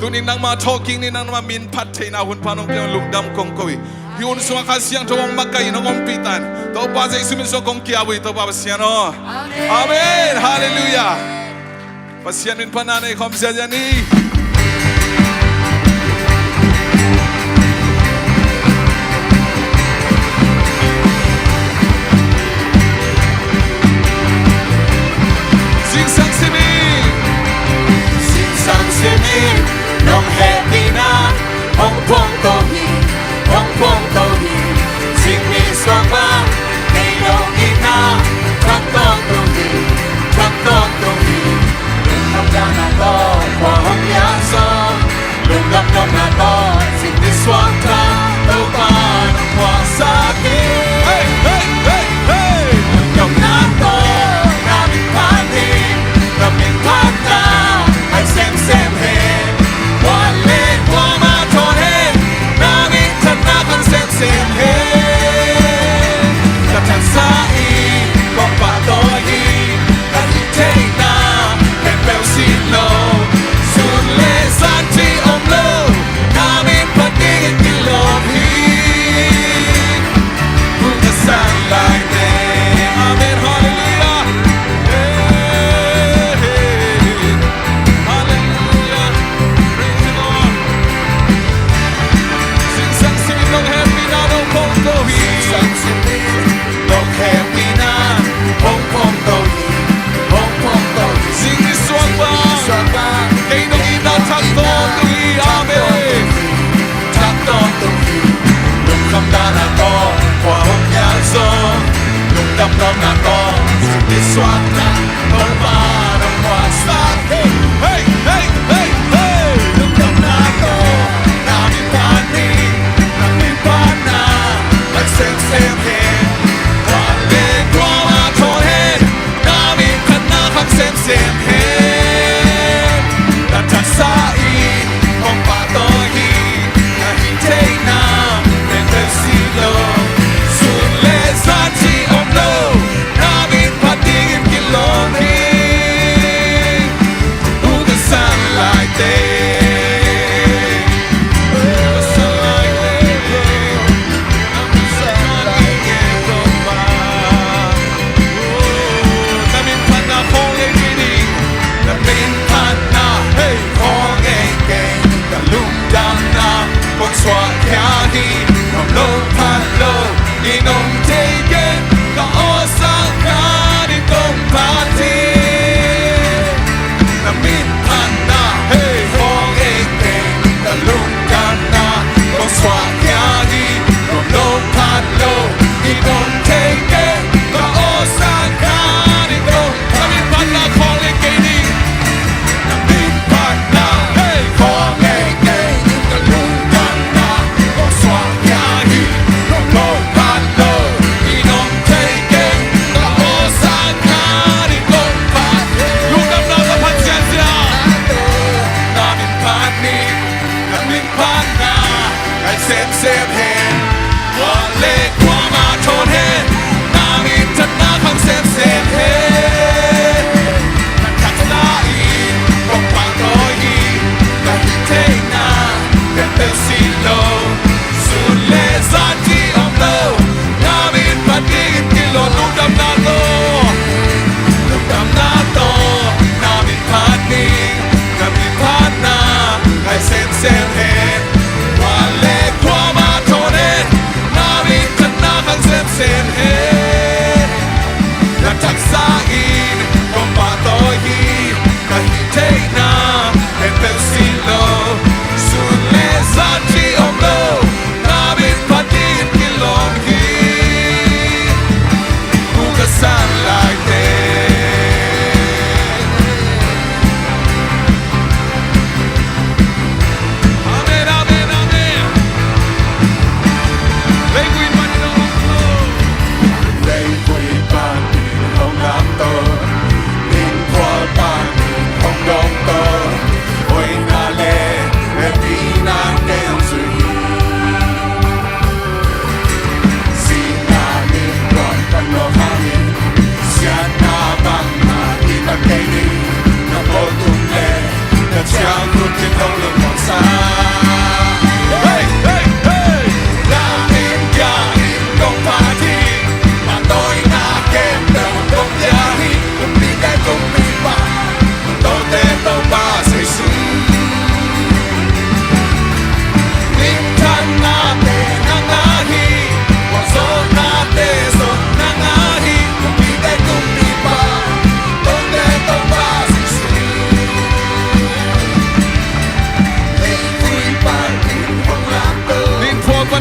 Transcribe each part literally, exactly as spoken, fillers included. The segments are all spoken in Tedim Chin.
Tuni-in nangmah thawhkik ni, nangmah min phat theihna hun pan hong pia in, lungdam kong ko hi. Hih hun sungah Kha Siangtho hong makaih in, hong ompih ta in. Topa Jesu min sungah kong ki-ap uh hi, Topa Pasian aw. Amen. Amen. Halleluiah. Pasian min phatna nei khawm ziahziah ni. Zingsang simin, zingsang simin nong hehpihna hong phongto hi, hong phongto hi. Zing nisuak bang kei nong itna thak tawntung hi, thak tawntung hi. Lungdamna tawh khua hong hial zaw, lungdam nopna tawh zing nisuak tawh Topa nong puaksak hi. Hey, hey, hey, hey. Lungdamna tawh na min phat hi, na min phatna ngai semsem hi. Khual le kuamah thawn hen, na minthanna khang semsem hi. Ka taksa in kong pahtawi hi, ka hih theihna khempeuh si lo. Sun le zan cih om lo, na min phat dingin kilawm hi. Thu ka sang lai teh. Amen. Halleluiah. Hey, hey, hey. Halleluiah. Praise the Lord. Zingsang simin nong hehpihna nong phongto hi. Zingsang simin nong hehpihna hong phongto hi, hong phongto hi. Zing nisuak bang, zing nisuak bang kei nong itna thak tawntung hi. Amen. Thak tawntung hi. Lungdamna tawh khua hong hial zaw, lungdam nopna tawh zing nisuak tawh Topa nong puaksak hi. Hey, hey, hey, hey. Lungdamna tawh na min phat hi, na min phatna ngai semsem hi. Khual le kuamah thawn hen, na minthanna khang semsem hi. Ka taksa in kong pahtawi hi, ka hih theihna khempeuh si lo. Sun le zan cih om lo, na min phat dingin kilawm hi. Thu ka sang lai teh. Thu ka sang lai teh. Na min phatna khawng ngei kei ni. Na min phatna, hey, khawng ngei kei. Ka lungdamna kong suahkhia hi. Nuam lo phat lo in om thei kei. Ka awlsang khat in kong phat hi. Na min phatna, hey, khawng ngei kei. Ka lungdamna kong suahkhia hi. Nuam lo phat lo in om thei kei. Ka awlsang khat in kong phat. Na min phatna khawng ngei kei ni. Na min phatna, hey, khawng ngei kei. Ka lungdamna kong suahkhia hi. Nuam lo phat lo in om thei kei. Ka awlsang khat in kong phat hi. Lungdamna ka phat ziahziah. Na min phat ni, na min phatna ngai semsem hi. Khual le kuamah thawn hen, na minthanna khang semsem hi. Ka taksa in kong pahtawi hi, ka hih theihna khempeuh si lo. Sun le zan cih om lo, na min phat dingin kilawm. Lungdamna tawh, lungdamna tawh na min phat ni, na min phatna ngai semsem hi. Khual le kuamah thawn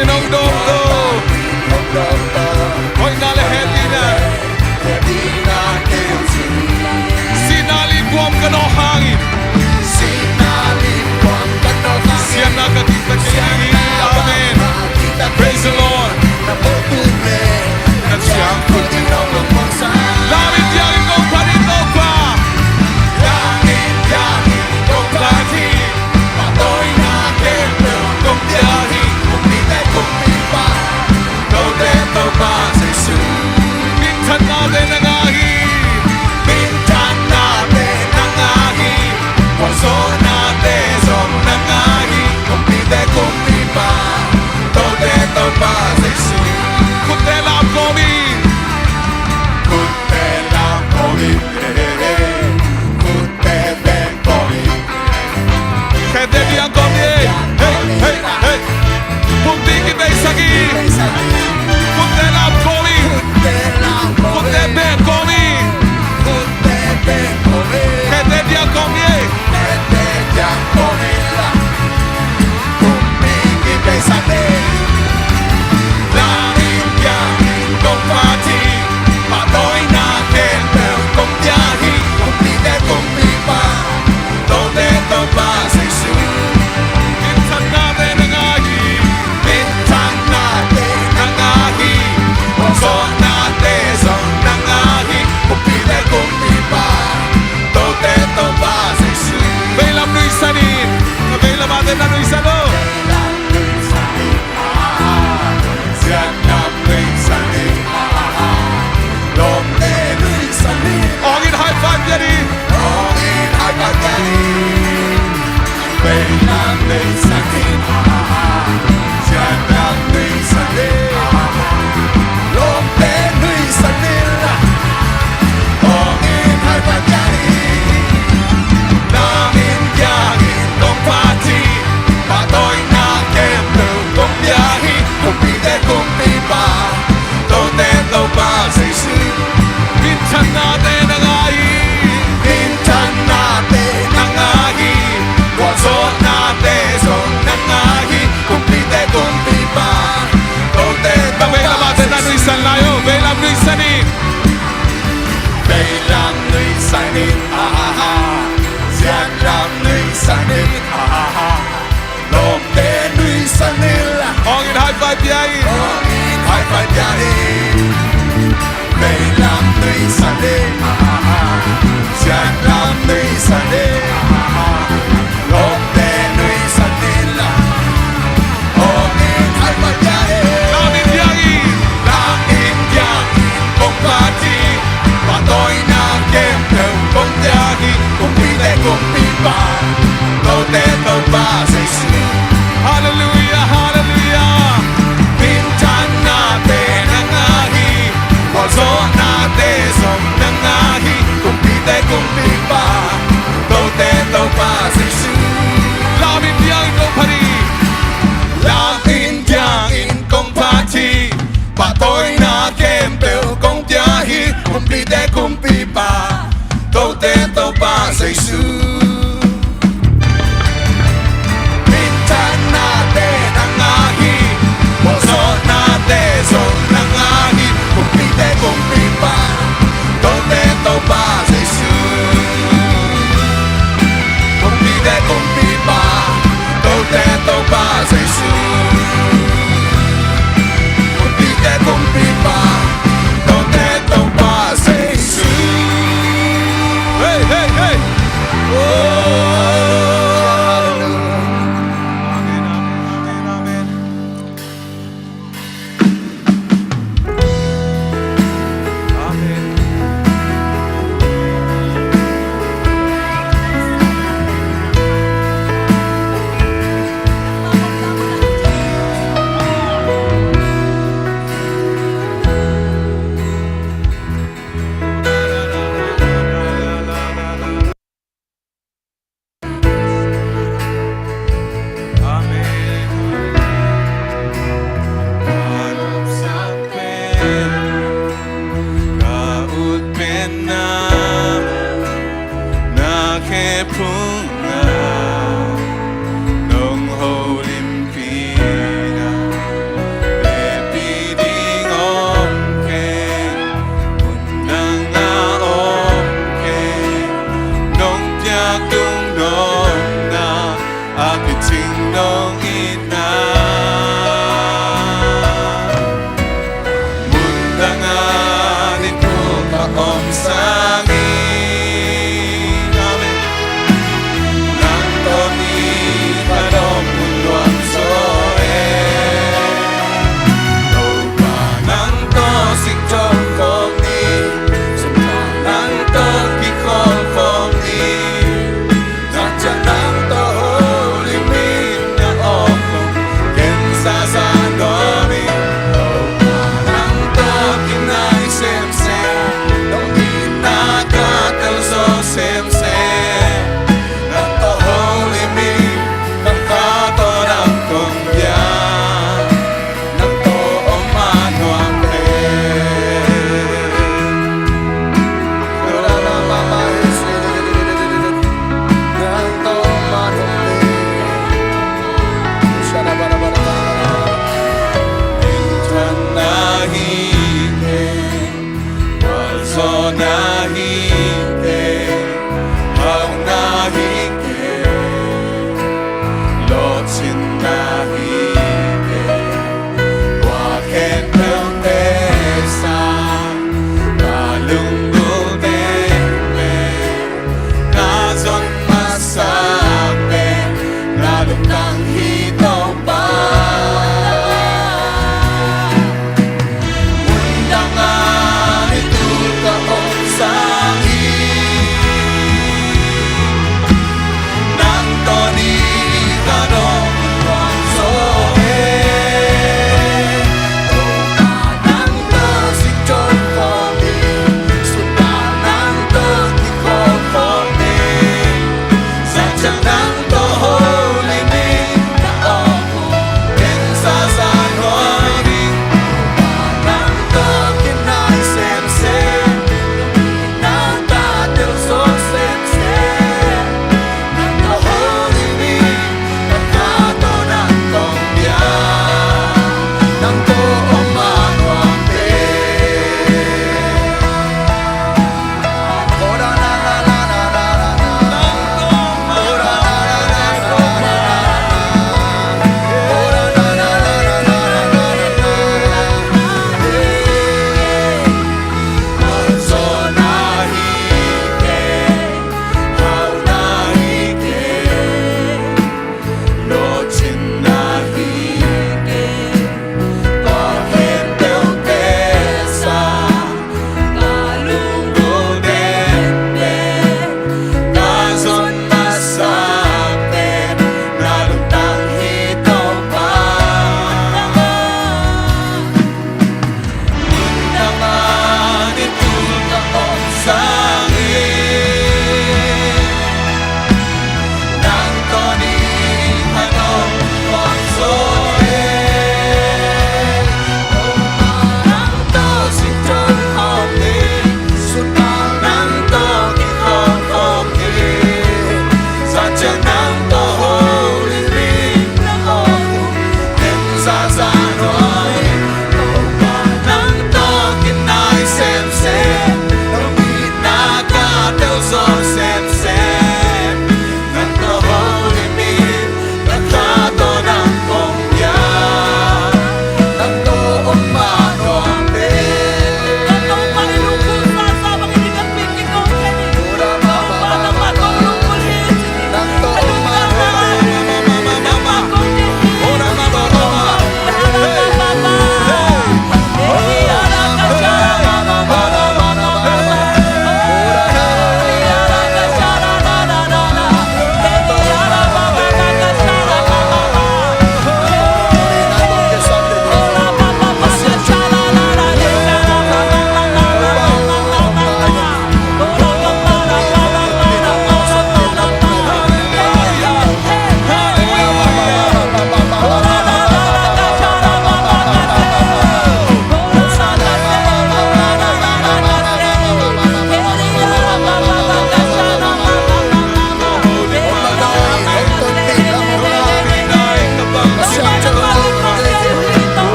Nong dawng to. Hoihna le hehpihna, sihna likuam ka nawh hangin, siatna ka kiktak kei hi. Amen. Praise the Lord. Na ciang khut in hong lungmuang sa. Lam in, piang in kong phat in, Topa. Lam in, piang in kong phat hi. Pahtawina khempeuh kong pia hi. Kumpite kumpipa, Tote Topa Jesu. Minthanna te na ngah hi. Minthanna te na ngah hi. Khualzawhna te zong na ngah hi. Kumpite kumpipa, Tote Topa Jesu. Khutte lam kawm in. Khutte lam kawm in. Khutte beng kawm in. Khutte beng kawm in. Hei, hei, hei. Pumpi kibeisak in. Khutte lam kawm in. Khutte beng kawm in. Khutte beng kawm in. Khutte beng kawm in. Khutte beng kawm in. Pumpi kibeisak in. Lam in, piang in kong phat hi. Pahtawina khempeuh kong pia hi. Kumpite kumpipa, Tote Topa Jesu. Minthanna te na ngah hi. Minthanna te na ngah hi. Khualzawhna te zong na ngah hi. Kumpite kumpipa, Tote Topa Jesu. Veilam nuihsan in. Veilam a te na nuihsan lo. Veilam nuihsan in. Siatna nuihsan in. Lawmte nuihsan in. Awng in high five pia ni. Awng in high five pia ni. Veilam nuihsan in. Siatna nuihsan in. Lawmte nuihsan in. Awng in high five pia ni. Lam in, piang in kong phat hi. Pahtawina khempeuh kong pia hi. Kumpite kumpipa, Tote Topa Jesu. Minthanna te na ngah hi. Minthanna te na ngah hi. Khualzawhna te zong na ngah hi. Kumpite kumpipa, Tote Topa Jesu. Veilam a te na nuihsan lai o. Veilam nuihsan in. Veilam nuihsan in. Ah, ah, ah. Siatlam nuihsan in. Ah, ah, ah. Lawmte nuihsan in la. Awng in high five pia in. Awng in high five pia in. Veilam nuihsan in. Siatlam nuihsan in. Lawmte nuihsan in la. Awng in high five pia in. Lam in, piang in. Lam in, piang in kong phat hi. Pahtawina khempeuh kong pia hi. Kumpite kumpipa, Tote Topa Jesu. Halleluiah, halleluiah. Minthanna te na ngah hi. Khualzawhna te zong na ngah hi.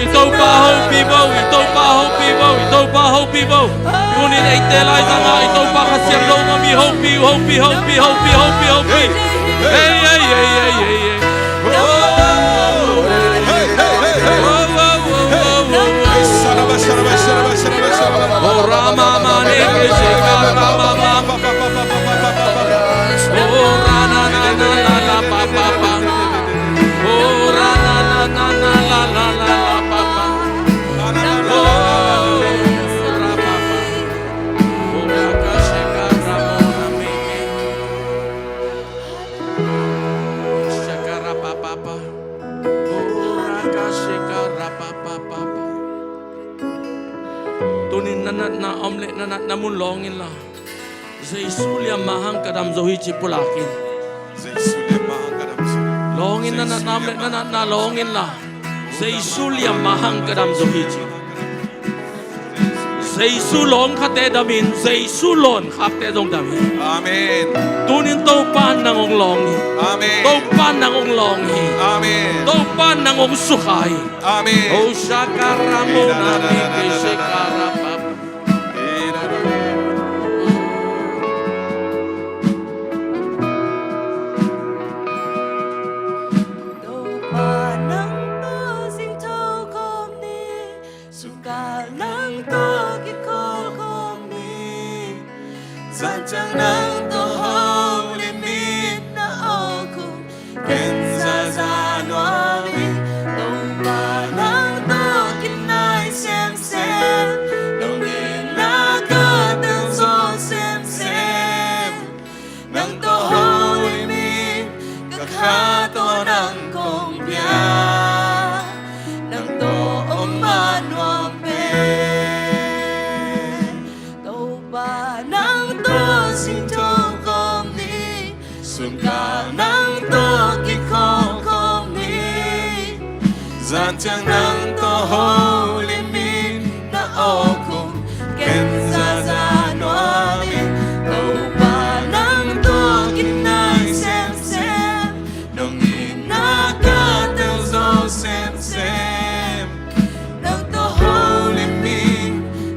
I Topa hopih bo, i Topa hopih bo, i Topa hopih bo. Tunin eite lai zangah i Topa Kha Siangtho mami hopih, hopih, hopih, hopih, hopih, hopih. Hei, hei, hei, hei, hei, hei. Tunin na natna om leh na natna mun lawng inla, Jesu liam mah hang ka dam zo hi ci pulak in. Jesu liam mah hang ka dam zo. Lawng in na natna om leh na natna lawng inla, Jesu liam mah hang ka dam zo hi ci. Jesu lawngkhate dam in, Jesu lawnkhakte zong dam hi. Amen. Tunin Topa nang hong lawng hi. Amen. Topa nang hong lawng hi. Amen. Topa nang hong sukha hi. Amen. Oh, shakaramona meke shekarapapa. Topa nang tawh singtho khawm ni. Sungkal nang tawh kikholh khawm ni. Zan ciang nang tawh holim in, na aw kung ken zaza nuam hi. Topa nang tawh kinai semsem, nong itna ka tel zo semsem. Nang tawh holim in, ka kha tawh nang kong piak, nang tawh om mah nuam pen. Topa nang tawh singtho khawm ni, sungkal nang tawh kikholh khawm ni. Zan ciang nang tawh holim in, na aw kung ken zaza nuam hi. Topa nang tawh kinai semsem, nong itna ka tel zo semsem. Nang tawh holim in,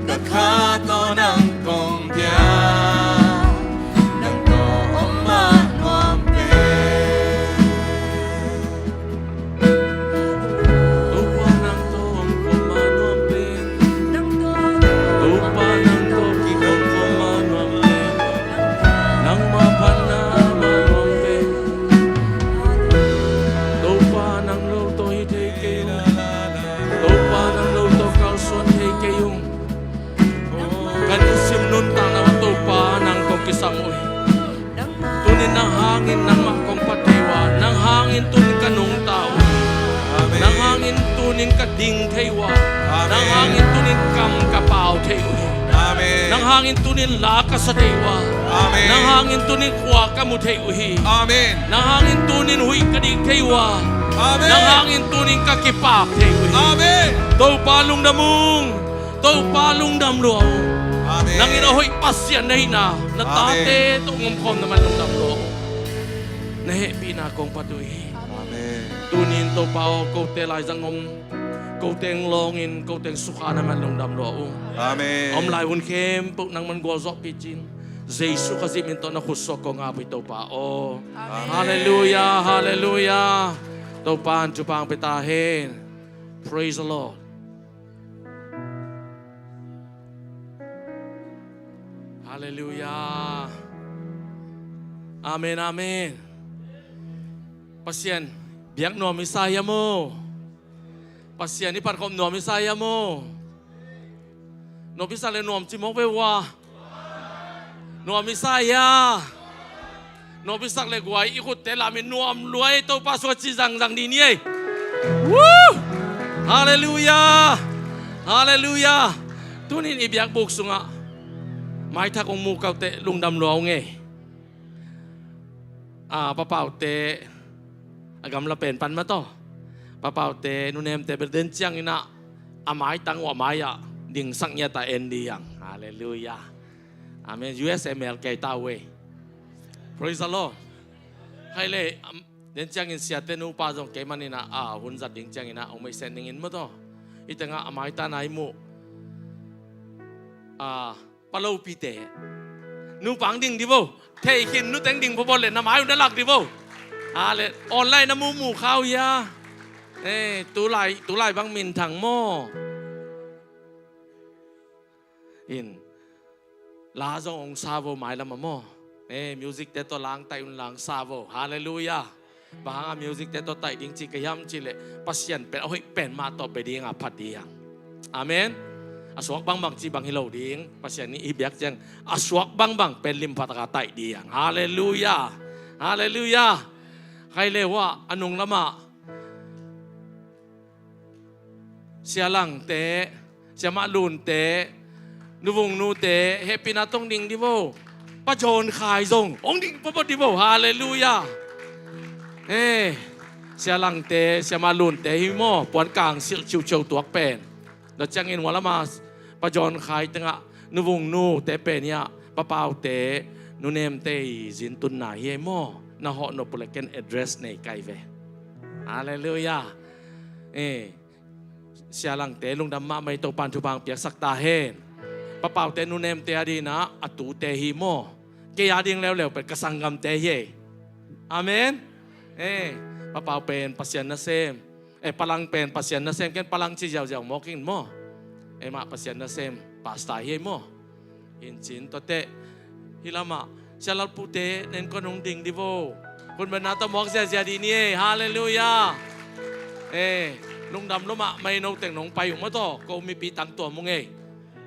ka kha tawh nang kong piak, nang tawh om mah nuam pen. Topa nang tawh om khawm mah nuam pen. Topa nang tawh kikholh khawm mah nuam pen. Nangmah phatna mah nuam pen. Topa nang lo tawh hi thei kei ung. Topa nang lo tawh kalsuan thei kei ung. Kan i sim nuntakna ah Topa nang kong kisam uh hi. Tunin nang hangin nangmah kong phat thei uh a, nang hangin tunin ka nungta uh hi. Amen. Nang hangin Tunin ka ding thei uh a. Amen. Nang hangin tunin kam ka pau thei uh hi. Amen. Nang hangin tunin la ka sa thei uh a. Amen. Nang hangin tunin khua ka mu thei uh hi. Amen. Nang hangin tunin huih ka dik thei uh a. Amen. Nang hangin tunin ka kipak thei uh hi. Amen. Topa lungdam ung. Topa lungdam lua ung. Amen. Nang in a hoih Pasian na hihna, na tate tawh hong omkhawm na man lungdam lua ung. Na hehpihna kong phat uh hi. Amen. Tunin Topa aw, kote laizang om, kote hong lawngin, kote hong sukha na man lungdam lua ung. Amen. Om lai hun khempeuh nang man gualzawhpih cin, Jesu Khazih min tawh na khutsuak kong ap uh hi Topa aw. Amen. Halleluia, halleluia. Topa in thupha hong pia ta hen. Praise the Lord. Halleluia. Amen, amen. Pasian biak nuam i sa hiam aw? Pasian i phatkhop nuam i sa hiam aw? Nuam i sa le nuam ci mawk ve ua. Nuam i sa hia? Nuam i sak le guai i khutte lam in nuam lua ei, Topa sua ci zangzang dih ni ei. Woo! Halleluia! Halleluia! Tunin i biakbuk sungah maithak hong mu kaute lungdam lua ung ei. A, papaute a gamla pen pan mah tawh. Papaute nunemte bel den ciangin ah a maitang uh a mai-ah dingsak ngiat a en dih hiang. Halleluia. Amen. U S M L kei ta uh ei. Praise the Lord. Hai le, am, den ciangin siate nupa zong kei manin ah, a, hun zat ding ciangin ah hong meisen dingin maw taw. Hih tengah a maitang a i muh, a, palopite. Nupa hong ding di vo. Thei khin nuteng ding pawpaw le na mai uh na lak di vo. A le, online na mumu kha uh hia. Eh, tulai, tulai bang minthang maw. In, la zong hong sa vo mailam ah maw. Eh, music te tawh langtaih un, lang sa vo. Halleluia. Bang hanga music te tawh taih ding ci ka hiam cih leh Pasian pen a hoih pen mah tawh bia ding a phat ding. Amen. A suak bangbang cih bang hi lo ding. Pasian nih i biak ciang a suak bangbang pen lim pha taka taih ding. Halleluia. Halleluia. Khai le uh ah a nung lamah Sia Langte, Sia Mah Lunte, Nu Vung Nute, hehpihna tawh hong ding di vo. Pa John Khai zong hong ding pawpaw di vo. Halleluia. Eh, Sia Langte, Sia Mah Lunte hi maw, puan kang silh ciuciau tuak pen. Tua ciangin hua lama Pa John Khai tengah Nu Vung Nute pen hiah, papaute, nunemte i zin tunna hi ei maw. Na hawh nop uh leh ken address nei kai ve. Halleluia. Eh, Sia Langte lungdam mahmah ei, Topa'n thupha hong piaksak ta hen. Papaute nunemte a dingin ah a tute hi maw. Kei a ding leuleu pen ka sanggamte hi ei. Amen. Eh, papau pen Pasian nasem. Eh, palang pen Pasian nasem, ken palang ci ziauziau mawk ing maw. Eh, mah Pasian nasem pastor hi ei maw. Hi in cin tuate, hih lamah Sia Lal Pute nen kon hong ding di vo. Kun bena tawh mawk ziazia di ni ei. Halleluia. Eh, lungdam lua mahmah ei, noteng nong pai uh maw taw. Ko mipi tangtuam ung ei.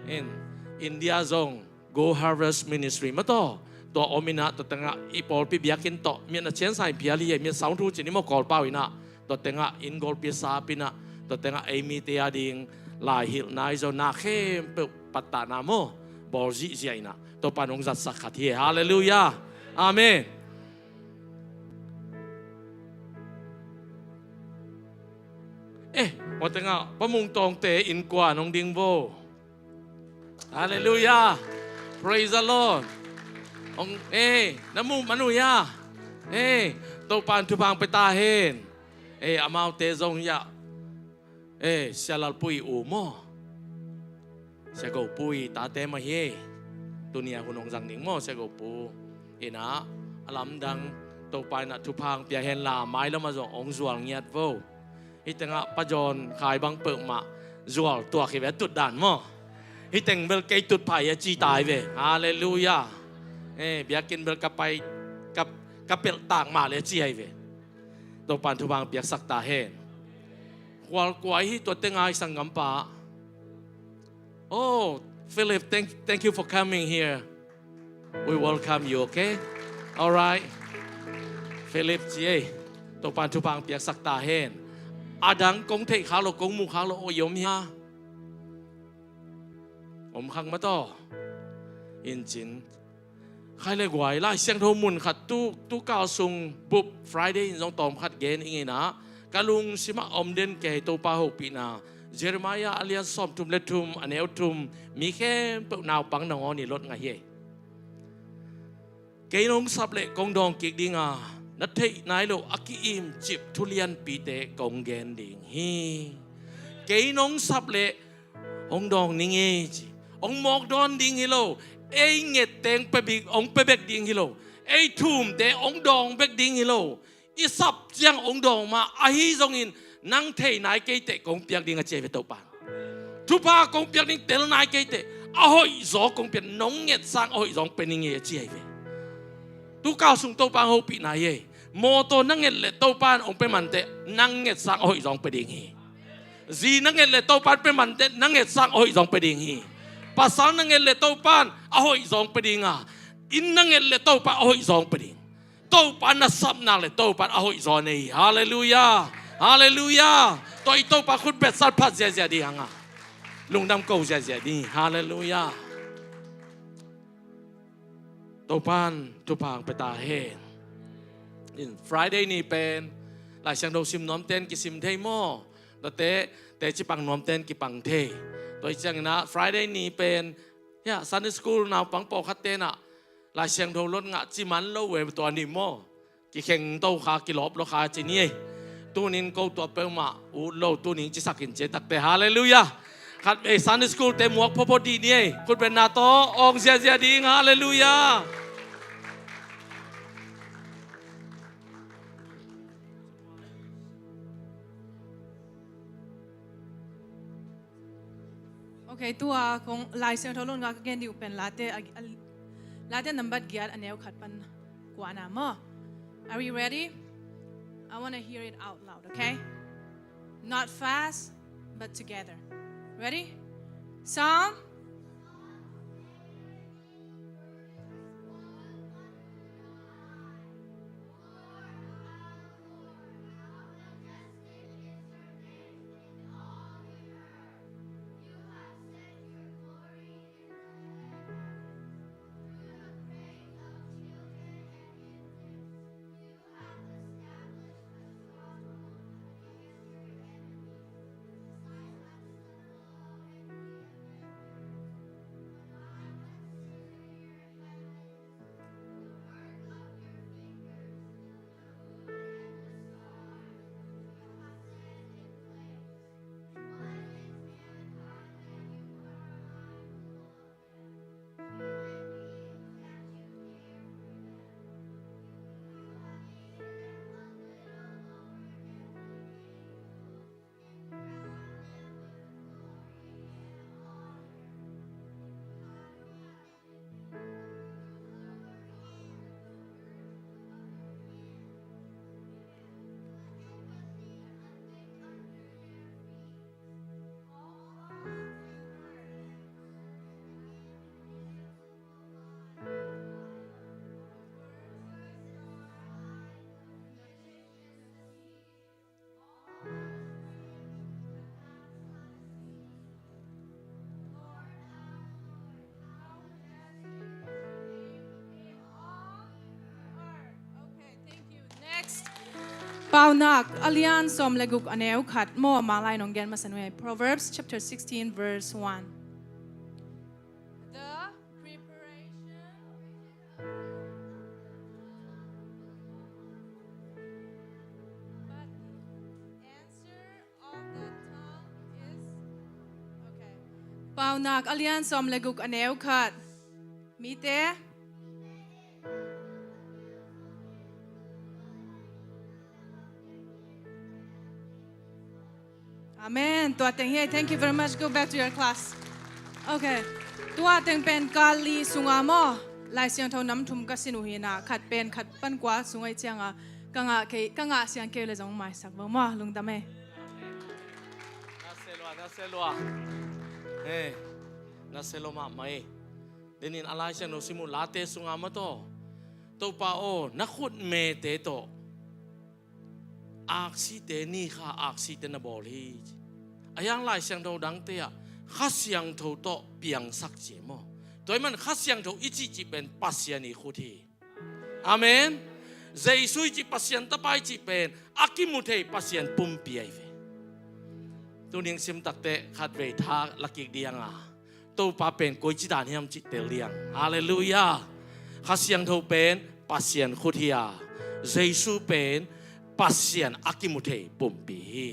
In, India zong Go Harvest Ministry maw taw. Tua om in ah, tua tengah i pawlpi biakinn tawh miat na ciansa in phial hi ei, miat saung thu ci ni maw, Kawlpau in ah. Tua tengah inn golpi sap in ah, tua tengah ei mite a ding lai hilh nai zaw na khempeuh pattahna maw, bawl zihziah in ah, Topa'n hong zatsak khat hi. Halleluia. Amen. Eh, tua tengah Pa Mung Tawngte innkuan hong ding vo. Halleluia. Praise the Lord. Hong, eh, na muh man uh hia. Eh, Topa'n thupha hong pia ta hen. Eh, amaute zong hiah. Eh, Sia Lal Pu i u maw. Sia Go Pu i tate mah hi. Tuni a hun hong zang ding maw, Sia Go Pu. In ah, a lamdang Topa in ah thupha hong pia hen la, mailam ah zong hong zual ngiat vo. Hih tengah Pa John Khai bang peuhmah zual tuak hi ve, a tutdan maw. Hih teng bel kei tut phai a ci ta hi ve. Halleluia. Eh, biakinn bel ka pai, ka, ka pelh tak mah leh a ci hi ve. Topa'n thupha hong piaksak ta hen. Khual kua hi tua tengah i sanggampa? Oh, Philip, thank, thank you for coming here. We welcome you, okay? All right. Philip ci ei. Topa'n thupha hong piaksak ta hen. A dang kong theih khak lo, kong mu khak lo, oi om hia? Om khak mataw. Incin khai le guai, Lai Siangtho mun khat tu, tu kal sung bup Friday in zong tawm khat gen ing ei na, ka lungsimah om den kei Topa hopihna. Jeremiah a lian sawmthum le thum, a neu thum, mi khempeuh naupang nangawn i lot ngah hi ei. Kei nong sap leh kong dawng kik ding a, na theih nai lo a ki-imcip thu lianpite kong gen ding hi. Kei nong sap leh hong dawng ning ei ci. Hong mawk dawn ding hi lo. Ei nget teng pe bik, hong pe bek ding hi lo. Ei thumte hong dawng bek ding hi lo. I sap ciang hong dawng mah, ahi zongin nang thei nai kei teh kong piak ding a ci hi ve Topa. Thupha kong piak ding tel nai kei teh, a hoih zaw kong piak, nong nget sang a hoih zaw hong pe ning ei a ci hi ve. Tu kal sung Topa hong hopihna hi ei. Mawtaw na nget leh Topa in hong pe man teh, nang nget sang a hoih zaw hong pe ding hi. Zi na nget leh Topa in pe man teh, nang nget sang a hoih zaw hong pe ding hi. Pasal na nget leh Topa in a hoih zaw hong pe ding a, inn na nget leh Topa a hoih zaw hong pe ding. Topa na sap nak leh Topa in a hoih zaw nei hi. Halleluiah. Halleluiah. Tua i Topa khut betsat phat ziazia ding hang a, lungdam ko ziazia ding hi. Halleluiah. Topa in thupha hong pia ta hen. In Friday ni pen Lai Siangtho sim nuamte in kisim thei maw? Tuate teci pang nuamte in kipang thei. Tua hi ciangin ah Friday ni pen, ya, Sunday school naupang pawlkhatte in ah Lai Siangtho lot ngah ci man lo ve tua ni maw? Kikheng to kha, kilawp lo kha ci ni ei. Tunin ko tua peuhmah ut lo, tunin cisak in ci ei takte. Halleluiah. Khat vei Sunday school te muak phopho dih ni ei. Khut beng na tawh awng ziazia ding. Halleluiah. Ok, tua kong Lai Siangtho lot ngah ka gen ding uh pen Late, a, a, Late nambat giat a neu khat pan kua na maw. Are we ready? I want to hear it out loud, okay? Not fast, but together. Ready? Psalm. Paunak a lian sawm le guk a neu khat maw, Manglai nong gen masa nuai. Proverbs chapter sixteen verse one. The preparation, but the answer of the tongue is, okay. Paunak a lian sawm le guk a neu khat. Mite. Amen. Tua teng hi. Thank you very much. Go back to your class. Okay. Tua teng pen kal li sunga maw, Lai Siangtho nam thum ka sin uh hi na, khat pen khat pan kua sung ahi cianga ka ngah kei, ka ngah siang kei le zong maisak vo maw, lungdam ei. Na se lua, na se lua. Hey, na se lua mahmah ei. Denin a Lai Siangtho sim uh Late sunga mataw, Topa aw, na khut mete tawh aksite ni kha aksite na bawl hi. A hiang Lai Siangtho dangte ah Kha Siangtho tawh piangsak ci maw? Tua ahih man Kha Siangtho i cihcih pen Pasian i khut hi. Amen. Jesu i cih Pasian Tapa i cih pen a kimu thei Pasian pumpi ahi ve. Tuning sim takteh khatvei tha lakik diang a, Topa pen koici dan hiam cih tel diang. Halleluiah. Kha Siangtho pen Pasian khut hi a, Jesu pen Pasian a kimu thei pumpi hi.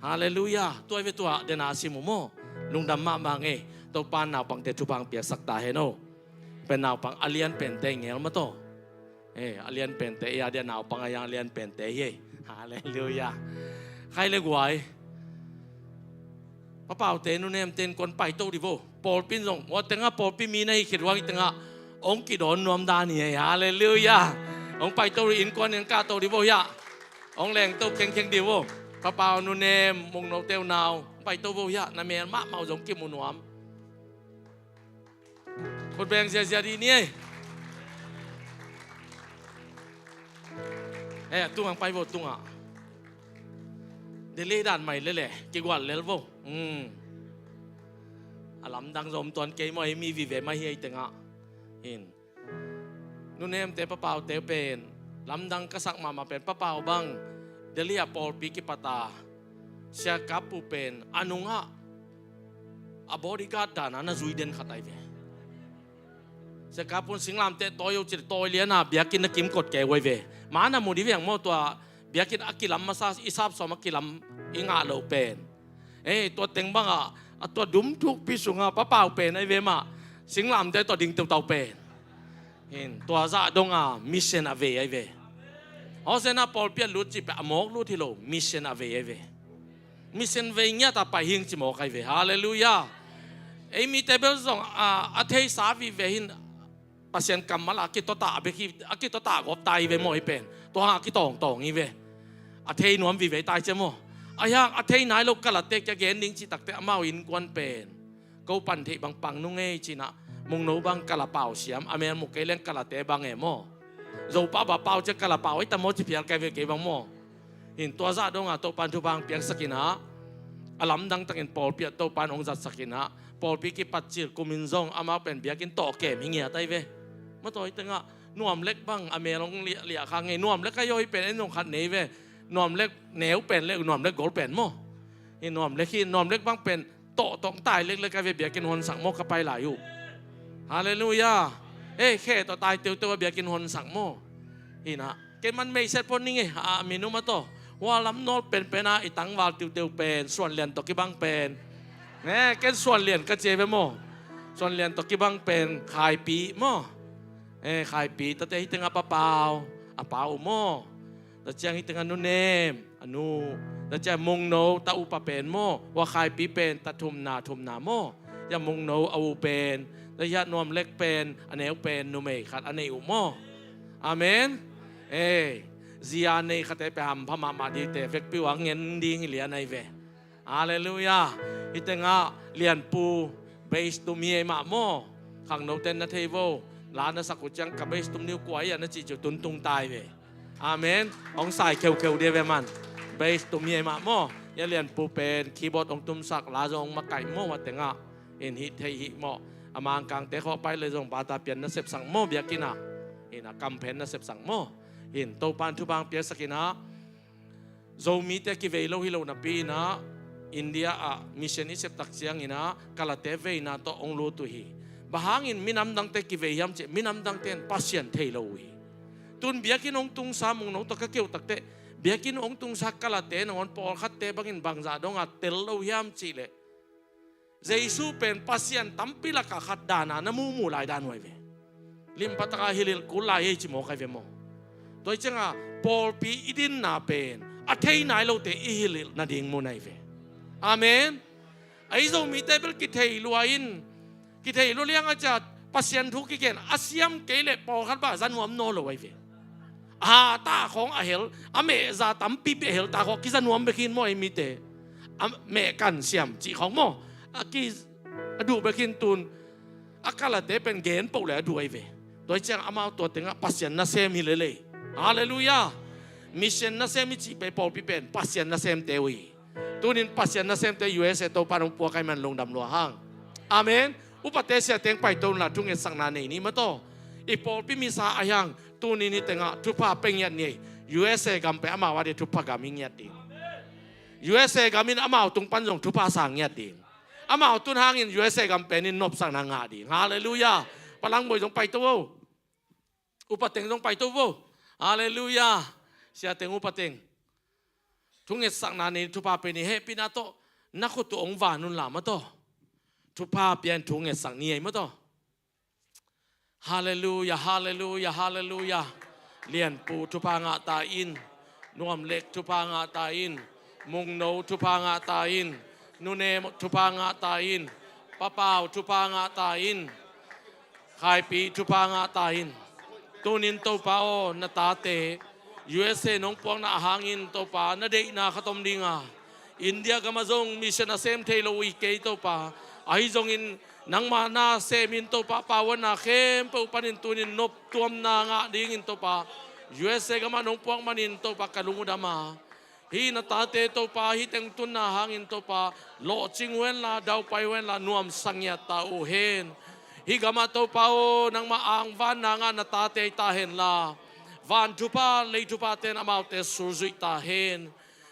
Halleluiah. Tua hi ve, tua dena sim uh maw? Lungdam mahmah ngei. Topa naupangte thupha piaksak ta hen aw. Pen naupang a lian pente i ngel mah tawh. Eh, a lian pente i a dia naupang a hiang a lian pente hi ei. Halleluiah. Khai le guai. Papaute nunem ten kon paito di vo. Pawlpi in zong ua tengah pawlpi mi na hi khit uang i tengah hong kidawn nuam dan hi ei. Halleluiah. Hong paito di, innkuan in kahto di vo hiah. Hong lengto khengkheng di vo. Papau nunem, mungno teu nau, paito vo hiah. Na mel mahmah uh zong kimu nuam. Khut beng ziazia dih ni ei. Eh, tungah pai vo, tungah. Delay dan mai lele, kigual lel vo. Hmm. A lamdang zom tuan kei maw, ei mi vive mai hi ei tengah. Hin. Nunemte papaute pen lamdang ka sak mahmah pen papau bang Delhi a pawlpi kipata Sia Kapu pen a nungah a bodyguard dana na zui den khat ahi ve. Sia Kapu in singlamteh tawi uh cih tawi liana biakinn na kimkot kei uh ahi ve. Ma na mu di veng maw tua biakinn a kilam masa i sap sawm a kilam i ngah loh pen. Ei, tua teng bangah a tua dum thukpi sungah papau pen ahi ve mah. Singlamteh tua ding teutau pen. Hin, tua zah donga mission a vei ahi ve. Hosena pawlpi a lut cih peh a mawk lut hi lo, mission a vei ahi ve. Mission vei ngiat a pai hing ci mawk ahi ve. Halleluiah. Ei mite bel zong a, a theisa vive hin Pasian kammal a kitota a bek hi, a kitota gawp ta hi ve maw hi pen. Tua hang a kitawngtawng hi ve. A thei nuam vive tai cia maw. A hiang a thei nai lo kalate kia gen ding cih takteh amau innkuan pen ko pan theih bang pang nung ei cinah mungno bang kalapau siam a mel mu kei leng kalate bang e maw. Zopa ba pau cia kalapau ei ta maw ci phial kai ve kei bang maw. Hin tua zah donga Topan thupha hong piaksakinah a lamdang takin pawlpi ah Topan hong zatsakinah pawlpi kipatcil kumin zong amau pen biakinn tawh kem hi ngiat ahi ve. Matawi tengah nuamlek bang a mel hong liahliah kha ngei nuamlek ahi aw hi pen en zong khat nei ve. Nuamlek neu pen le nuamlek gol pen maw. Hi nuamlek hi nuamlek bang pen tawhtawh tai leklek a ve biakinn honsak maw ka pai lai uh. Halleluiah. Ei khe tawh tai teuteu a biakinn honsak maw. Hinah kei man meiset pon ning e a minum a tawh. Hua lam nawl penpen a i tangval teuteu pen suanlian tawh kibang pen. Ne ken suanlian ka cia ve maw. Suanlian tawh kibang pen khaipi maw. Eh, khaipi tate hi tengah papau a pau uh maw. Tua ciang hi tengah nunem a nu. Tua ciang mungno ta upa pen maw. Hua khaipi pen ta thumna thumna maw. Hia mungno a u pen. Tua hia nuamlek pen a neu pen numei khat a nei uh maw. Amen. Eh, zia nei khate pe hampha mahmah dite vekpi uh a ngen ding hi lian ahi ve. Halleluiah. Hi tengah lianpu base tum hi ei mah maw. Khangnote na thei vo. La na sak uh ciang ka base tum niu kua hi a na cih ciu tuntung tai ve. Amen. Hong sai kheukheu dia ve man. Base tum hi ei mah maw. Hia lianpu pen keyboard hong tumsak la zong hong makaih maw a tengah. Hin hih theih hih maw. A mangkangte khawh pai le zong bata pian na sepsak maw biakinnah. Hinah kamphen na sepsak maw. Hin Topan thupha hong piaksakinah. Zomite kivei lo hi lo napi inah India ah mission i septak cianginah kalate veina tawh hong lut uh hi. Bang hangin minam dangte kivei hiam cih minam dangte in Pasian thei lo uh hi. Tun biakinn hong tungsa mungno tawh ka keuh takteh biakinn hong tungsa kalate nangawn pawlkhatte bangin bangzah donga tel lo hiam cihleh Jesu pen Pasian tampi lakah khat dana na muhmuh lai dan uh ahi ve. Limpataka hilhilh kul lai ei ci mawk ahi ve maw. Tua hi cianga pawlpi i dinna pen a thei nai lote i hilhilh nading mun ahi ve. Amen. A i Zomite bel kithei lua in kithei lua lianga cia Pasian thu kigen a siam kei leh pawlkhat bah za nuam naw lo ahi ve. A ta khawng a hel a meh za tampi peh hel ta khawng kiza nuam bek hin maw ei mite. A meh kan siam cih khawng maw a ki a duh bek hin tun a kalate pen gen poh le a duh ahi ve. Tua hi ciang amau tua tengah Pasian nasem hi lelei. Halleluiah. Mission nasem i cih pen, pawlpi pen Pasian nasemte uh hi. Tunin Pasian nasemte U S A Topa nong puak ahih man lungdam lua hang. Amen. Upate siate hong paito unla, thungetsakna nei ni maw taw. I pawlpi misa ahi hang, tunin hih tengah thupha pia ngiat ni. U S A gam pen amau a ding thupha gam hi ngiat ding. U S A gam in amau tung pan zong thupha sang ngiat ding. Amau tun hangin U S A gam pen in nopsakna ngah ding. Halleluiah. Palang Bawi zong paito vo. Upa teng zong paito vo. Halleluiah. Sia teng, upa teng. Thungetsakna nei, thupha pia ni. Hehpihna tawh na khut uh hong van unla maw taw. Thupha pia in thungetsak ni ei maw taw. Halleluiah, halleluiah, halleluiah. Lianpu thupha ngah ta in. Nuamlek thupha ngah ta in. Mungno thupha ngah ta in. Nunem thupha ngah ta in. Papau thupha ngah ta in. Khaipi thupha ngah ta in. Tunin Topa aw, na tate U S A nong puakna hangin Topa, na deihna khat om ding a, India gam ah zong mission a sem thei lo uh hi kei Topa. Ahi zongin nangma na semin Topa, pauanna khempeuh panin tunin noptuamna ngah dingin Topa, U S A gam ah nong puak manin Topa, ka lung uh dam a, hih na tate Topa, hih teng tunna hangin Topa, lawhcing uh henla, daupai uh henla, nuamsa ngiat ta uh hen. Hih gam ah Topa aw, nangma angvanna ngah na tate hi ta henla, van thupha, lei thupha ten amaute sulzuih ta hen.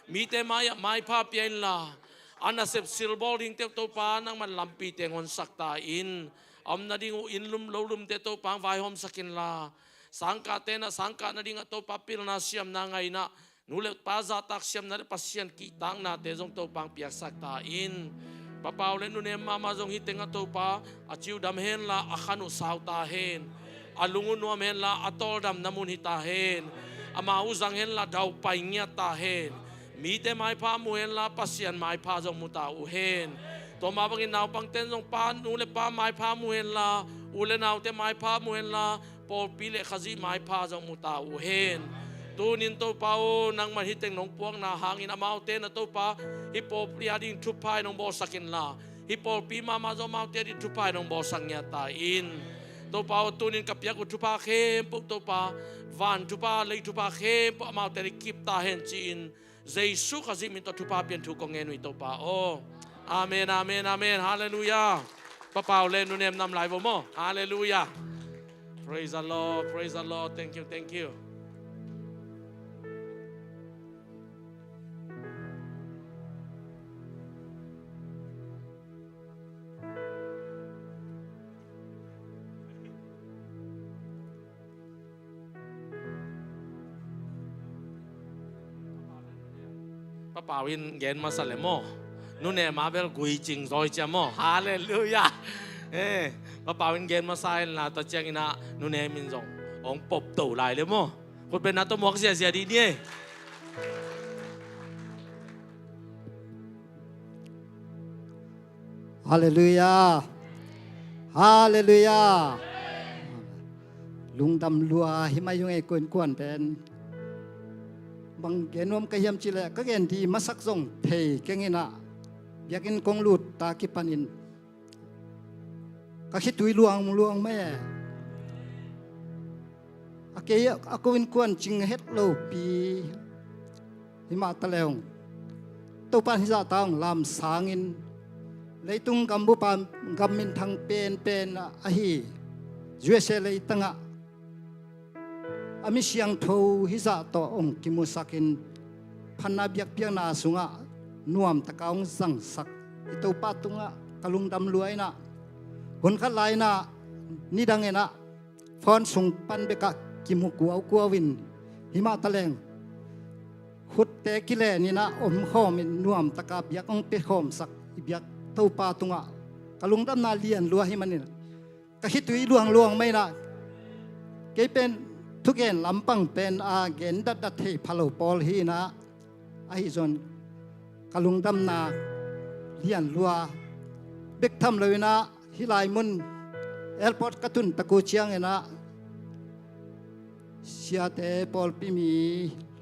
Mite mai-ah maipha pia inla, a nasep silbawl dingte uh Topa, nangman lampi teng honsak ta in. A om nading uh inn lum lo lumte Topa hong vaihawmsak inla, sangkahte in ah sangkah nadingah Topa pilna siamna ngaihna, nu le pa zahtak siamna le Pasian kihtaknate zong Topa hong piaksak ta in. Papau le nunem mahmah zong hih tengah Topa, a ci uh dam henla, a khan uh sau ta hen. A lung uh nuam henla, a tawldamna mun hi ta hen. Amau uh zang henla, daupai ngiat ta hen. Mite maipha mu henla, Pasian maipha zong mu ta uh hen. Tua mah bangin naupangte in zong pa, nu le pa maipha mu henla, u le naute maipha mu henla, pawlpi le Khazih maipha zong mu ta uh hen. Tunin Topa aw, nangman hih teng nong puakna hangin amaute na Topa, hih pawlpi a ding thupha in hong bawlsak inla, hih pawlpi mahmah zong amaute a ding thupha in hong bawlsak ngiat ta in. Topa aw, tunin ka piak uh thupha khempeuh Topa, van thupha, lei thupha khempeuh amaute a ding kip ta hen ci-in, Jesu Khazih min tawh thupha pian thu kong ngen uh hi Topa aw. Amen, amen, amen. Halleluiah. Papau le nunem nam lai vo maw. Halleluiah. Praise the Lord, praise the Lord. Thank you, thank you. Papau in gen masa le maw. Nunem a bel gui cing zawi cia maw. Halleluiah. Eh, Papau in gen masa in la, tua ciangin ah nunem in zong hong pop to lai le maw. Khut beng na tawh muak ziazia dih ni e. Halleluiah. Halleluiah. Lungdam lua hi mai ung ei, kuankuan pen. Bang gen nuam ka hiam cih leh, ka gen ding masak zong thei keng in ah, biakinn kong lut ta kipanin ka khitui luangluang mai e. A kei a, a ko innkuan cing het lopi. Himah ta leng, Topa in hih zahta hong lam sangin, leitung gambup a gam minthang penpen ahi U S A leitang ah a mi siangtho hih zah tawh hong kimusakin, phatna biakpiakna sungah nuamtaka hong zangsak i Topa tungah ka lungdam lua in ah, hun khat lai in ah, nidang in ah phone sung pan bekah kimu kuaukuau in, himah ta leng khutte kilen in ah omkhawm in, nuamtaka biak hong pia khawmsak i biak Topa tungah ka lungdamna lian lua hi manin, ka khitui luangluang mai in ah, kei pen thugen lampang pen a gen datdat thei pha lo pawl hi in ah, ahi zong ka lungdamna lian lua. Bek tham lo in ah, hih lai mun airport ka tun tak uh ciangin ah, siate, pawlpi mi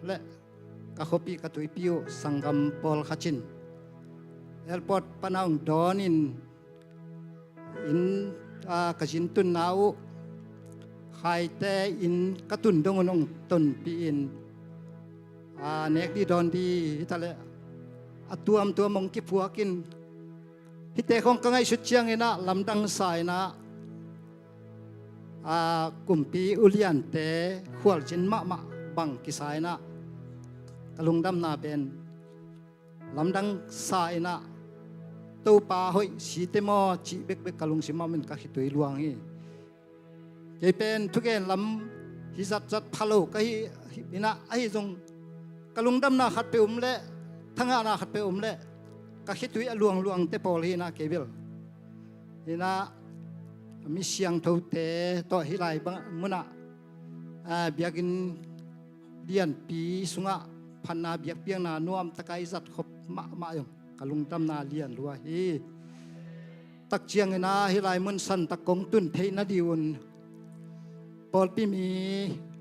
le ka khuapi ka tuipi uh sanggam pawlkhat in airport pan a hong dawnin, inn, a, ka zin tunna uh, Khaite inn ka tun dong un hong tonpih in, a, nek dih dawn dih hi ta leh a tuamtuam hong kiphuak in, hihte khawng ka ngaihsut ciangin ah lamdang sa in ah, a, kumpi uliante khualzin mahmah bang kisa in ah ka lungdamna pen lamdang sa in ah, Topa hoih site maw cih bekbek ka lungsim ah om in ka khitui luang hi. Kei pen thugen lam hi zatzat pha lo ka hi in ah, ahi zong ka lungdamna khat peuh om leh, thangahna khat peuh om leh ka khitui a luangluangte pawl hi in ah kei bel. In ah mi siangthote tawh hih lai bang munah, a, biakinn lianpi sungah phatna biakpiakna nuamtaka i zat khop mahmah zong ka lungdamna lian lua hi. Tak ciangin ah hih lai mun santak kong tun theih nading un pawlpi mi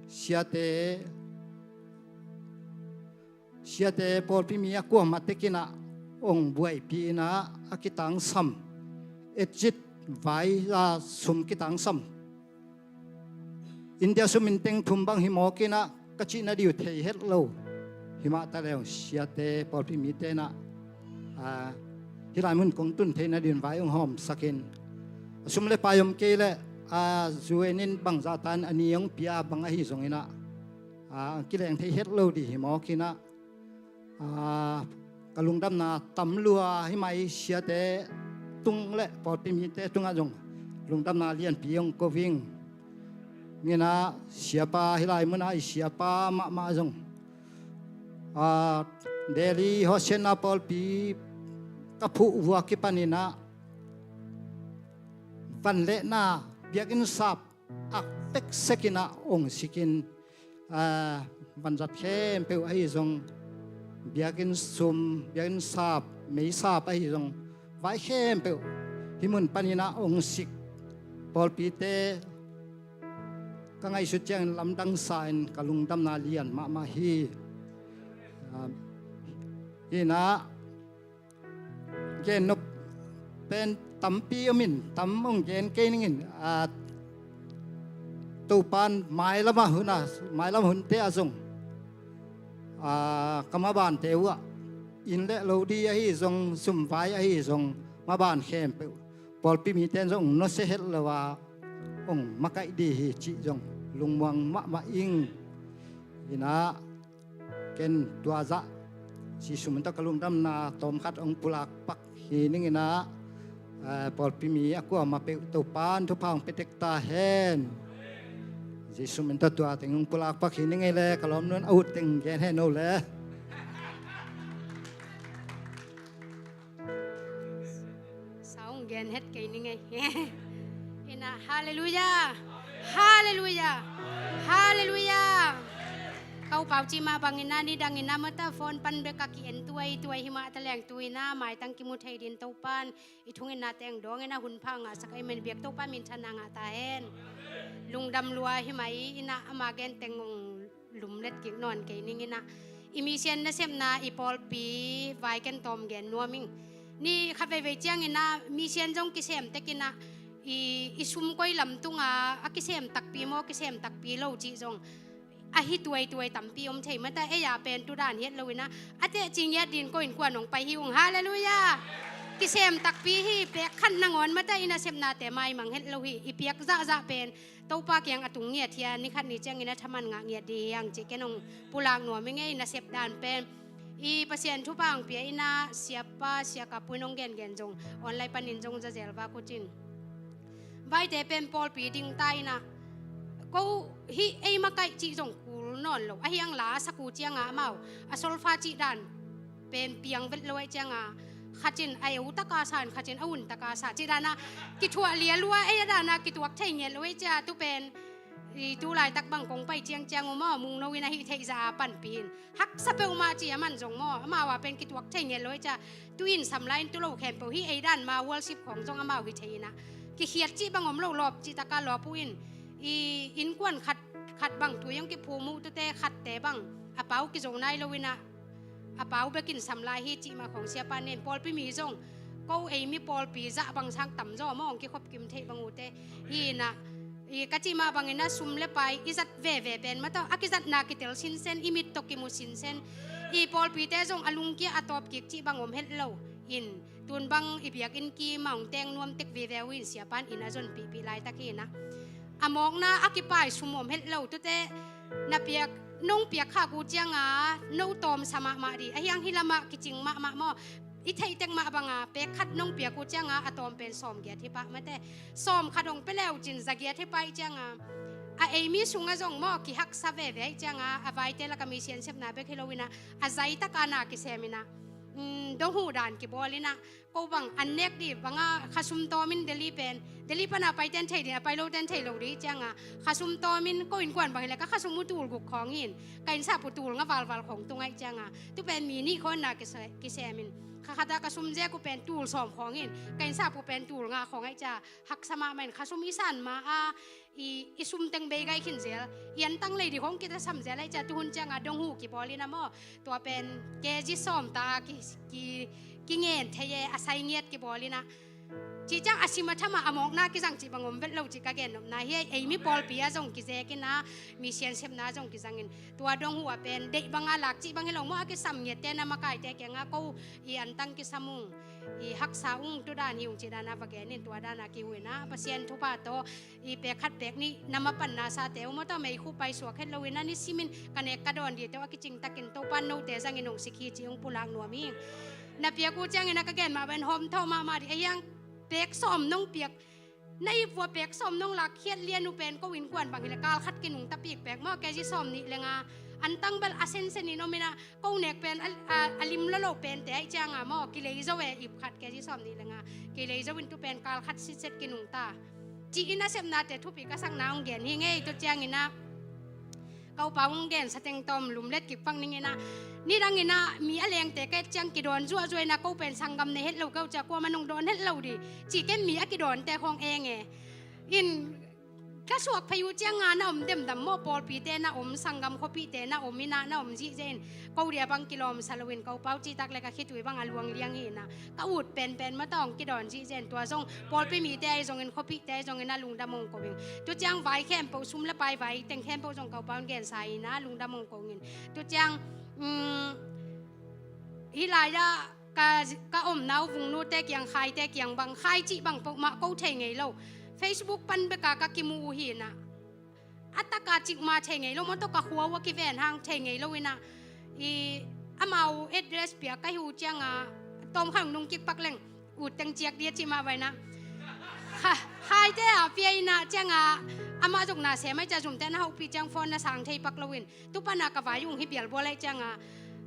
siate, siate pawlpi mi a kuamah tekin ah ong buaipih in ah a kitangsam, exit vai a sum kitangsam India sum in teng thum bang hi mawk in ah ka cih nading uh thei het lo. Himah ta leng siate pawlpi mite in ah, a, hih lai mun kong tun theih nading vai ong hawmsak in, a sum le pai om kei leh, a, U N in bangzah tan a ni ong pia bang ahi zongin ah, a, kileng thei het lo ding hi mawk in ah, a, ka lungdamna tam lua hi mai. Siate tung le pawlpi mite tungah zong lungdamna lianpi ong ko ing. In ah siapa, hih lai munah i siapa mahmah zong, a, Delhi Hosanna pawlpi ka phuh uh a kipan in ah van le na biakinn sap a peksekin ah ong sik in, a, vanzat khempeuh ahi zong, biakinn sum, biakinn sap, mei sap ahi zong, vai khempeuh hih mun panin ah ong sik pawlpite ka ngaihsut ciangin lamdang sa in ka lungdamna lian mahmah hi. A, hi in ah gen nop pen tampi om in, tam ong gen kei ning in, a, Topa'n mailam a hun a, mailam hunte ah zong, a, ka mabante uh ah inn le lo ding ahi zong, sumvai ahi zong, maban khempeuh pawlpi mite in zong nusia het lo a ong makaih ding hi cih zong lungmuang mahmah ing. In ah ken tua zah Jesu min tawh ka lungdamna tawmkhat ong pulak pak hi ning in ah, eh, pawlpi mi a kuamah peuh Topa'n thupha ong pia tek ta hen. Jesu min tawh tua teng ong pulak pak hi ning ei le, ka lawmnu'n a ut teng gen hen o le. Sa ong gen het kei ning ei. In ah, halleluiah. Halleluiah. Halleluiah. Ka upau cih mah bangin ah, nidangin ah mata phone pan bek a ki-en tuaituai hi mah ta leng, tu-in ah maitang kimu thei dingin Topa'n i thungetnate ong dawngin ah hun pha ngahsak ahih manin biak Topa minthanna ngah ta hen. Lungdam lua hi mai. In ah ama gen teng ong lumlet kik nawn kei ning in ah, i mission nasepna, i pawlpi vai ken tawm gen nuam ing. Ni khat veivei ciangin ah mission zong kisem tek in ah, i, i sum koi lam tunga a kisem takpi maw, kisem takpi lo cih zong ahi tuaituai tampi om thei mata, ei a pen tu dan hi het lo in ah, a teci ngiat dingin ko innkuan ong pai hi ung. Halleluiah. Kisem takpi hi, pek khat nangawn mata i nasepnate maimang het lo hi. I piak zahzah pen Topa kiang a tung ngiat hi a, ni khat ni ciangin a thaman ngah ngiat ding hi hang cih ken ong pulak nuam ing ei. Nasep dan pen i Pasian thupha ong pia in ah, siapa, siaka puin ong gengen zong online panin zong zazel vak uh cin. Vaite pen pawlpi ding ta in ah, ko hih ei makaih cih zong kul nawn lo. Ahi hang la sak uh cianga amau a solfa cih dan pen piang vet lo ahih cianga, khat in a eu taka sa in, khat in a un taka sa cih dana kithuah lialua, ei a dana kituak thei ngiat lo ahih cia, tu pen i tu laitak bang kong pai ciangciang uh maw, mungno in a hih theih zah a panpih in haksa peuhmah ci a man zong maw, amau a pen kituak thei ngiat lo ahih cia, tu in sam lai in tu lo khempeuh hih ei dan ma worship khawng zong amau hi thei in ah, kikhiat cih bang om lo, lawp cih taka lawp uh in, i innkuan khat khat bang tui hong kiphum uh, tute khatte bang a pau kizo nai lo in ah, a pau bekin sam lai hi cih mah khawng siapa nen, pawlpi mi zong ko ei mi pawlpi zah bang sang tamzaw maw hong kikhop kim theih bang uhte hi in ah, I ka cih mah bangin a sum le pai i zat veve pen mah tawh a kizatna kitel sinsen, i mit tawh kimu sinsen, i pawlpite zong a lungkia a tawpkik cih bang om het lo. In tun bang i biakinn kim a hong teng nuam tek veve uh in siapa in a zonpihpih laitak hi inah, a mawkna a kipai sum om het lo. Tute na piak, nong piak khak uh cianga no tawmsa mahmah dih, a hiang hi lamah kicing mahmah maw? I theih tek mah banga pek khat nong piak uh cianga a tawm pen sawm giat hi pah mate. Sawm khat hong pia leu cin za giat hi pah ih cianga, a ei mi sungah zong maw kihaksa veve ih cianga, a vaite laka mi siansepna bek hi lo inah, a zaitaka na kisem inah, mm, dong huh dan kibawl inah, ko bang an nek dih banga khasum tawmin Delhi pen, Delhi pana paiten thei dih, a pai loten thei lo dih cianga, khasum tawmin ko innkuan bang hileh ka khasum uh tul guk khawng hin, ka innsap uh tul nga valval khawng tung aih cianga, tu pen mi nih khawng na kise-, kisemin, kha khata ka sum zek uh pen tul sawm khawng hin, ka innsap uh pen tul nga khawng aih cia, haksa mahmah in khasum i san ma a, i, i sum teng bei gai khin zel, i antang lei dih khawng kitasam zel aih cia, tuhun cianga dong huh kibawl inah maw, tua pen kg sawm ta a ki, ki, kingen thei e, a sai ngiat kibawl inah. Cih ciang a sim a tham ah a mawkna kizang cih bang om vet lo cih ka gennopna hi. Ei mi pawlpi ah zong kizek inah, mi siansepna ah zong kizangin, tua dong huh ah pen deih banga lak cih bang hi lo maw, a kisam ngiatte na makaite kiangah ko i antang kisam ung, i haksa ung, tu dan hi ung cih dana va genin, tua dana kihuh inah Pasian thupha tawh i pek khat pek nih na mapanna sate uh maw tawh meikhu paisuak het loin a nisimin ka nek ka dawn dite uh a kicingtakin Topa note zangin hong sik hi cih hong pulak nuam hi. Na piak uh ciangin a ka gen mah bangin hawmthawh mahmah dih, a hiang pek sawm nong piak, na ip vua pek sawm nong lakkhiat lian uh pen ko innkuan bang hileh kal khat kinungta pik pek maw, kg sawm nih le nga, antang bel a sensen in om inah, ko nek pen a, a, a lim lolo pente aih cianga maw, kilei zo e, ip khat kg sawm nih le nga, kilei zo in tu pen kal khat sitset kinungta. Ci-in a sepnate thupi ka sakna hong gen hi ngei, tu ciang inah ka upa hong gensa teng tawm lumlet kik pak ning inah, nidang inah mi a lengte ka et ciang kidawn zuahzuah inah ko pen sanggam nei het lo ka uh cia, kuamah nong dawn het lo dih, ci ken mi a kidawnte khawng eng e. In ka suak phei uh cianga na om demdam maw, pawlpite na om, sanggam khuapihte na om inah, na om zihzeh in, ko dia bang kilawmsa loin ka upa uh citak le ka khitui bang a luang liang hi inah, ka ut penpen mah tawh hong kidawn zihzeh in, tua zong pawlpi mite ahi zongin khuapihte ahi zongin a lungdam hong ko ing. Tu ciang vai khempeuh, sum le pai vai teng khempeuh zong ka upa un gensa inah lungdam hong ko ing. Tu ciang, um, hih lai-ah ka, ka omna uh Vungnute kiang, Khaite kiang bang, Khai cih bang peuhmah ko thei ngei lo. Facebook pan beka ka kimu uh hi inah, a taka cikmah thei ngei lo, maw tawh ka khua uh a kiven hang thei ngei lo inah, i, amau address piak ka hi uh cianga tawmkhat hong nung kik pak leng ut teng ciak dih a cih mah bang inah, Kha-, Khaite a pia inah cianga, amah zong na sem aih cia, zumte na hopih ciang phone na sang thei pak loin, tu pana ka vai uh hong hi bialbual aih cianga,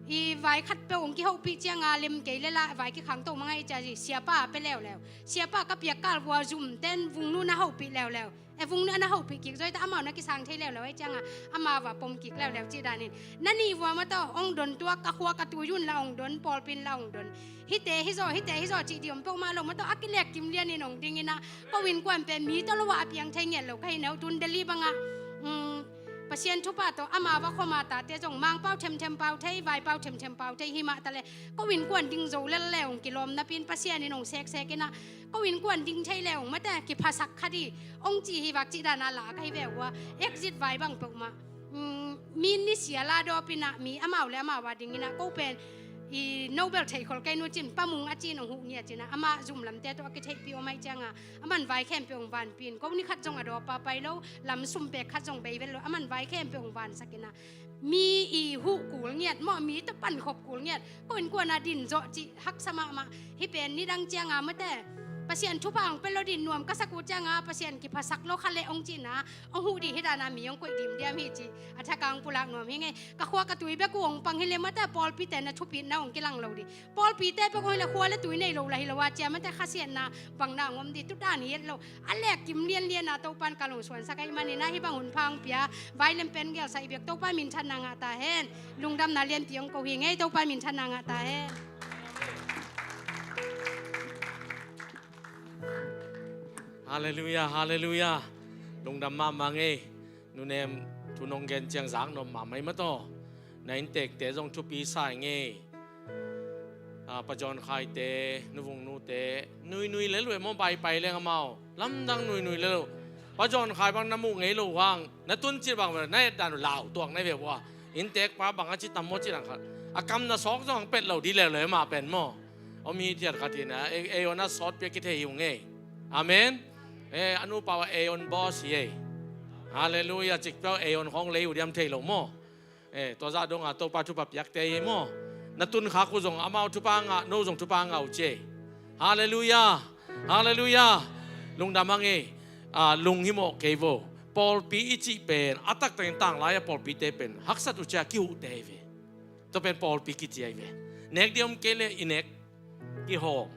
i vai khat peuh hong kihopih cianga lem kei le lah vai kikhangto mang aih cia, siapa a pia leuleu, siapa ka piak kal vua zumten Vungnu na hopih leuleu, e, Vungnu a na hopih kik zaw ita, amau na kisang thei leuleu aih cianga, amau va pom kik leuleu cih danin, na nih vua mah tawh hong don tuak, ka khua ka tui un lah hong don, pawlpi in lah hong don. Hihte hi zaw, hihte hi zaw cih dih om peuhmah lo, mah tawh a kilek kim lianin hong ding inah, ko innkuan pen mi tawh lo ah a piang thei ngiat lo ka hi neu, tun Delhi bangah, um, Pasian thupha tawh amau a khuama tate zong Mangpau themthem pau thei, Vaipau themthem pau thei hi mah ta le, ko innkuan ding zo lel le hong kilawm napi in Pasian in hong seksek inah, ko innkuan ding thei le hong mate kiphasak kha dih hong ci hi vak cih dana lah ka hi ve uh a, exit vai bang peuhmah. Um, mi nisia la dawp inah, mi amau le amau a ding inah, ko pen i nobel theikhol kei nu cin, Pa Mung a cin hong huh ngiat inah, amah zum lamte tawh a kitheihpih om aih cianga, aman vai khempeuh hong vanpih in, ko ni khat zong a dawp a pai lo, lam sum pek khat zong bei vet lo, aman vai khempeuh hong vansak inah, mi i huh kul ngiat maw, mi tawh pankhop kul ngiat, ko innkuan a din zawh cih haksa mahmah. Hih pen nidang cianga mate Pasian thupha hong pia lo dih nuam ka sak uh cianga, Pasian kiphasak lo kha leh hong cihna, hong huh dih hi dana mi hong koih dimdiam hi cih a thakang pulak nuam hi ngei. Ka khua ka tui bek uh hong pang hi le mate pawlpite na thupitna hong kilang lo dih. Pawlpite pek hong hi le khua le tui nei lo lah hi lo a cia mate khasiatna bangna hong om dih, tu dan hi et lo. A lek kim lianliana Topan ka lungsuansak ahih manin ah hih bang hun pha hong pia, vai lem pen gelsa i biak Topa minthanna ngah ta hen. Lungdamna lianpi hong ko hi ngei, Topa minthanna ngah ta hen. Halleluiah, halleluiah. Lungdam mahmah ngei. Nunem thu nong gen ciang zak nop mahmah i mataw. Na inntekte zong thupi sa i ngei. Ah, Pa John Khaite, Nu Vung Nute, nuinui lel uh e maw, bai pai leng amau. Lamdang nuinui lel uh. Pa John Khai bang na muh ngei lo hang, na tun cih bang na et dan uh lautuak na hi ve uh a. Innteek pa bang a ci tam maw ci dan khat. A kam na sawk zong hong pet lo dih leuleu mah pen maw. Om hi thiat khat hi na, ei, ei on a sawt pia kithei hi uh ngei. Amen. Eh, a nupa uh a ei on boss hi ei. Halleluiah, cik pia ei on khawng lei uh diam thei lo maw. Eh, tua zah dong a Topa thupha piakte hi maw. Na tun khak uh zong amau thupha ngah, no zong thupha ngah uh ci ei. Halleluiah. Halleluiah. Lungdam hang ei. Ah, lunghimawh kei vo. Pawlpi i cih pen a taktakin tanglai a pawlpite pen haksat uh cia kihuhte hi ve. Tua pen pawlpi kici ahi ve. Nek ding om kei leh i nek, kihawm.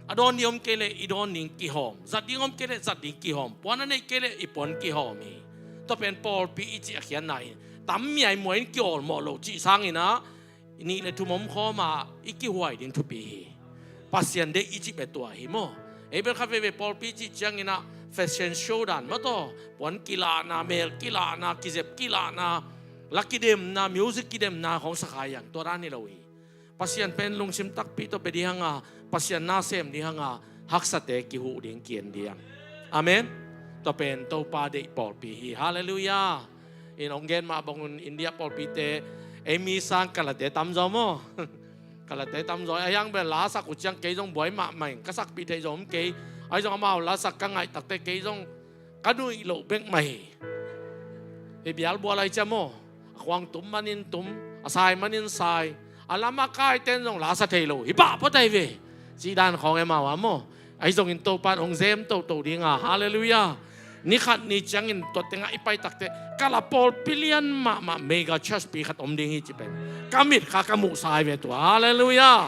A dawn ding om kei leh i dawn ding kihawm. Zat ding om kei leh zat ding kihawm. Puan a neih kei leh i puan kihawm hi. Tua pen pawlpi i cih a khiatna hi. Tam miaimuai in kiawlmawh loh cih sangin ah nih le thum om khawm a i kihuai ding thupi hi. Pasian deih i cih beh tua hi maw. Ei bel khat veivei pawlpi cih ciangin ah fashion show dan maw taw. Puan kilahna, mel kilahna, kizep kilahna, la kidemna, music kidemna khawng sa kha hiang, tua dan hi lo hi. Pasian pen lungsim takpi tawh bia ding hang a, Pasian na sem ding hang a, haksate kihuh ding, ki-en ding. Amen. Tua pen Topa deih pawlpi hi. Halleluiah. In hong gen mah bangun India pawlpite, ei mi sang kalate tamzaw maw. Kalate tamzaw. A hiang bel la sak uh ciang kei zong buai mahmah in, ka sakpih theih zong om kei. Ahi zong amau la sak ka ngaih takte kei zong ka nuih loh bek mah hi. Hi bial bual ahi cia maw. A khuang tum manin tum, a sai manin sai. A lam a kaiten zong la sa thei lo. Hi pah phot ahi ve. Cih dan khawng e mau a maw. Ahi zongin Topa in hong zem toto ding a. Halleluiah. Ni khat ni ciangin tua tengah i pai takte, kala pawlpi lian mahmah mega church pi khat om ding hi ci pen ka mit kha ka muhsa ahi ve tua. Halleluiah.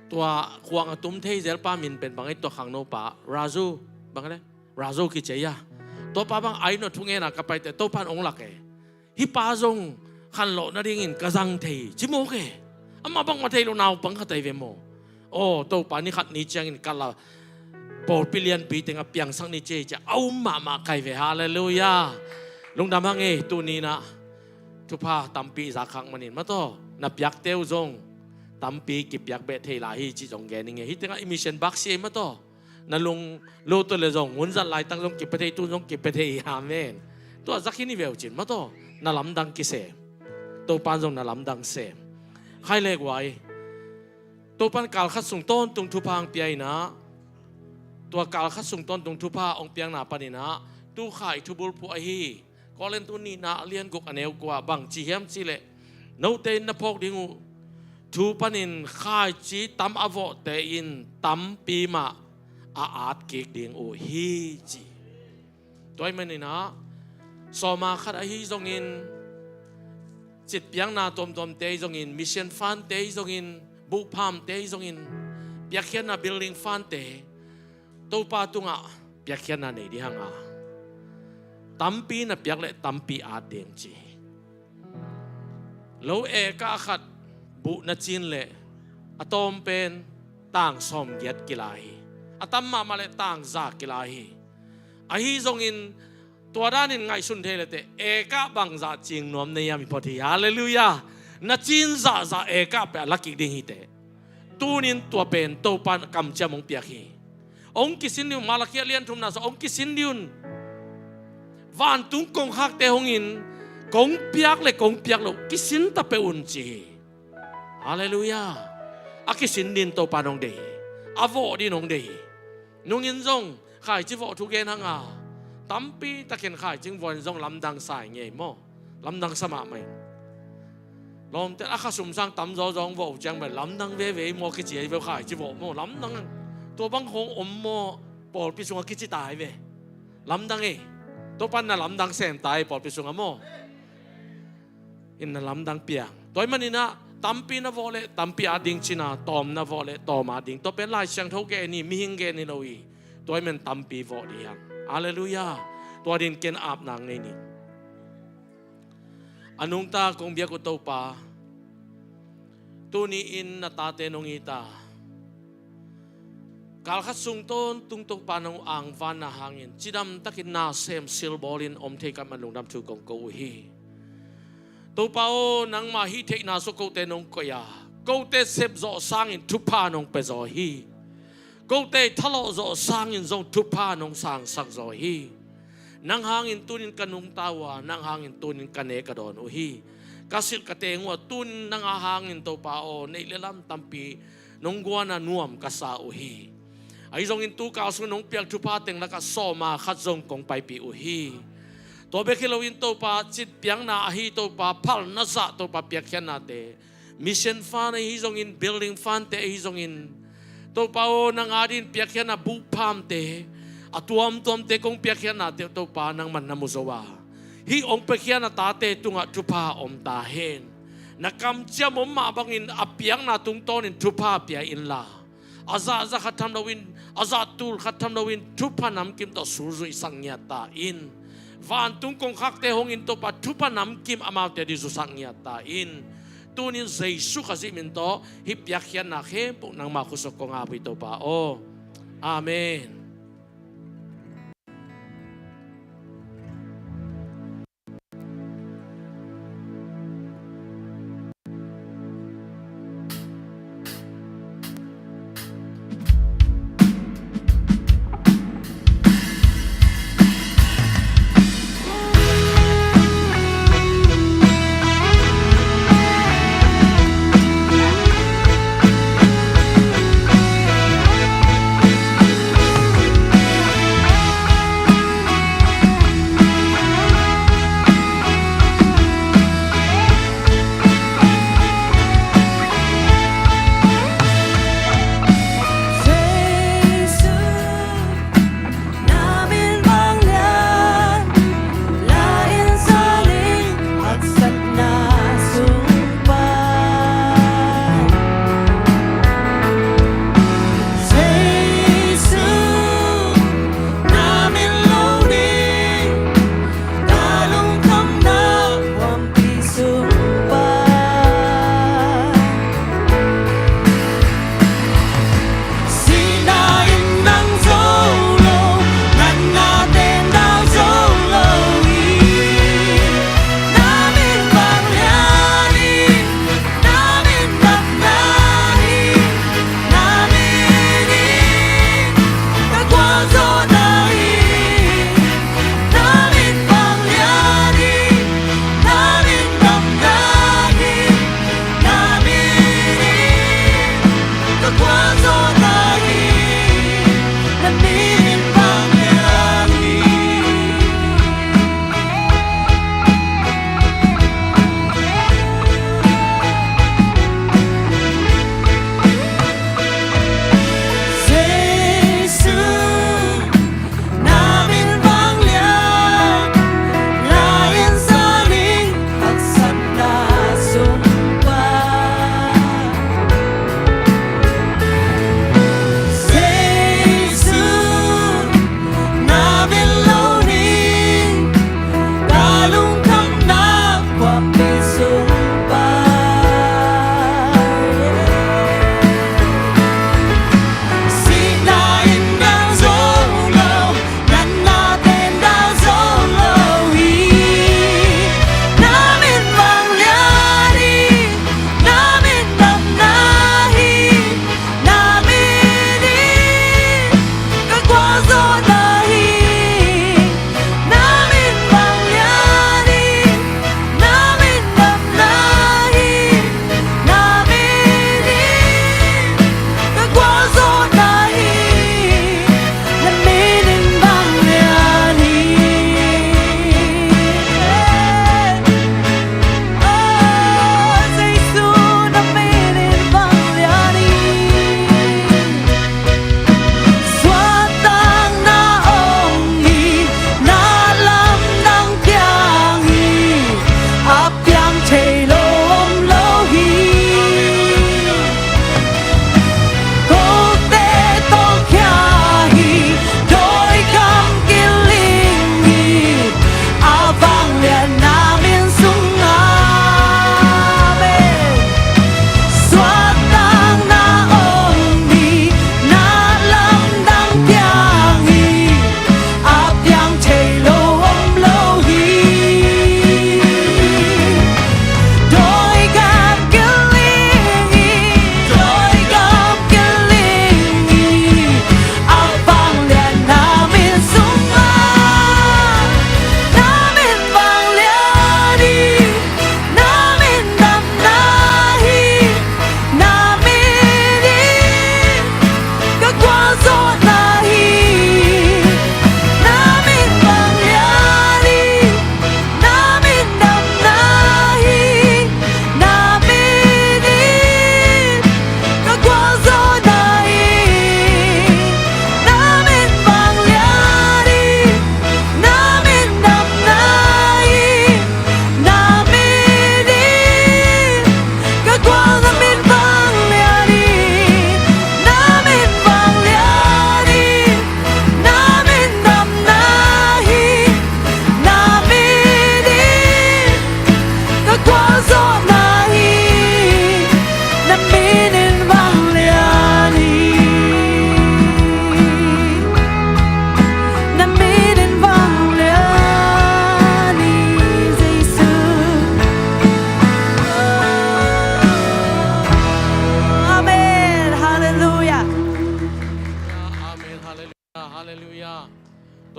Tua khuang a tum thei zelpa min pen bang ei, tua khangno pa Raju, bang le Raju kici a. Tua pa bang ai no thungen a ka paite Topa in hong lak e. Hih pa zong khanlawh nadingin ka zang thei ci mawk e. Amah bangmah thei lo naupang khat ahi ve maw. Aw, Topa ni khat ni ciangin kala pawlpi lianpi tengah piangsak ni ci ei ci a um mahmah ka hi ve. Halleluiah. Lungdam hang e, tuni in ah thupha tampi i zak khak manin maw taw, na piakte uh zong tampi kipiak beh thei lai hi cih zong gen ing e. Hih tengah i mission bak si ei maw taw. Na lunglut uh leh zong hun zat laitak zong kipia thei, tu zong kipia thei hi. Amen. Tua zak hi ni ve uh cin maw taw. Na lamdang kisem. Topa in zong na lamdang sem. Khai lek uai. Topa in kal khat sung tawntung thupha hong pia in ah, tua kal khat sung tawntung thupha hong piakna panin ah tu Khai thu bulphuh ahi Korin tu nihna a lian guk a neu kua bang ci hiam cih leh, note in na phawk ding uh thu panin khaici tam a vawhte in tampi mah a at kik ding uh hi ci. Tua ahih manin ah sawma khat ahi zongin, citpiakna tuamtuamte ahi zongin, mission fundte ahi zongin, buhphamte ahi zongin, piakkhiatna building fundte Topa tungah piakkhiatna nei ding hang a, tampi na piak leh tampi at ding ci. Lo ekah khat buh na cin leh a tawm pen tang sawmgiat kila hi. A tam mahmah leh tang za kila hi. Ahi zongin tua danin ngaihsun thei leh teh ekah bangzah cing nuam na hiam i phot hi. Halleluiah. Na cin zahzah ekah peh a la kik ding hi teh. Tunin tua pen Topa in kamciam hong piak hi. Hong kisin dih un, Malakia lian thumna sung hong kisin dih un. Vantung kongkhakte hong in, kong piak leh kong piak loh kisin ta peuh un ci hi. Halleluiah. A kisin ding Topa in hong deih hi. A vawh ding hong deih hi. Nungin zong khaici vawh thu gen hang a, tampi takin khaici vawh in zong lamdang sa hi ngei maw. Lamdang sa mahmah hi. Lawmte a khasum sang tamzaw zong vawh uh ciang bel lamdang veve hi maw kici hi ve, khaici vawh maw lamdang. Tua bang khawng om maw, pawlpi sungah kici ta hi ve. Lamdang e. Topa in na lamdang sem ta hi pawlpi sungah maw. In na lamdang piang. Tua ahih manin ah tampi na vawh leh tampi at ding cin a, tawm na vawh leh tawm at ding. Tua pen Lai Siangtho gen hi, mihing gen hi lo hi. Tua ahih manin tampi vawh ding hi hang. Halleluiah. Tua ding ken apna nei ni. A nungta kong biak uh Topa, tuni-in na tate nong it a, kal khat sung tawntung Topa nong angvanna hangin cidamtakin nasem silbawlin om thei khat man lungdam thu kong ko uh hi. Topa aw, nangmah hih theihna sung kote nong koih a, kote sepzawh sangin thupha nong piazaw hi. Kote thalawh zawh sangin zong thupha nong sangsak zaw hi. Nang hangin tunin ka nungta uh a, nang hangin tunin ka ne ka dawn uh hi. Ka silh ka teng uh a, tunin nang a hangin Topa aw, neih le lam tampi nong guana nuam ka sa uh hi. Ahi zongin tu kal sung nong piak thupha teng lakah sawma khat zong kong paipih uh hi. Tua bek hi loin Topa, citpiakna ahi Topa, phalna zah Topa, piakkhiatnate, mission fund ahi zongin, building fund te ahi zongin, Topa aw, nang adin piakkhiatna buhphamte, a tuamtuamte kong piakkhiatnate Topa, nangman na mu zo a, hih hong piakkhiatna tate tungah thupha om ta hen. Na kamciam om mah bangin a piakna tungtawnin thupha pia inla, a zah za khat tham loin, a zah tul khat tham loin, thupha namkim tawh sulzuihsak ngiat ta in. Vantung kongkhakte hongin Topa, thupha namkim amaute ading zusak ngiat ta in. Tunin Jesu Khazih min tawh hih piakkhiatna khempeuh nangma khut sungah kong ap uh hi Topa aw. Amen.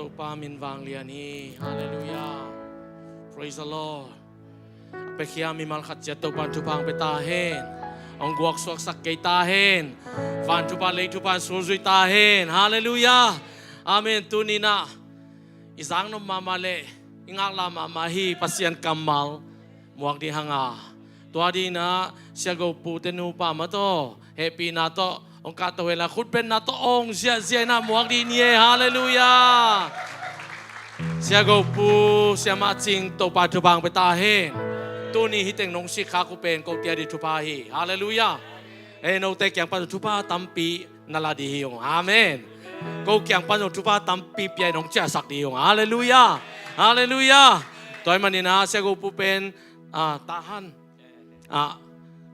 Topa min vanglian hi. Halleluiah. Praise the Lord. A piakhia mimal khat ciat Topa in thupha hong pia ta hen. Hong guaksuaksak kei ta hen. Van thupha lei thupha in sulzui ta hen. Halleluiah. Amen. Tuni-in ah i zaknop mahmah le i ngaklah mahmah hi Pasian kammal muak ding hang a, tua dingin ah Sia Go Pu te nupa mah tawh hehpihna tawh hong kahto hen la, khutbetna tawh hong ziahziah in ah muak ding ni e. Halleluiah. Sia Go Pu, Sia Mah Cing, Topa thupha hong pia ta hen. Tuni hih teng nong sikkhak uh pen kote a ding thupha hi. Halleluiah. Ei, note kiang pan thupha tampi na la ding hi ung. Amen. Ko kiang pan zong thupha tampi pia in hong ciahsak ding hi ung. Halleluiah. Halleluiah. Tua ahih manin ah Sia Go Pu pen, ah, Tahan, ah,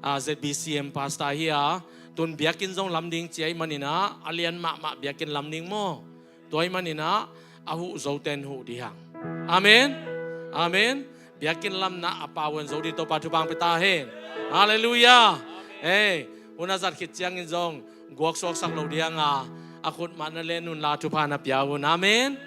ah, Z B C M pastor hi a, tun biakinn zong lam ding ci ahih manin ah a lian mahmah biakinn lam ding maw. Tua ahih manin ah a huh zote in huh ding hi hang. Amen. Amen. Biakinn lamna a pau in zo ding Topa thupha hong pia ta hen. Halleluiah. Ei, hun a zat khit ciangin zong guaksuaksak lo ding hang a, a khut mahna le nunla thupha na pia un. Amen.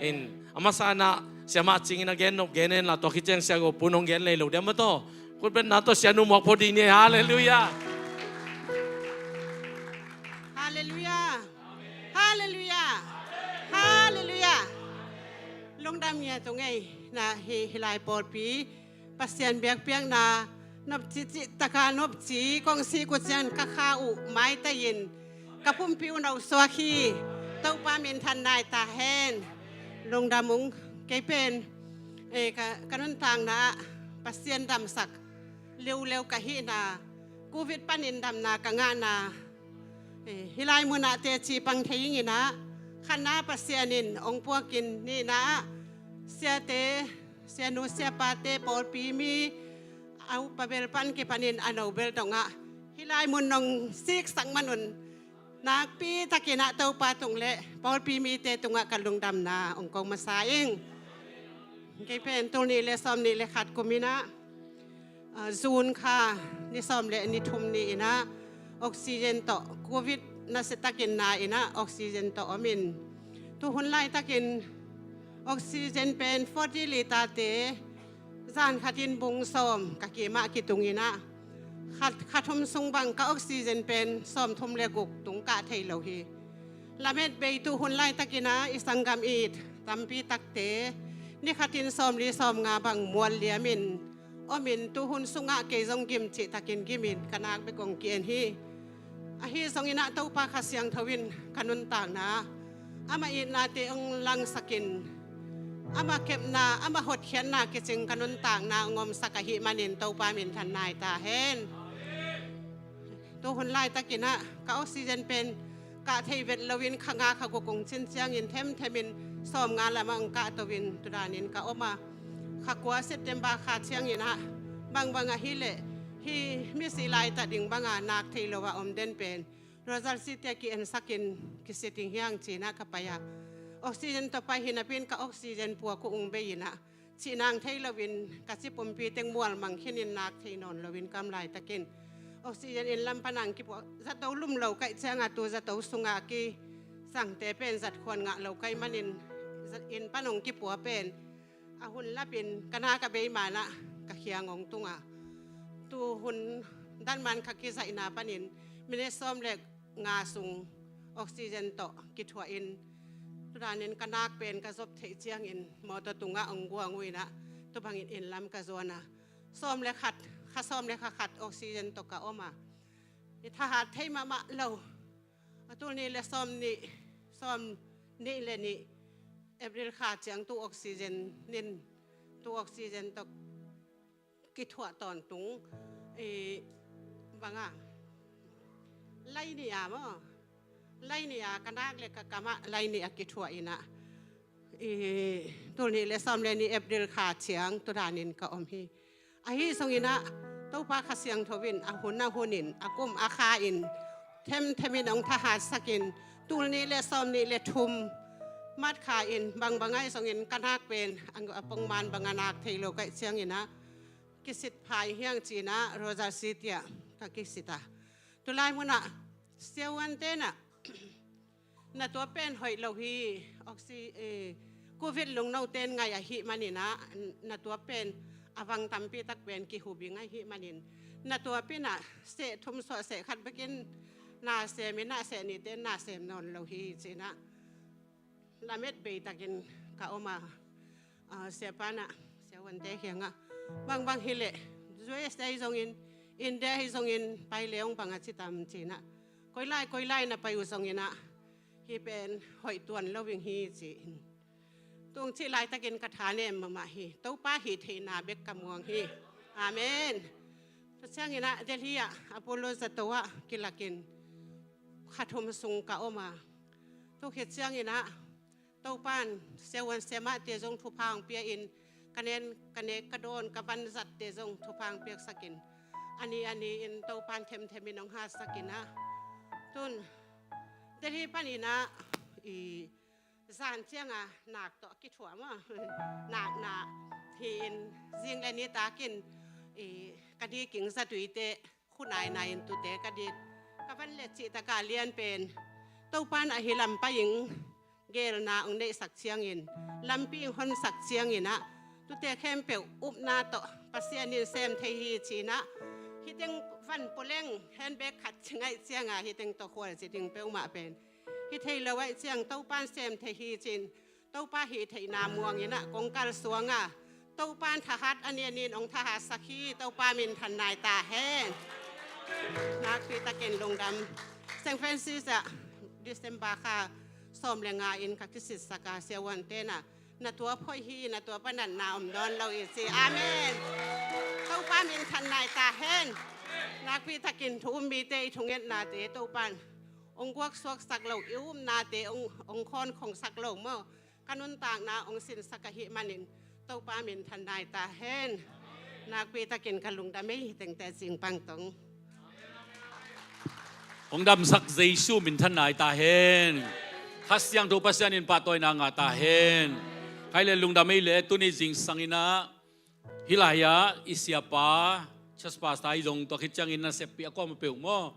In, a masa in ah Sia Mah Cing in a gen nop gen hen la, tua khit ciang Sia Go Pu in hong gen lei lo ding maw tawh. Khutbetna tawh Sia Nu muak phot ding ni e. Halleluiah. Halleluiah. Halleluiah. Halleluiah. Lungdam ngiat ung ei, na hih, hih lai pawlpi Pasian biakpiakna nopci cih taka nopci kong sik uh ciang ka kha uh maitai in ka pumpi uh no suak hi. Topa minthan nai ta hen. Lungdam ung. Kei pen, eh, ka, ka nuntakna ah Pasian damsak leuleu ka hihna, Covid panin damna ka ngahna, eh, hih lai munah teci pang thei ing in ah, khatna Pasian in hong puakin, nihna ah siate, sianu siapate, pawlpi mi, a upa bel pan kipanin a no bel dongah hih lai mun nong siksak man un nakpi takin ah Topa tung le pawlpi mite tungah ka lungdamna hong ko masa ing. Kei pen tul nih le sawm nih le khat kum in ah, ah, June kha ni sawm le ni thum ni in ah oxygen tawh, Covid nasia takin na in ah oxygen tawh om in, tu hun laitakin oxygen pen forty litre te zan khatin bung sawm ka kimah kitung in ah, khat, kha thum sung bang ka oxygen pen sawm thum le guk tung kah thei lo hi. Lamet bei tu hun laitakin ah i sanggam it tampi takte ni khatin sawm li sawm nga bang mual liamin om in, tu hun sungah kei zong gim cih takin gim in ka nak bek hong ki-en hi. Ahi zongin ah Topa Kha Siangtho in ka nuntakna, amah itnate hong langsakin, amah kepna, amah hotkhiatna kicing ka nuntakna hong omsak ahih manin Topa minthan nai ta hen. Tu hun laitakin ah ka oxygen pen kah thei vet loin kha nga kha guk hong cin ciangin themthemin sawm nga lamah hong kahto in tu danin ka om a, kha kua September kha ciangin ah bangbang ahih leh hih misi laitat ding banga nak thei lo a om den pen Royal City ah ki-ensakin kisit ding hi hang ci-in ah ka pai a, oxygen tawh pai hi napi-in ka oxygen puak uh hong bei in ah, cih nang thei loin ka ci pumpi teng mualmang khinin nak thei nawn loin ka om laitakin oxygen inn lam pan hong kipuah, zato lum lo ka hih ciangah tu zato sungah a kisangte pen zat khuan ngah lo ka hih manin, za-, inn pan hong kipuah pen a hun lapin ka nak a bei manah ka khiang hong tung a, tu hun dan man kha kizaihna panin minute sawm le nga sung oxygen tawh kithuah in, tu danin ka nak pen ka zop theih ciangin mawtaw tungah hong guang uh in ah, tu bangin inn lam ka zuan a, sawm le khat, kha sawm le kha khat oxygen tawh ka om a, i thahat thei mahmah lo. A tul nih le sawm nih, sawm nih le nih April kha ciang tu oxygen nin, tu oxygen tawh kithuah tawntung, i, banga, lai nih a maw, lai nih a ka nak le ka kamah lai nih a kithuah in ah, i, tul nih le sawm le nih April kha ciang tu danin ka om hi. Ahi zongin ah Topa Kha Siangtho in a hun a hunin, a kum a kha in themthemin hong thahatsakin, tul nih le sawm nih le thum March kha in bangbang ahi zongin ka nak pen a, a pongman banga nak thei lo ka hih ciangin ah kisit phai hi hang ci-in ah Royal City ah ka kisit a, tu lai munah siavuante in ah Na tua pen hoih lo hi. Oxy, eh, covid lungnote in ngaih ahih manin ah, na tua pen a vang tampi tak pen kihubing ahih manin, na tua pen ah seh thum suah seh khat bekin na sem in ah, seh nihte in na sem nawn lo hi ci-in ah lamet bei takin ka om a, ah, siapa in ah siavuante kiangah, bangbang hileh U S A hi zongin, India hi zongin pai le hong bang a ci tam ci-in ah, koi lai koi lai na pai uh zongin ah hih pen hoih tuan lo ing hi ci-in tung cih laitakin ka thanem mahmah hi. Topa hih theihna bek ka muang hi. Amen. Tua ciangin ah Delhi ah Apollo zato ah kilakin kha thum sung ka om a, tua khit ciangin ah Topa in siavuan siamahte zong thupha hong pia in, ka nen ka nek ka dawn ka vanzatte zong thupha hong piaksakin, a ni a ni-in Topa in themthemin hong hatsakin ah, tun Delhi panin ah i zan cianga nak tawh a kithuah maw, nak nak hi-in zing le nitakin i ka diking zatuite khu nainai in tute ka dik. Ka van let cihtaka lian pen Topa in ahi lam pai ing, geelna hong neihsak ciangin, lampi hong honsak ciangin ah, tute khempeuh upna tawh Pasian in sem thei hi ci-in ah, hih teng van poleng handbag khat ci ngaih cianga hih teng tawh khual ci ding peuhmah pen hih thei lo ahih ciang Topa in sem thei hi ci-in, Topa hih theihna muangin ah kong kalsuang a, Topa in thahat a ni a ni-in hong thahatsak hi. Topa minthan nai ta hen. Nakpi takin lungdam. Saint Francis ah December kha sawm le nga in ka kisitsak a, siavuante in ah na tua phoih hi, na tua panah na om nawn lo i ci. Amen. Topa minthan nai ta hen. Nakpi takin thu um mite i thungetnate Topa in hong guaksuaksak lo, i upnate hong, hong khawnkhongsak lo maw, ka nuntakna hong sinsak ahih manin Topa minthan nai ta hen. Nakpi takin ka lungdam ei, hih tengte cing pang tong. Hong damsak Jesu minthan nai ta hen. Kha Siangtho Pasian in pahtawina ngah ta hen. Khai le lungdam ei le, tuni zingsang in ah hih lai-ah i siapa, church pastor i zong tua khit ciangin na seppih a kuamah peuh maw,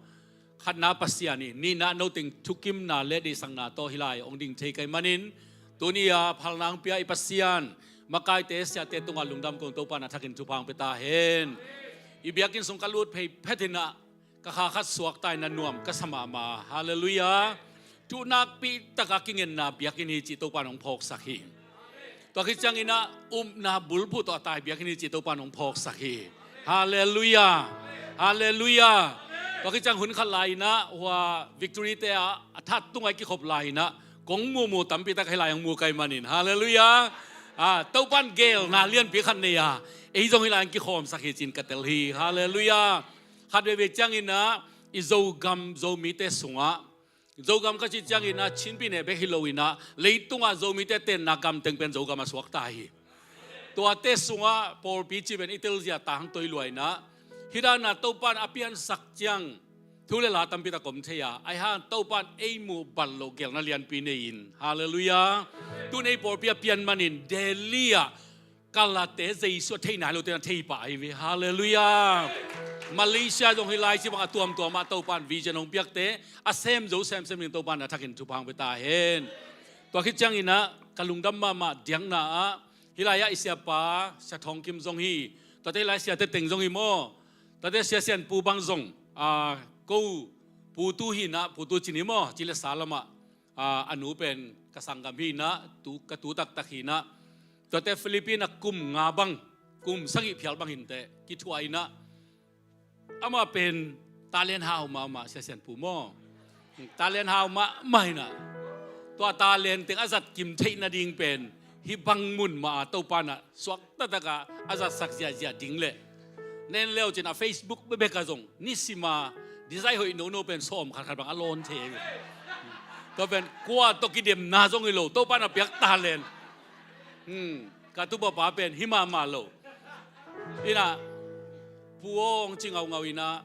khatna Pasian hi, nihna noteng thukimna le deihsakna tawh hih lai hong ding thei ka hih manin, tuni-a phalna hong pia i Pasian, makaite siate tungah lungdam kong, Topa in a thakin thupha hong pia ta hen. I biakinn sung ka lut phei phetin ah ka kha khat suakta in ah nuam ka sa mahmah. Halleluiah. Thu nakpi taka kingenna biakinn hi cih Topa in hong phawksak hi. Tua khit ciangin ah upna bulphuh tawh a tai biakinn hi cih Topa in hong phawksak hi. Halleluiah. Halleluiah. Tua khit ciang hun khat lai-in ah hua Victory te ah a that tungah i kikhop lai-in ah kong mumu tampi tak hih lai hong mu ka hih manin. Halleluiah. Ah, Topa in geelna lianpi khat nei a, ei zong hih lai hong kikhawmsak hi ci-in ka tel hi. Halleluiah. Khat veivei ciangin ah i Zogam Zomite sungah, Zogam ka cih ciangin ah Chin Pyine bek hi lo-in ah, leitungah Zomite tenna gam teng pen Zogam a suakta hi. Tuate sungah pawlpi cih pen i telzia ta hang toi lua-in ah, hih dan ah Topa in a piansak ciang thu le la tampi tak om thei a, ahi hang Topa in ei muh bang lo geelna lianpi nei-in. Halleluiah. Tun ei pawlpi a pian manin Delhi ah kalate Jesu a thei nai lote in a thei pah ahi ve. Halleluiah. Malaysia zong hih lai cih bang a tuamtuam ah Topa in vision hong piakte a sem zo semsem ding Topa in a thakin thupha hong pia ta hen. Tua khit ciangin ah ka lungdam mahmah diakna ah hih lai-ah i siapa Sia Thawng Kim zong hi. Tuate hih lai siate teng zong hi maw. Tuate Sia Sian Pu bang zong, ah, ko Pu Tu hi-in ah, Pu Tu Cin hi maw, ci le sa lamah, ah, a nu pen ka sanggam hi-in ah, tu, ka tu taktak hi-in ah, tuate Philippine ah kum nga bang, kum sagih phial bang hi inteh, kithuah in ah, amah pen talent hau mahmah, Sia Sian Pu maw. Talent hau mahmah hi-in ah, tua talent teng a zat kim theih nading pen hih bang mun mah ah Topa in ah suak taktak a a zatsak ziahziah ding leh, na en le uh cin a Facebook bekbek ah zong nisima design hoih nono pen sawm khatkhat bang a lawn thei. Tua pen kua tawh kidemna zong hi lo, Topa in a piak talent. Hmm, ka tupapa pen hi mahmah lo. In ah, Pu Aw hong ci ngaungau in ah,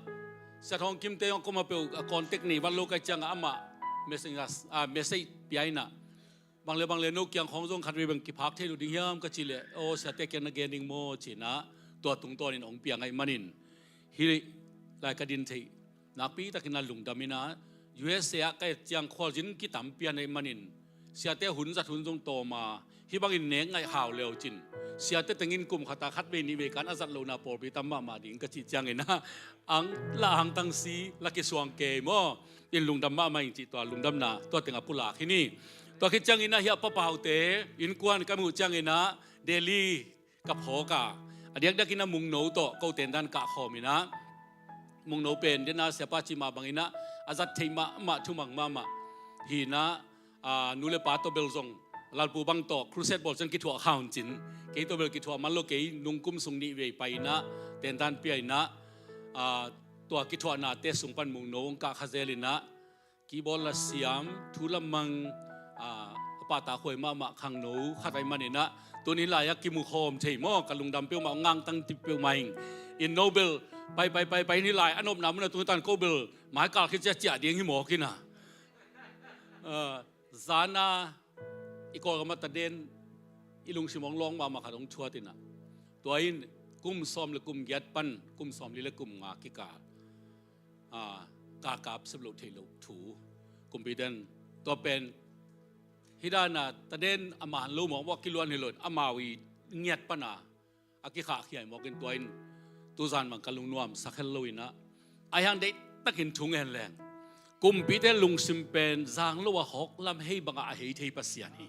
Sia Thawng Kim te hong koma peuh a contact nei vat lo ka hih ciangah amah message, ah, message pia in ah, bang le bang le no kiang khawng zong khatvei bang kiphak thei lo ding hiam ka cih leh, aw, siate kiang na gen ding maw ci-in ah, tua tungtawnin hong piang ahih manin hih lai ka din theih nakpi takin a lungdam in ah, U S A ah ka et ciang khualzin kitampi a neih manin siate hun zat hun zong tawm a, hih bangin nek ngaih hau leu cin, siate tengin kum khat a khat vei nih vei kan a zat lohna pawlpi tam mahmah ding ka cih ciangin ah, ang la angtang si la kisuang kei maw? In lungdam mahmah ing cih tua lungdamna tua teng a pulak hi ni. Tua khit ciangin ah hih a papaute innkuan ka muh ciangin ah Delhi ka phawk a, a diakdiakin ah Mungno tawh ko tendan kah khawm in ah, Mungno pen den a siapa cih mah bangin ah a zat theih mahmah, thumang mahmah hi in ah, a, nu le pa tawh bel zong Lalpu bang tawh crusade bawl ciang kithuah kha un cin, kei tawh bel kithuah man lo, kei nung kum sung nih vei pai in ah tendan pia in ah, a, tua kithuahnate sung pan Mungno hong kah kha zel in ah, keyboard la siam, thu la mang, a, a pahtakhuai mahmah khangno khat ahih manin ah, tuni lai ah kimu khawm thei maw? Ka lungdam peuhmah, ngangtang ti peuhmah ing. In no bel pai pai pai pai ni lai a nopna mun ah tuni tan ko bel mai kal khit ciah ciah ding hi mawk in ah. A, zan a i Kawlgam ah taden i lungsim hong lawng mahmah khat hong thuat in ah, tua in kum sawm le kum giat pan kum sawm li le kum nga kikal, a, kakap sep loh theih loh thu, kumpite in tua pen hih dan a taden a man lo mawkmawk kiluan hi lo in, amau i ngiat pan a a kikhahkhia hi mawk in, tua in tuzan bang ka lungnuam sak hel lo in ah, a hiang deihtakin thu ngen leng, kumpite lungsim pen zang lo a hawk lam hei bangah a hei thei Pasian hi.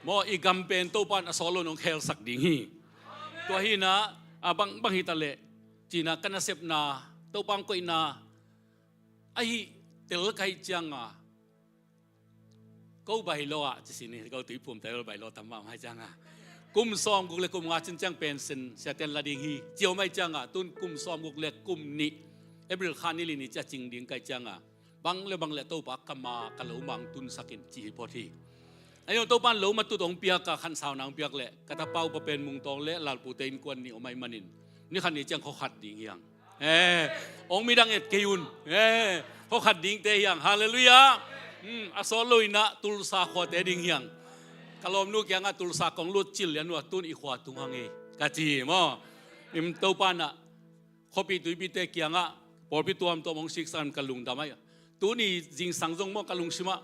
Maw, i gam pen Topa in a sawt lo in hong khelsak ding hi. Tua hi in ah, a bangbang hi ta leh, ci in ah ka nasepna, Topa hong koihna ahi tel ka hih ciang a, ko bailo ah, ci sin hi, ko tuiphum ta bailo tam mahmah ciang a, kum sawm guk le kum nga cin ciang pension siate in la ding hi, ci om ahih ciang a, tun kum sawm guk le kum nih, April kha ni li ni ciang cing ding ka hih ciang a, bang le bang le Topa ka ma ka lo mang tunsak in ci hi phot hi. Ahi zong Topa in lo ma tut hong piak a, khansauna hong piak leh ka tapa upa pen Mungtawng le Lalpute innkuan nih om ahih manin, ni khat ni ciang khua khat ding hi hang. Eh, hong midang et kei un. Eh, khua khat dingte hi hang. Halleluiah. Hmm, a sawt lo in ah Tulsa khuate ding hi hang. Ka lawmnu kiangah Tulsa kong lut cil lian uh a, tun i khua tung hang hi, ka ci hi maw. In Topa in ah khuapi tuipite kiangah pawlpi tuamtuam hong siksak in ka lungdam hi. Tuni zingsang zong maw ka lungsim ah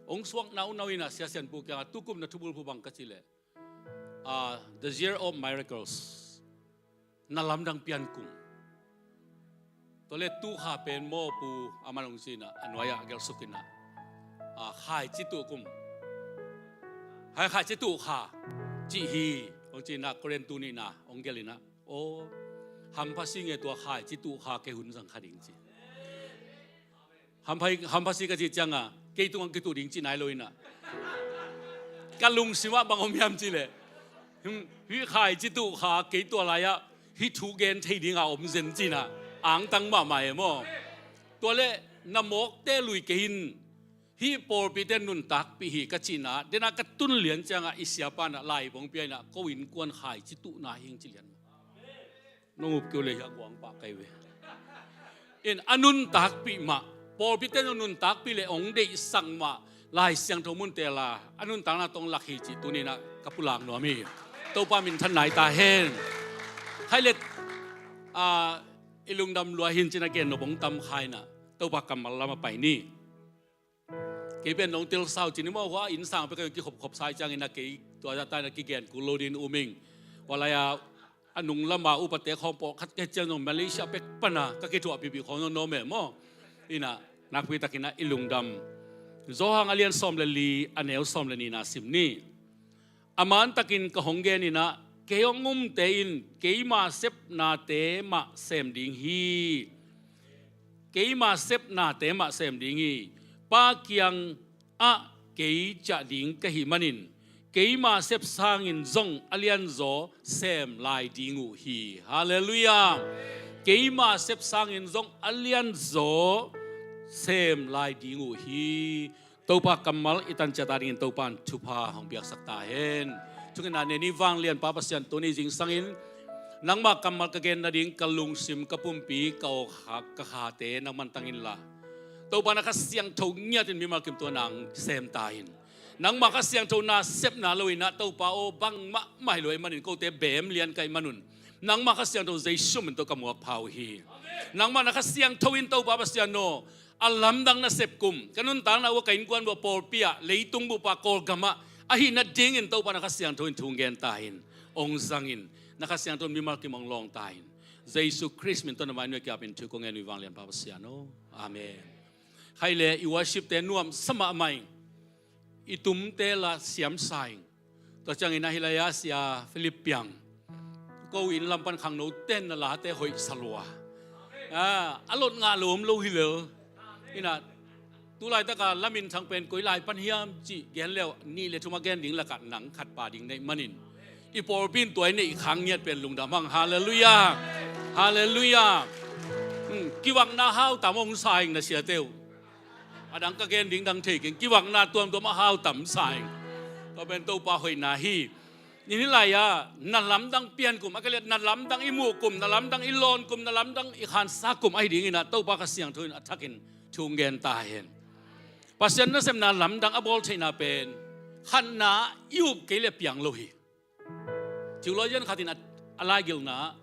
hong suak naunau in ah Sia Sian Pu kiangah, tu kum na thubulphuh bang ka cih leh, ah, the year of miracles. Na lamdang pian kum. Tua leh tu kha pen maw Pu, a man hong ci in ah, a nuai ah a gelh suk in ah, a, khaici tuh kum. Hai khaici tuh kha cih hi, hong ci in ah, Korean tu nihna hong gelh in ah, aw, hampha si nge tua khaici tuh kha kei hun zang kha ding ci. Hampha, hampha si ka cih ciang a, kei tungah kituh ding ci nai lo in ah, ka lungsim ah bang om hiam cih leh, hmm, hih khaici tuh kha kei tua lai ah hih thu gen thei ding a om zen ci in ah, angtang mahmah e maw. Tua leh na mawkte lui kei in, hih pawlpite nuntakpih hi ka cihna, den a ka tun lian ciang a i siapa in ah lai bang pia in ah, ko innkuan khaici tuhna hi ing ci lian. Nong up kei uh leh hiah guang pah kei ve. In a nuntakpih mah, pawlpite in a nuntakpih leh hong deihsak mah, Lai Siangtho mun teel a, a nuntakna tawh hong lak hi cih tuni in ah ka pulak nuam hi. Topa minthan nai ta hen. Khai leh, a, i lungdam lua hi in ci in ah gen nop hong tam kha in ah, Topa kammal lam ah pai ni. Kei pen nong tel sau ci ni maw, hua innsang pek a kikhopkhop sa ahih ciangin ah kei tua zah ta in ah kigen kul lo ding um ing. Hua lai a, a nung lam a upate khawng pawlkhat ka hih ciang zong Malaysia pek pan a ka kithuahpihpih khawng zong na om e maw. In ah nakpi takin ah i lungdam. Johan a lian sawm le li, a neu sawm le nihna sim ni. A mantakin ka hong gen in ah, kei hong umte in keima sepnate mah sem ding hi. Keima sepnate mah sem ding hi. Pa kiangah kei ciah ding ka hih manin, keima sep sangin zong a lianzaw sem lai ding uh hi. Halleluiah. Keima sep sangin zong a lianzaw sem lai ding uh hi. Topa kammal i tan ciat a dingin Topa in thupha hong piaksak ta hen. Thungetna nei ni. Vanglianpa Pasian, tuni zingsangin nangma kammal ka gen nading ka lungsim, ka pumpi, ka awkhak, ka khate nang mantang inla, Topa na Kha Siangtho ngiatin mimal kim tua nang sem ta in. Nangma Kha Siangtho nasepna lo in ah Topa aw, bangmah mai lo ahih manin kote bem lian ka hih manun, Nangmah Kha Siangtho Jesu min tawh ka muak pha uh hi. Nangmah na Kha Siangtho in Topa Pasian aw, a lamdang nasep kum, ka nuntakna uh ah, ka innkuan uh ah, pawlpi ah, leitung bup ah, Kawlgam ah, ahih nadingin Topa na Kha Siangtho in thu hong gen ta in, hong zang in, na Kha Siangtho in mimal kim hong lawng ta in. Jesu Khrist min tawh na mai-ah kiapin thu kong ngen uh hi, vanglian Pa Pasian aw. Amen. Khai le, i worship-te nuamsa mahmah ing. I tumte la siamsa ing. Tua ciangin ahi lai-ah Sia Philip Piang, ko inn lam pan khangnote in na late hoihsa lua. A, a lot ngah lo om lo hi lel. Inah, tu laitaka lamin thang pen koi lai pan hiam cih gen leu, nih le thum a gen ding lakah nang khat pha ding na hih manin, i pawlpi in tua i neih khak ngiat pen lungdam hang. Halleluiah. Halleluiah. Hmm, kivakna hau tam hong sa ing na siate uh. A dang ka gen ding dang thei keng, kivakna tuamtuam a hau tam sa ing. Tua pen Topa hoihna hi. Nih lai-ah na lamdang pian kum, a kei le na lamdang i muh kum, na lamdang i lawn kum, na lamdang i khansa kum ahi dingin ah Topa Kha Siangtho in a thakin thu hong gen ta hen. Pasian nasepna lamdang a bawl theihna pen khatna, i up kei le piang lo hi. Theologian khat in a, a laigilna ah,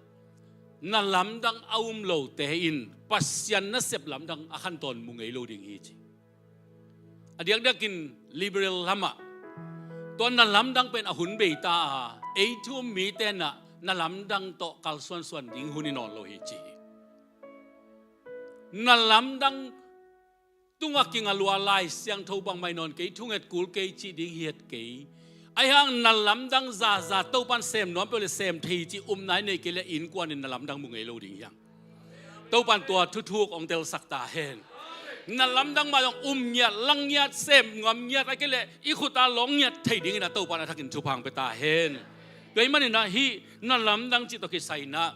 na lamdang a um lote in Pasian nasep lamdang a khantawn mu ngei lo ding hi, ci. A diakdiakin liberal lamah, tua na lamdang pen a hun bei ta a, ei thu-um mite in ah na lamdang tawh kalsuansuan ding hun hi nawn lo hi, ci hi. Na lamdang tungah kinga lua, Lai Siangtho bangmah hi nawn kei, thunget kul kei cih ding hi het kei. Ahi hang na lamdang zaza Topan sem nuam peuh le sem thei cih upna i neih kei le, innkuan in na lamdang mu ngei lo ding hi hang. Topan tua thuthuk hong telsak ta hen. Na lamdang mah zong um ngiat, lang ngiat, sem nuam ngiat, a kei le i khut a lawng ngiat thei dingin ah Topan a thakin thupha hong pia ta hen. Tua ahih manin ah hih na lamdang cih tawh kisai in ah,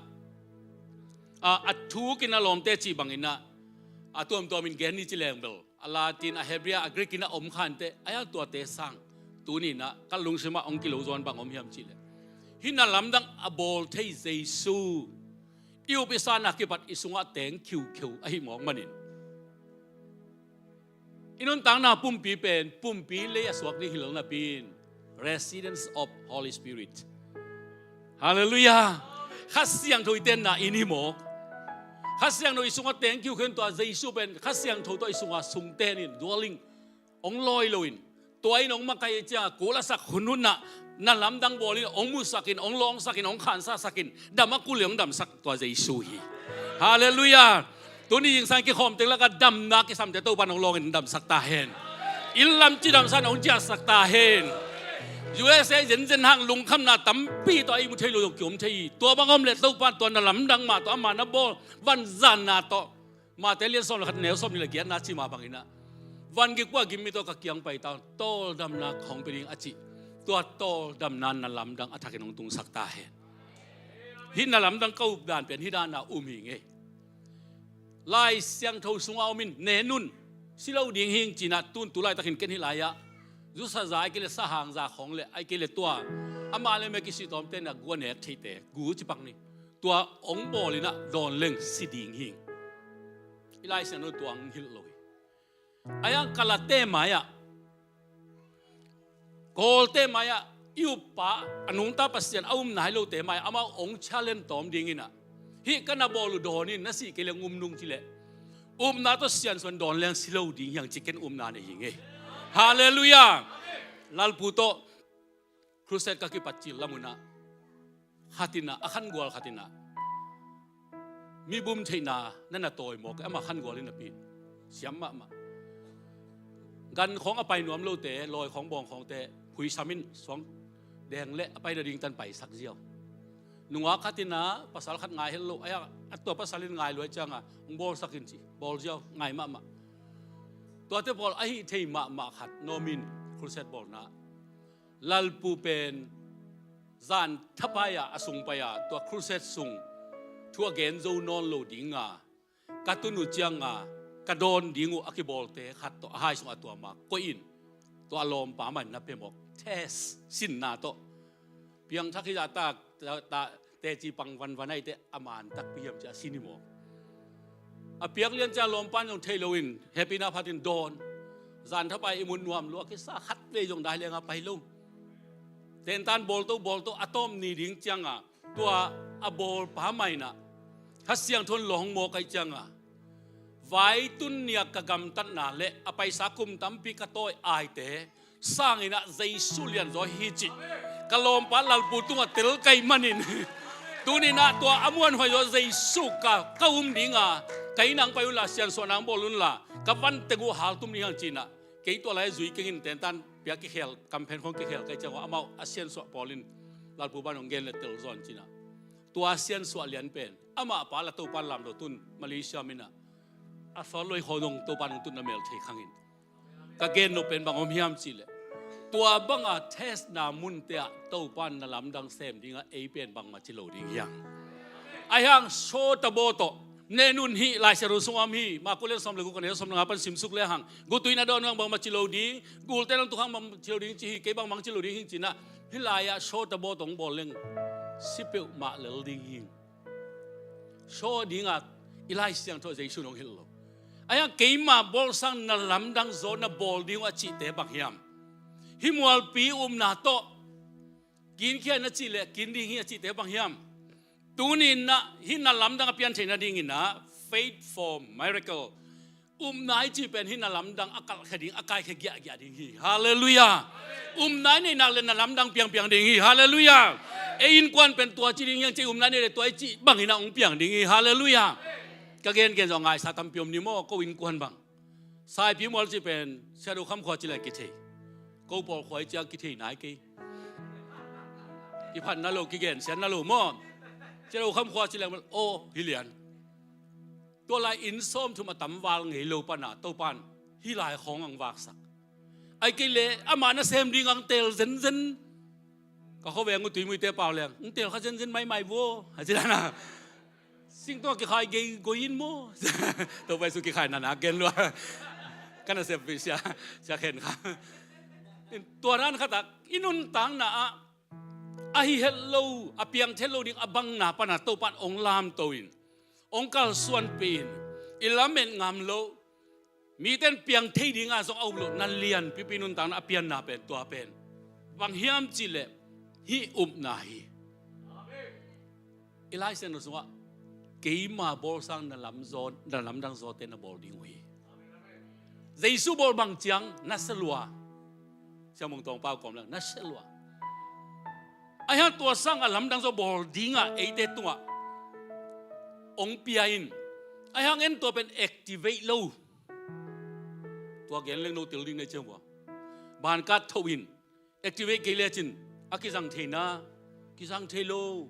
a, a thuk in a lawmte cih bangin ah, a tuamtuamin gen ni ci leng bel, a Latin, a Hebrew, a Greek in a om kha inteh, ahi hang tuate sang tuni in ah ka lungsim ah hong kilo zaw bang om hiam cih leh, hih na lamdang a bawl thei Jesu i up i san a kipat i sungah teng khiukheu ahih mawk manin, i nuntakna pumpi pen pumpi lei a suak ding hi lo napi-in, residence of Holy Spirit. Halleluiah. Kha Siangtho i tenna inn hi mawk. Kha Siangtho i sungah teng khiukheu in, tua Jesu pen Kha Siangtho tawh i sungah sung ten in, dwelling, hong lawi loin, tua in hong makai ciangah kul a sak hunhun ah na lamdang bawlin, hong musakin, hong lawngsakin, hong khansasakin, dam a kul le hong damsak tua Jesu hi. Halleluiah. Tuni zingsang kikhawm teng lakah damna kisamte Topan hong lawngin damsak ta hen. Inn lam cidamsa in hong ciahsak ta hen. U S A zenzen hang lungkhamna tampi tawh a ihmu thei lo zong kiom thei hi. Tua bang om leh Topan tua na lamdang mah tawh, ama na bawl vanzanna tawh, Mate lian sawm le khat, neu sawmnih le giatna ci mah bangin ah, van gik pua gimmi tawh ka kiang pai ta un, tawldamna hong pia ding a cih. Tua tawldamna na lamdang a thakin hong tungsak ta hen. Hih na lamdang ka up dan pen hih dan a um hi ngei. Lai Siangtho sungah om in, nen un, si lo ding hing ci-in ah, tun tu laitakin ken hih lai-ah zusa za, ahih kei leh sahang za khawng le, ahih kei leh tua ama le ama kisih tawmte in ah gu a nek theihte, gu ci pak ni. Tua hong bawl in ah dawn leng si ding hing. I Lai Siangtho tua hong hilh lo hi. Ahi hang Galate mai-ah, Kawlte mai-ah, i uppa, a nungta Pasian a upna hi lote mai-ah amau hong challenge tawm dingin ah, hih ka na bawl uh dawn in, na sih kei leh hong um nung ci leh, upna tawh siansuan dawn leng si lo ding hi hang ci, ken upna nei hi ngei. Halleluiah. Lalpu tawh crusade ka kipat cil lam un ah, khat in ah, a khangual khat in ah, mi bum theihna na na tawi mawk, ama khangual in a pi siam mahmah. Gan khawng a pai nuam lote, lawi khawng bawng khawngte phuisam in suang deng le a pai nading tan paisak ziau. Nungak khat in ah pasal khat ngai het lo, ahi hang a tua pasal in ngai lua ahih ciangah hong bawlsak in ci, bawl ziau, ngai mahmah. Tuate pawl ahi thei mahmah khat nuam in, crusade bawlna, Lalpu pen zan thapai-a, a sung pai-a, tua crusade sung thu a gen zo nawn lo dinga, ka tun uh cianga ka dawn ding uh a kibawlte khat tawh a hai sungah tua ma koih in, tua a lawmpa mah in na pia mawk, test, sinna tawh. Piangthak hi zah ta, ta, ta, teci pang vanvan ahih teh a man takpi hiam ci a sin hi mawk. A piak lian ciang lawmpa in zong thei loin, hehpihna phatin dawn. Zan thapai i mut nuam lua, kisa khat vei zong dai lenga pai lo. Tentan bawlto, bawlto, a tawp ni ding cianga tua a bawlpa mah in ah, Kha Siangtho in lawng mawk ahih ciangin, vai tun ni-a ka gamtatna le a paisa kum tampi ka tawi aite sangin ah Jesu lianzaw hi cih ka lawmpa Lalpu tungah tel ka hih manin, tuni-in ah tua a muanhuai zaw Jesu ka, ka um ding a, ka inn ah hong pai unla siansuahna hong bawl unla, ka van teng uh haltum ding hi hang ci-in ah, kei tua lai-ah zui keng in, tentan pia kikhel, kamphen khawng kikhel ka hih ciangin amau a siansuah pawl in Lalpu ban hong gen le tel zaw in ci-in ah, tua siansuah lian pen amah pa la Topa'n lamto tun Malaysia min ah a sawt lo hi khawng zong Topa'n hong tun na mel thei khang in. Ka gen nop pen bang om hiam cih leh, tua banga testna munte ah Topa'n na lamdang sem ding a, ei pen bangmah ci lo ding hi hang. Ahih hang sawtabaw tawh, nen un, hih Lai Siangtho sungah om hi, Marku lian sawm le guk, a neu sawm le nga pan simsuk le hang, gutui na dawn hang bangmah ci lo ding, gulte na tuk hang bangmah ci lo ding ci hi, kei bangmah ci lo ding hi ci-in ah, hih lai-ah sawtabaw tawh hong bawl leng si peuhmah lel ding hi. Saw ding a, i Lai Siangtho Jesu in hong hilh lo. Ahih hang keima bawl sang na lamdang zaw na bawl ding uh a cihte bang hiam? Hih mualpi upna tawh kinkhia in a cih leh kin ding hi a cihte bang hiam? Tuni-in ah hih na lamdang a pian theih nadingin ah, faith for miracle, upna i cih pen hih na lamdang a kalhkhia ding, a kaikhia giahgiah ding hi. Halleluiah. Upna i neih nak leh na lamdang piangpiang ding hi. Halleluiah. Ei innkuan pen tua ci ding hi hang ci, upna i neih leh tua i cih bangin ah hong piang ding hi. Halleluiah. Ka gengen zong ngaihsa tampi om ni maw, ko innkuan bang. Saipi mual cih pen Sia Do Kham khua ci leng kithei. Ko pawl khua i ci a kithei nai kei. Kiphatna lo, kigensiatna lo maw. Sia Do Kham khua ci leng, aw, hi lian. Tua lai inn sawmthum a tam val ngei lo pan a Topa'n hih lai khawng hong vaksak. Ahih kei leh amah nasem ding hong teel zenzen. Ka khuaveng uh Tuimuite pau leng, hong teel kha zenzen maimai vo, a ci dan a. Singtawng a kikhai gei goi in maw. Topa Jesu kikhai nana gen lua. Ka nasem pi sia, sia khen kha. Tua dan khat ah i nuntakna ah a hi het lo, a piang thei lo ding a bangna pan a Topa'n hong lamto in, hong kalsuanpih in, i lamet ngam lo, mite in piang thei ding a zong a up lo, na lianpipi nuntakna a pianna pen tua pen bang hiam cih leh hih upna hi. I Lai Siangtho sungah keima bawl sang na lam zaw, na lamdang zawte na bawl ding uh hi. Jesu bawl bang ciang na sia lua. Sia Mung Tawng pau kawm leng na sia lua. Ahih hang tua sang a lamdang zaw bawl ding a eite tungah hong pia in. Ahih hang en tua pen activate lo. Tua gen leng no til ding na hi ciang ua, bankat tho in. Activate kei lecin a kizang thei na, kizang thei lo.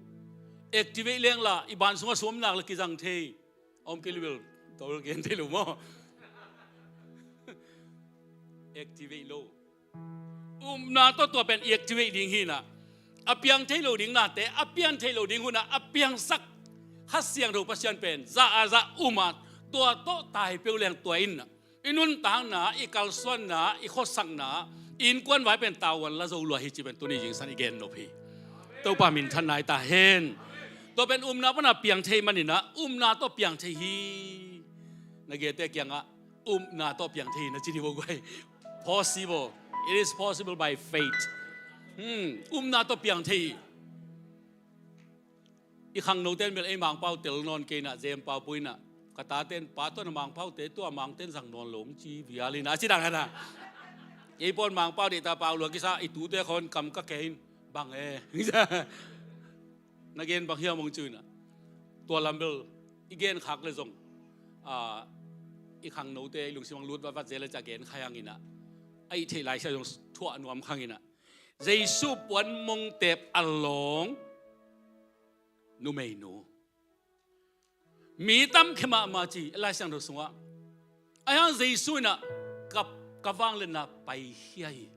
Activate leng la i ban sungah suam nak la kizang thei. A om kei leh bel tua bel gen thei lo maw. Activate lo. Upna tawh tua pen i activate ding hi in ah, a piang thei lo ding nate a pian thei lo ding hun ah a piangsak Kha Siangtho Pasian pen za a za um a, tua tawh tai peuh leng tua in ah, i nuntakna, i kalsuanna, i khuasakna, i innkuan vai pen tavuan la zo lua hi cih pen tuni zingsang i gen nop hi. Topa minthanna hi ta hen. Tua pen upna pan a piang thei manin ah, upna tawh piang thei hi. Na gete kiangah, upna tawh piang thei hi na ci ni vo guai. Possible. It is possible by faith. Hmm, upna tawh piang thei hi. I khangnote in bel ei Mangpau tel nawn kei in ah, Zem Pau Pui in ah, ka tate in, "Pa, tua na Mangpaute tua Mangte in zang nawn lo," hong ci vial in ah, a ci dan hi in ah. Ei pawn Mangpau deihta pau lua kisa, i tute khawng kam ka kei in, bang e. Na gen bang hiam hong ci uh in ah. Tua lam bel i gen khak leh zong, a, i khangnote i lungsim hong lut vatvat zel leh ci a gen kha hi hang in ah, a hih theih laisia zong thuah nuam kha hang in ah. Jesu puan mongtep a lawng numeinu, mi tamkhia mahmah ci Lai Siangtho sungah. Ahih hang Jesu in ah ka, ka vangliatna paikhia hi.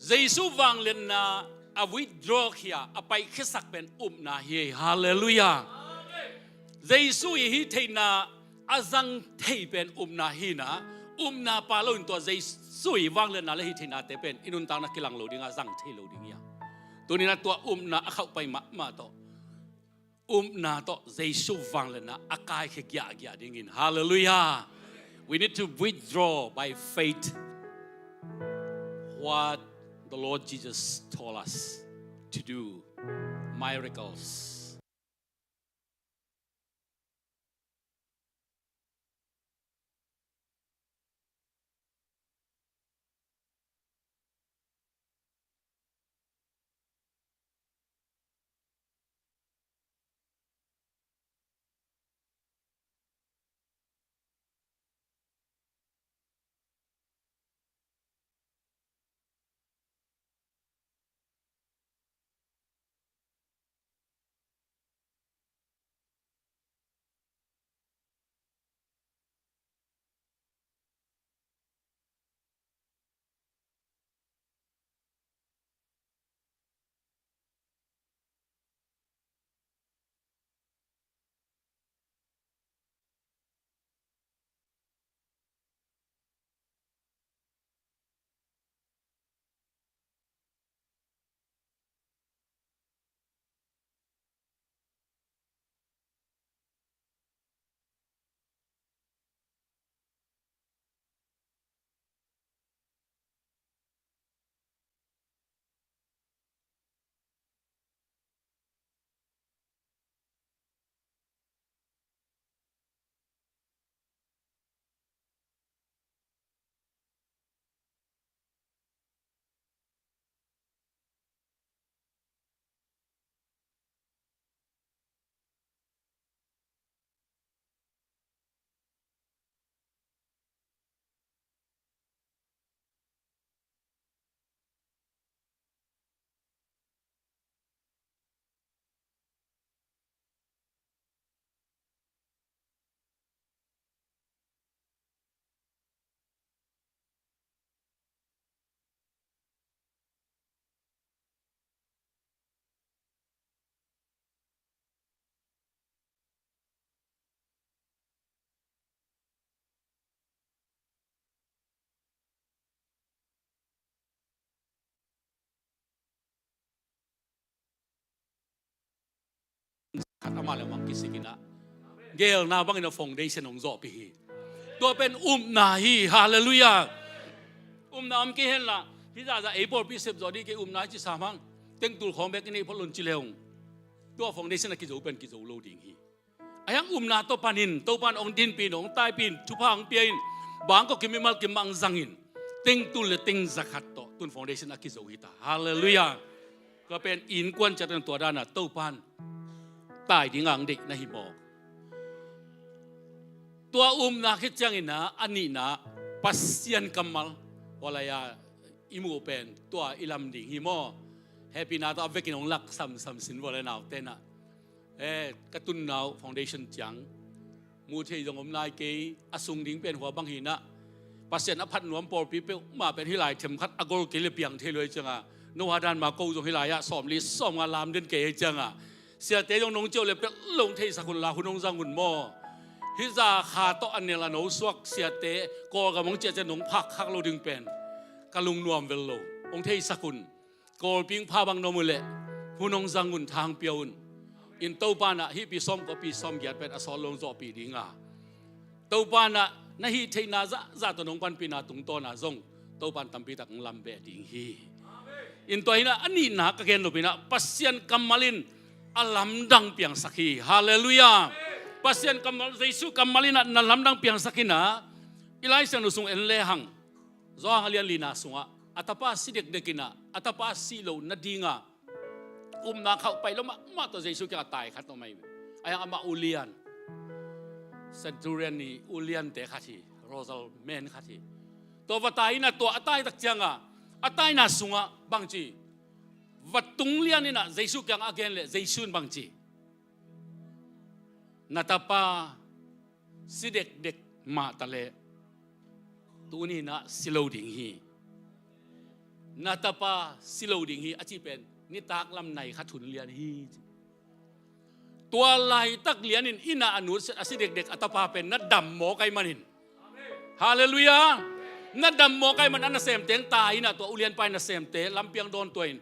Jesu vangliatna a withdraw khia, a paikhiasak pen upna hi. Halleluiah. Jesu i hih theihna a zang thei pen upna hi in ah, upna pha lo in tua Jesu i vangliatna le hih theihnate pen i nuntakna kilang lo ding a, zang thei lo ding hi a. Tuni in ah tua upna a khauhpai mahmah tawh, upna tawh Jesu vangliatna a kaikhia giahgiah dingin. Halleluiah. We need to withdraw by faith what the Lord Jesus told us. to do miracles. Khat ama le mang kisik in ah, gelna bangin a foundation hong zawhpih hi. Tua pen upna hi. Halleluiah. Upna om kei henla, hih zahzah ei pawlpi sep zawh dih kei, upna hi ci sam hang. Tengtul khawng bek i neih phot lo in ci le hong, tua foundation a kizo pen kizo lo ding hi. A hiang upna tawh panin Topa in hong dinpih in, hong taipih in, thupha hong pia in, bangkok kim, mimal kim mah hong zangin, tengtul le teng zakhat tawh tun foundation a kizo hi ta. Halleluiah. Tua pen innkuan ciat in tua dan a Topa in tai ding a hong deih na hi mawk. Tua upna khit ciangin ah, a nihna, Pasian kammal, hua lai-a i muh pen tua i lam ding hi maw. Hehpihna tawh a vekin hong lak samsam sin vua le naute in ah, eh, ka tunna uh foundation ciang mu thei zong om lai kei, a sung ding pen hua bang hi in ah, Pasian a phat nuam pawlpi peuhmah pen hih lai themkhat a gol kei le piang thei lo hi ciang a, no ha dan mah ko zong hih lai-ah sawmli sawmnga lam den kei hi ciang a, siate zong nong ciah uh le pet lo hong theisak un la, hun hong zang un maw. Hih zah kha tawh a nel a no suak siate Kawlgam hong ciah ciang nong phak khak lo ding pen ka lungnuam vel lo. Hong theisak un. Kawlpi hong pha bang nuam uh leh hun hong zang un, tha hong pia un. In Topa in ah hih pi sawmkua pi sawmgiat pen a sawt lo hong zawhpih ding a, Topa in ah na hih theihna zahzah tawh nong panpihna tungtawn ah zong Topa in tampi tak hong lam beh ding hi. In tua hi in ah, a nihna ka gen nop in ah, Pasian kammal in a lamdang piangsak hi. Halleluiah. Pasian kammal, Jesu kammal in ah na lamdang piangsak in ah, i Lai Siangtho sung en le hang, Johan a lian lina sungah a tapa si dekdek in ah, a tapa sih loh nading a upna khauh pai lo mahmah tawh Jesu kiangah tai khat om ahi. A hiang amah ulian, centurion i uliante khat hi, royal man khat hi. Tua va tai in ah, tua a tai tak ciang a, a taina sungah bangci, va tung lian in ah Jesu kiangah a gen leh Jesu in bangci, na tapa si dekdek mah ta leh tuni in ah si lo ding hi. Na tapa si lo ding hi a cih pen nitak lam nai khat hun lian hi. Tua laitak lian in, inn ah a nutsia a si dekdek a tapa pen na dam mawk ahih manin. Halleluiah. Na dam mawk ahih manin a nasemte hong tai in ah, tua ulianpa in nasemte lampiang dawntuah in,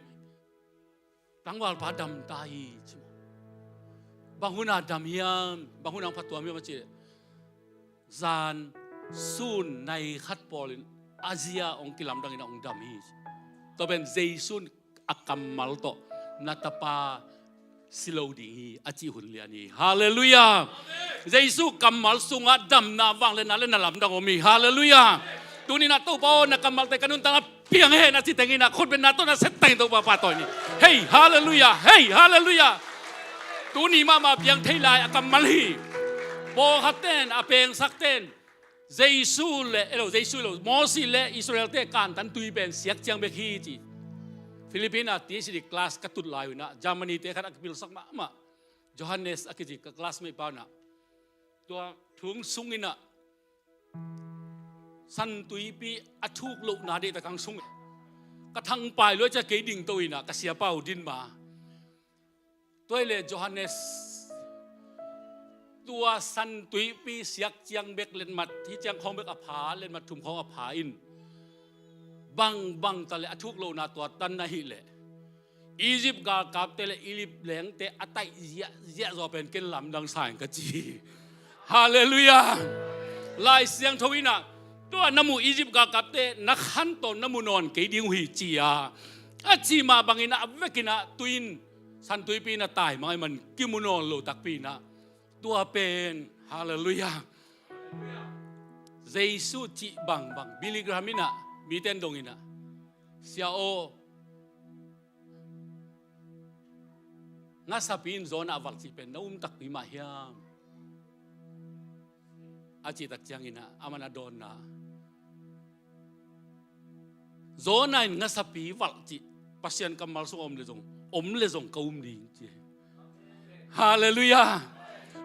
tangvalpa dam ta hi, ci maw. Bang hun a dam hiam, bang hun a hong phattuam hiam a cih leh, zan sun nai khat pawl in a zi ah hong kilamdang in ah hong dam hi, ci. Tua pen Jesu in a kammal tawh na tapa si lo ding hi, a cih hun lian hi. Halleluiah. Jesu kammal sungah damna, vangliatna le na lamdang om hi. Halleluiah. Tuni-in ah, Topa aw, na kammalte ka nuntakna piang hen, a ci teng in ah, khutbetna tawh na sep teng, Topa pahtawi ni. Hei, halleluiah. Hei, halleluiah. Tuni mahmah piang thei lai a kammal hi. Pawlkhatte'n, a pengsakte'n, Jesu le, elo, Jesu lo, Mosi le Israelte kantan tui pen siak ciang bek hi, ci. Philippines ah T H D class ka tut lai un ah, Germany-te khat a kipilsak mahmah, Johannes a kici ka classmate pa un ah, tua thong sung in ah, San Tuipi a thuk lohna deihtak hong sung. Ka thangpai lua ciang kei dingto in ah, ka siapa uh din ma. Tua hi leh Johannes, tua San Tuipi siak ciang bek letmat, hih ciang khawng bek a pha, letmat thum khawng a pha in, bangbang ta leh a thuk lohna tua tan na hih leh, Egypt galkapte le Egypt lengte a taih ziahziah zaw pen ken lamdang sa ing, ka ci. Halleluiah. Lai Siangtho in ah, tua na muh Egypt galkapte na khantawn na mu nawn kei ding uh hi, ci a, a cih mah bangin ah, a vekin ah, tui in, San Tuipi in ah taimang ahih man kimu nawn lo takpi in ah, tua pen, halleluiah, Jesu cih bangbang. Billy Graham in ah, mite'n dong in ah, "Sia aw, ngasapi in Jonah a valh cih pen na um takpi mah hiam?" a cih tak ciangin ah, aman a dawnna, "Jonah in ngasapi valh cih Pasian kammal sungah om leh zong, om leh zong ka um ding," ci. Halleluiah.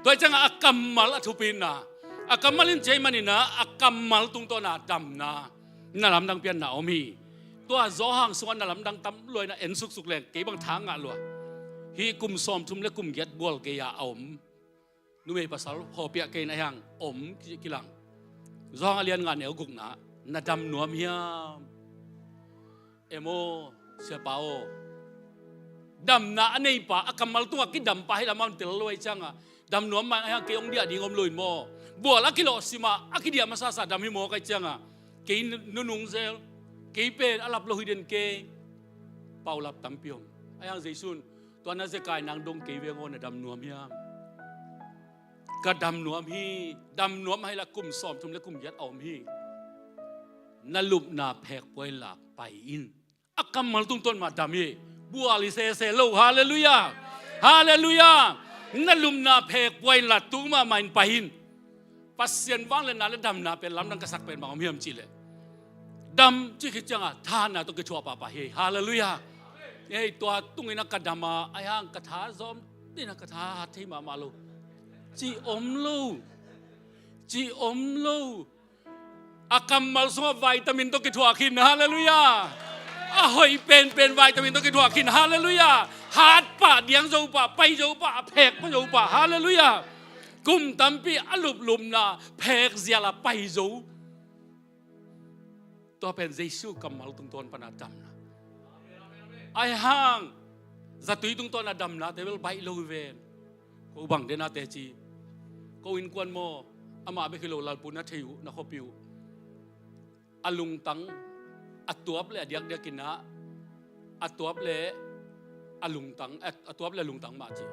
Tua hi ciangah a kammal a thupina, a kammal in, ci ahih manin ah, a kammal tungtawn ah damna, na lamdang pianna om hi. Tua Johan sungah na lamdang tam lua in ah, en suksuk leng kei bang tha ngah lua. Hih kum sawmthum le kum giat bual gei-a a om numei pasal hawpiah kei in ah, hiang om ki, kilang. Johan a lian nga neu gukna, "Na dam nuam hiam?" Em aw, siapa aw. Damna a neipa, a kammal tungah kidampa hi lam a om tel lo ahih ciangah, dam nuam mah hiang, kei hong diah ding om lo in maw. Bual a kilawh simah, a kidiah masasa dam hi maw, ka hih ciangah, kei nunung zel, kei pen a lap lo hi den kei. Paulap tampi om. Ahih hang Jesu'n, "Tua na zekai nang dong kei veng aw, na dam nuam hiam?" "Ka dam nuam hi." Dam nuam mah hi leh kum sawmthum le kum giat a om hi. "Na lupna phek pua inla pai in." A kammal tungtawn mah dam hi. Bual hi sese lo. Halleluiah. Halleluiah. "Na lupna phek pua inla tu mahmah in pai in." Pasian vangliatna le damna pen lamdang ka sak pen bang om hiam cih leh, dam cih khit ciangah thahatna tawh kithuah pahpah hi. Halleluiah. Ei, tua tungin ah ka dam a, ahih hang ka tha zawm ding ah, ka tha hat thei mahmah lo, cih om lo. Cih om lo. A kammal sungah vitamin tawh kithuah khin. Halleluiah. A hoih penpen vitamin tawh kithuah khin. Halleluiah. Hat pah, diang zo pah, pai zo pah, a phek pah zo pah. Halleluiah. Kum tampi a luplupna phek zial a pai zo. Tua pen Jesu kammal tungtawn pan a damna. Ahih hang zatui tungtawn a damnate bel baih lo hi ven. Ko bang den a teci, ko innkuan maw, amah bek hi lo, lalpu na thei uh, na khuapi uh, a lungtang, a tuap le a diakdiak in ah, a tuap le a lungtang, a, a tuap le a lungtang mah ci.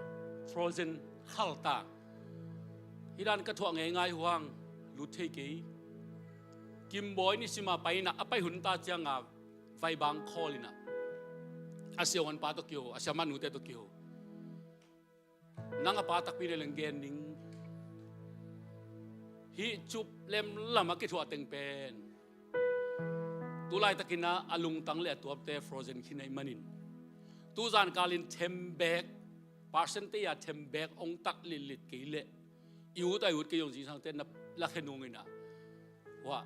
Frozen, khalta. Hih dan ka thuah ngeingai uh hang, lut thei kei. Kimbawi nisim a pai in ah, a pai hun ta ciangah, vaibang khawl in ah, a siavuanpa tawh kiho, a siamanute tawh kiho. Nang a pa takpi leh leng gen ning. Hih cup lemlam a kithuah teng pen, tu laitakin ah a lungtang le a tuapte frozen khin ahih manin, tu zankalin thembek, percentage a thembek hong tat litlit kei leh, i ut a i ut kei zong zingsangte na lakhia nung in ah, hua,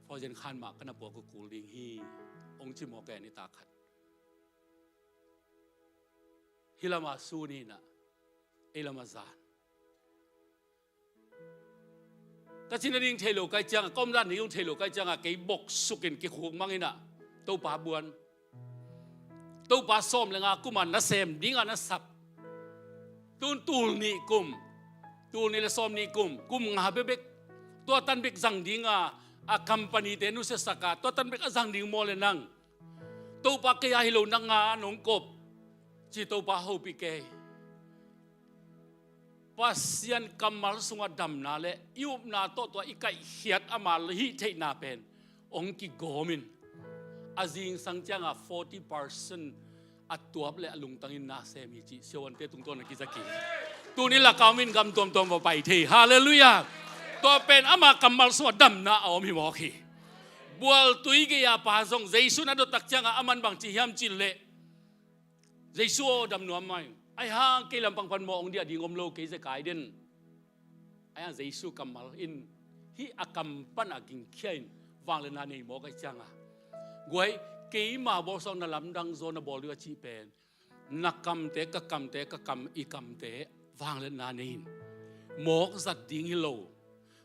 frozen khan mah ka na puak uh kul ding hi, hong ci mawk e, nitak khat. Hih lamah sun in ah, ei lamah zan. Ka cih nading thei lo ka hih ciangah, ka om dan ding zong thei lo ka hih ciangah, kei boksukin kikhuk mang in ah, Topa buan. Topa sawm le nga kum a nasem ding a na sap. Tun tul nih kum, tul nih le sawm nih kum, kum nga bekbek. Tua tan bek zang ding a, a company-te nusiasak a, tua tan bek a zang ding maw le nang. Topa, kei a hi lo, nang a nong kop. ci Topa hopih kei. Pasian kammal sungah damna le i upna tawh tua i kaihkhiat ama hih theihna pen hong kigawm in a zingsang ciangah forty percent a tuap le a lungtang in na sem hi cih siavuante tungtawn a kiza kik. Tuni lak a om in gam tuamtuam va pai thei. Halleluiah. Tua pen ama kammal sungah damna a om hi mawk hi. Bualtui gei-a pa zong Jesu na dottak ciangah aman bang ci hiam cih leh, Jesu aw, dam nuam mai. Ahi hang kei lampang pan mawh hong diah ding om lo, kei zekai den. Ahi hang Jesu kammal in hih a kam pan a gingkhia in vangliatna nei mawk ahi cianga, guai, keima bawlsawng na lamdang zaw na bawl ding a cih pen, na kamte ka kamte ka kam i kamte vangliatna nei in mawk zat ding hi lo.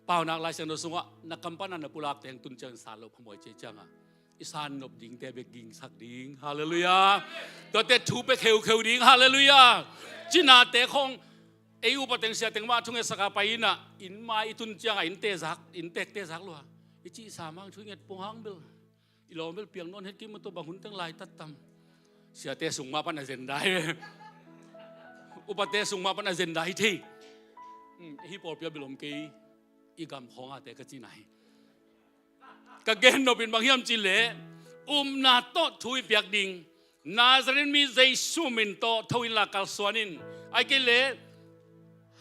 Paunak Lai Siangtho sungah na kam pan a na pulakte hong tun ciangin san loh phamawh ci ahi cianga, i san nop dingte bek gingsak ding. Halleluiah. Tuate thu pia kheukheu ding. Halleluiah. Cinate khong ei upa teng sia teng mah thungetsak a pai inah, inn mai i tun ciangah inn tezak, inn tek tezak lua, i cihsa mang thunget pong hang bel, i lawm bel piang nawn het kei mah tawh, bang hun teng lai tat tam. Siate sung mah pan a zendai, upate sung mah pan a zendai thei. Hmm, hih pawlpi a bilom kei, i gam khawngate ka cihna hi. Ka gen nop in bang hiam cih leh, upna tawh thu i piak ding. Nazareth mi Jesu min tawh tho inla kalsuan in. Ahih kei leh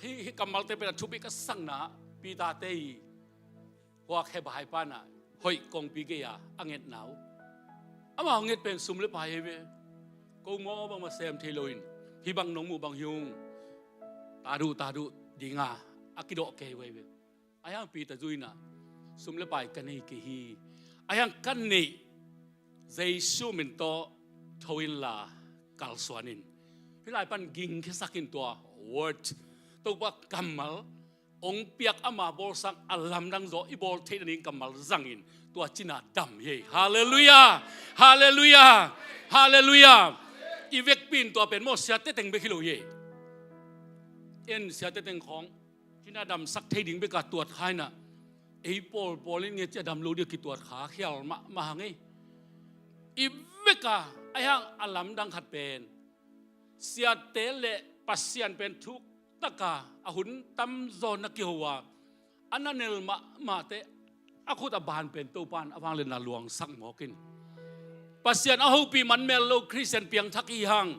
hih, hih kammalte pen a thupi ka sakna, Peter-te i huak he bahai panah hoih kongpi gei-a a ngetna uh. Amau nget pen sum le pai hi ve. Ko maw bangmah sem thei loin, hih bang nong muh bang hi ung, taduh taduh dinga a kidawh kei uh ahi ve. Ahi hang Peter zui inah, sum le pai ka nei kei hi. Ahi hang ka neih Jesu min tawh tho inla kalsuan in. Hih lai pan gingkhiasak in tua word, Topa kammal hong piak ama bawlsang a lamdang zaw i bawl theih nading kammal zangin tua cina dam hi. Halleluiah. Halleluiah. Halleluiah. I vekpi in tua pen maw siate teng bek hi lo hi. En siate teng khawng cina damsak thei ding beka tuatkha inah, ei pawlpawl in nge cia dam lo dia kituatkha khial mahmah hang ei. I veka ahi hang a lamdang khat pen siate le Pasian pen thuktaka a hun tamzaw na kiho a, a na nel mahmahte a khut a ban pen Topa in a vangliatna luangsak mawk in. Pasian a hopih manmel lo Khristian piangthak i hang,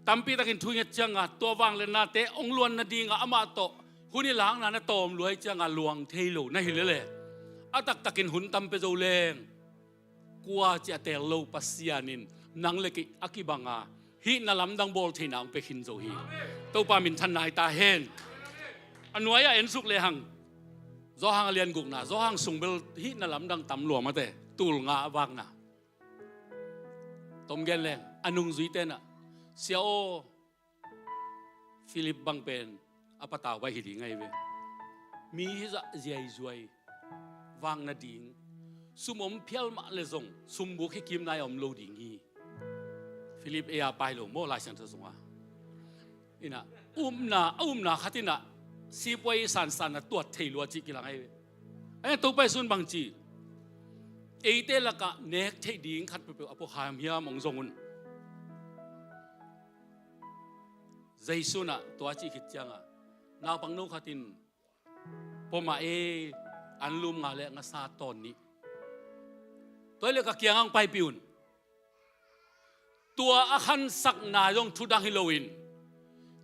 tampi takin thu i nget cianga tua vangliatnate hong luan nadinga amah tawh hun i lakna na tawm lua i cianga luang thei lo na hi lele, a taktakin hun tam pia zo leng, kua ci a tel lo Pasian in nang le kei a kibanga hih na lamdang bawl theihna hong pia khin zo hi. Topa minthanna hi ta hen. A nuai-ah en suk lehang, Johan a lian gukna, Johan sung bel hih na lamdang tam lua mate, tul nga a vakna. Tom gen leng a nungzuite inah, Sia aw, Philip bang pen a patau baih hi ding ahi ve. Mi hizah ziaizuai vak nading, sum om phial mah le zong sumbuk hi kim nai a om lo ding hi. Philip ei a pai lo maw Lai Siangtho sungah. Inah upna, a upna khat inah sipuai sansan a tuat thei lua cih kilang ahi ve. Ahi Topa Jesu in bang ci, eite lakah nek theih ding khat peuhpeuh a pua kha hiam hong zong un. Jesu inah tua cih khit cianga, naupangno khat in pom a, e, anlum nga le ngasa tawn nih, tua hi leh ka kiangah hong paipih un. Tua a khansakna zong thudang hi loin,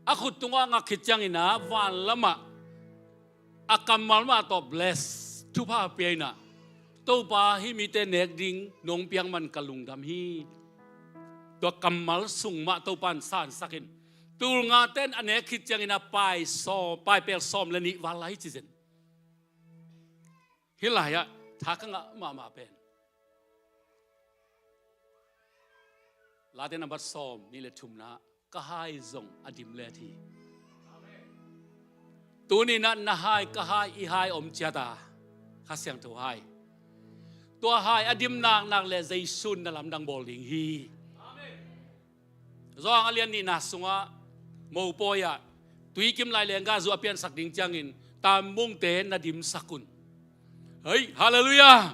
a khut tungah ngak khit ciangin ah van lamah a kammal mah tawh bless, thupha pia inah, Topa, hih mite nek ding nong piak man ka lungdam hi. Tua kammal sung mah Topa in sansak in, tul ngate in a nek khit ciangin ah pai sawm, paipel sawm le nih val lai hi ci zen. Hih lai-ah tha ka ngah mahmah pen, Late nambat sawm nih le thumna, ka hai zong a dim let hi. Tuni-in ah na hai, ka hai, i hai om ciat a, Kha Siangtho hai, tua hai a dim naknak le Jesu in na lamdang bawl ding hi. Johan a lian nihna sungah, mopawi ah tuikim lai lengga zu a piansak ding ciangin tambungte na dimsak un. Hei, halleluiah.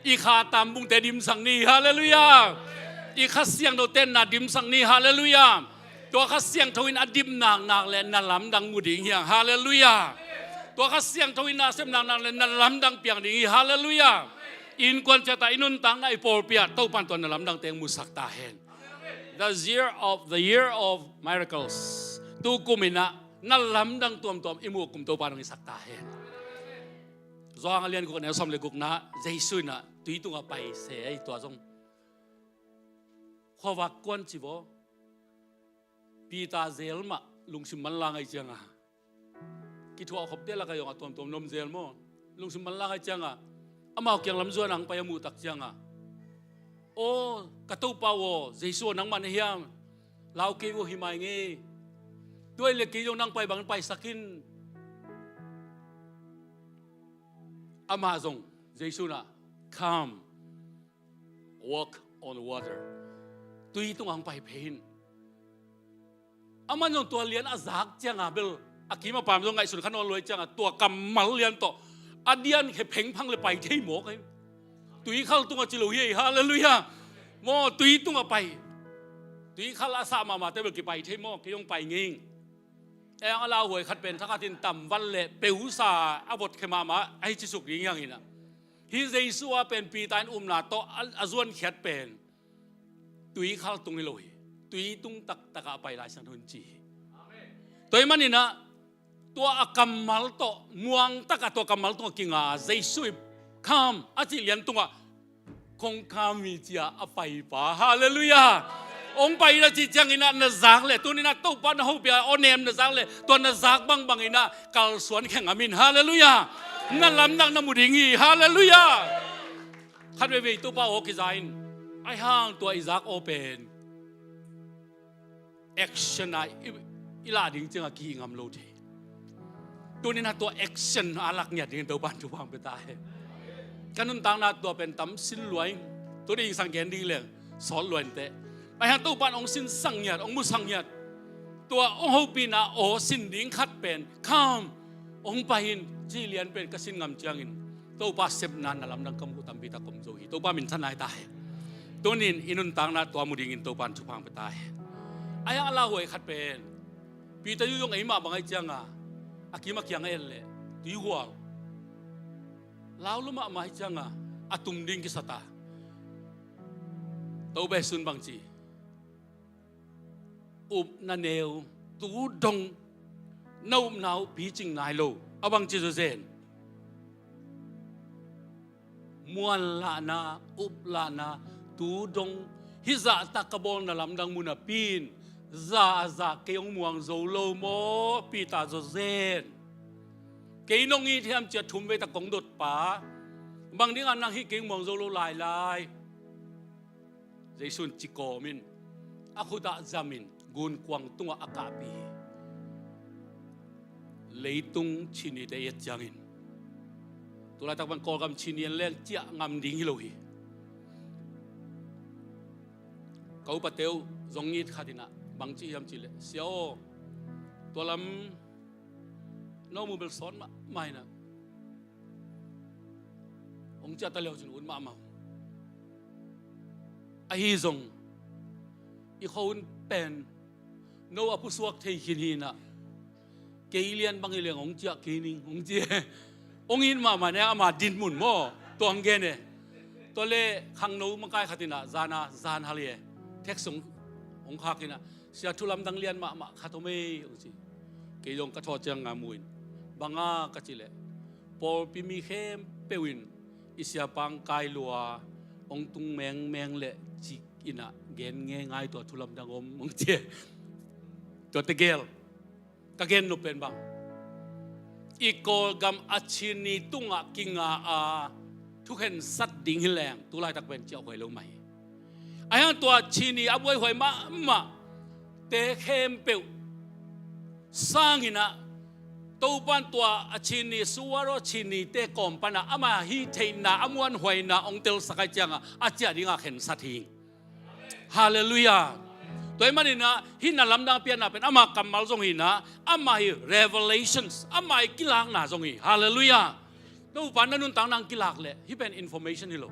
I kha tambungte dimsak ni, halleluiah. I Kha Siangtho ten na dimsak ni. Halleluiah. Tua Kha Siangtho in a dim naknak le na lamdang mu ding hi hang. Halleluiah. Tua Kha Siangtho in na sem naknak le na lamdang piang ding hi. Halleluiah. Innkuan ciat ah, i nuntakna, i pawlpi ah Topa'n tua na lamdangte hong musak ta hen. The year of, the year of miracles. Tu kum in ah na lamdang tuamtuam i muh kum Topa'n hong hisak ta hen. Johan a lian guk, a neu sawm le gukna, Jesu in ah tui tungah pai se ei, tua zong khuavak kuan ci vaw. Peter zel mah, lungsim manlang ahih ciangin, kithuah khopte lakah zong a tuamtuam nuam zel maw. Lungsim manlang ahih ciangin, amau kiang lam zuan ah hong pai a muh tak ciangin, "Aw, ka Topa aw, Jesu aw, nangmah na hiam? Lau kei uh, hi mai ngei. Tua hi leh kei zong nang pai bangin paisak in." Amah zong, Jesu in ah, "Come, walk on water. Tui tungah hong pai phei in." Amah zong tua lian a zak ciangin bel, a kim a pam zong ngaihsun kha nawn lo ahih ciangin, tua kammal lian tawh a dian khe phengphang le pai thei mawk hi. Tuikhal tungah ci lo hi ei. Halleluiah. Maw, tui tungah pai. Tuikhal a sah mahmahte bel kipai thei maw, kei hong pai ngei ing. Ei, a lauhuai khat pen thakhatin tamval le peusa a vot khe mahmah ahi cisuk ding hi hang in ah, hih Jesu a pen Peter in upna tawh a, a zuankhiat pen tuikhal tung hi lo hi. Tui tung taktak ah a pai Lai Siangtho in ci hi. Tua ahih manin ah, tua a kammal tawh, muang tak ah tua kammal tungah kinga a, Jesu in, "Come," a cih lian tungah, "Kong come hi," ci-a a paipa. Halleluiah. Hong pai in a cih ciangin ah na zak leh, tuni-in ah Topa na hopih a, aw nem na zak leh, tua na zak bangbang in ah kalsuan khe ngam in. Halleluiah. Na lamdang na mu ding hi. Halleluiah. Khat veivei Topa aw kiza in, ahih hang tua i zak aw pen action a i, i lah ding ciangin kihih ngam lo thei. Tuni-in ah tua action a lak ngiat dingin Topa'n thupha hong pia ta hen. Ka nuntakna tua pen tam sin lua ing. Tuni-in sang gen ding leng sawt lua inteh. Ahih hang Topa'n hong sinsang ngiat, hong musang ngiat, tua hong hopihna aw sin ding khat pen, "Come, hong pai in," cih lian pen ka sin ngam ciangin, Topa sepna na lamdang ka muh tampi tak om zo hi. Topa minthanna hi ta hen. Tuni-in i nuntakna tua mu dingin Topa'n thupha hong pia ta hen. Ahih hang a lauhuai khat pen, Peter zong ei mah bang ahih ciangin, a kim a kiang a et leh tuihual, lau lua mahmah ahih ciangin a tum ding kisa ta. Topa Jesu in bang ci? "Upna neu, tu dong na upna uh picing nai lo." A bang ci zawzen? Muanlahna, uplahna, tu dong, hih zahtak ka bawlna lamdang mu napi in, zahzah kei hong muang zo lo maw, Peter zawzen. "Kei nong it hiam?" ci-a thumvei tak kong dotpa, "Bang dingin nang hih kei hong muang zo lo lailai?" Jesu in ci kawm in, a khut ah zam in, gunkuang tungah a kahpih hi. Leitung chinite i et ciangin, tu laitak bang Kawlgam chini en leng ciah ngam ding hi lo hi. Ka upate uh zong it khat in ah bang ci hiam cih leh, "Sia aw, tua lam na om uh bel sawt mahmah in ah, hong ciah ta le uh cin ut mahmah uh. Ahi zong i khuahun pen no a pusuak thei khin hi in ah, kei lian bang hi leng hong ciah kei ning," hong ci e. Hong it mahmah in ah, ama dinmun maw, tua hong gen e. Tua leh khangno makai khat in ah zan a, zan hal hi e, text hong, hong khak in ah, "Sia, thu lamdang lian mahmah khat om ei," hong ci. Kei zong ka thawh ciang a mu in, "Bang a?" ka cih leh, "Pawlpi mi khempeuh in i siapa hong kai lua, hong tung mengmeng leh cih in ah gen ngeingai, tua thu lamdang om," hong ci e. Tua tegel ka gen nop pen bang, i Kawlgam a chini tungah kinga a thukhensat ding hi leng tu laitak pen ciahhuai lo mah hi. Ahih hang tua chini a buaihuai mahmahte khempeuh sangin ah, Topa'n tua a chini suaro chinite kawm pan ah ama hih theihna, a muanhuaina hong telsak ahih ciangin a ciah dingin khensat hi. Halleluiah. Tua ahih manin ah, hih na lamdang a piakna pen ama kammal zong hi in ah, ama hih revelations, ama hih kilakna zong hi. Halleluiah. Topa na nuntakna hong kilak leh, hih pen information hi lo.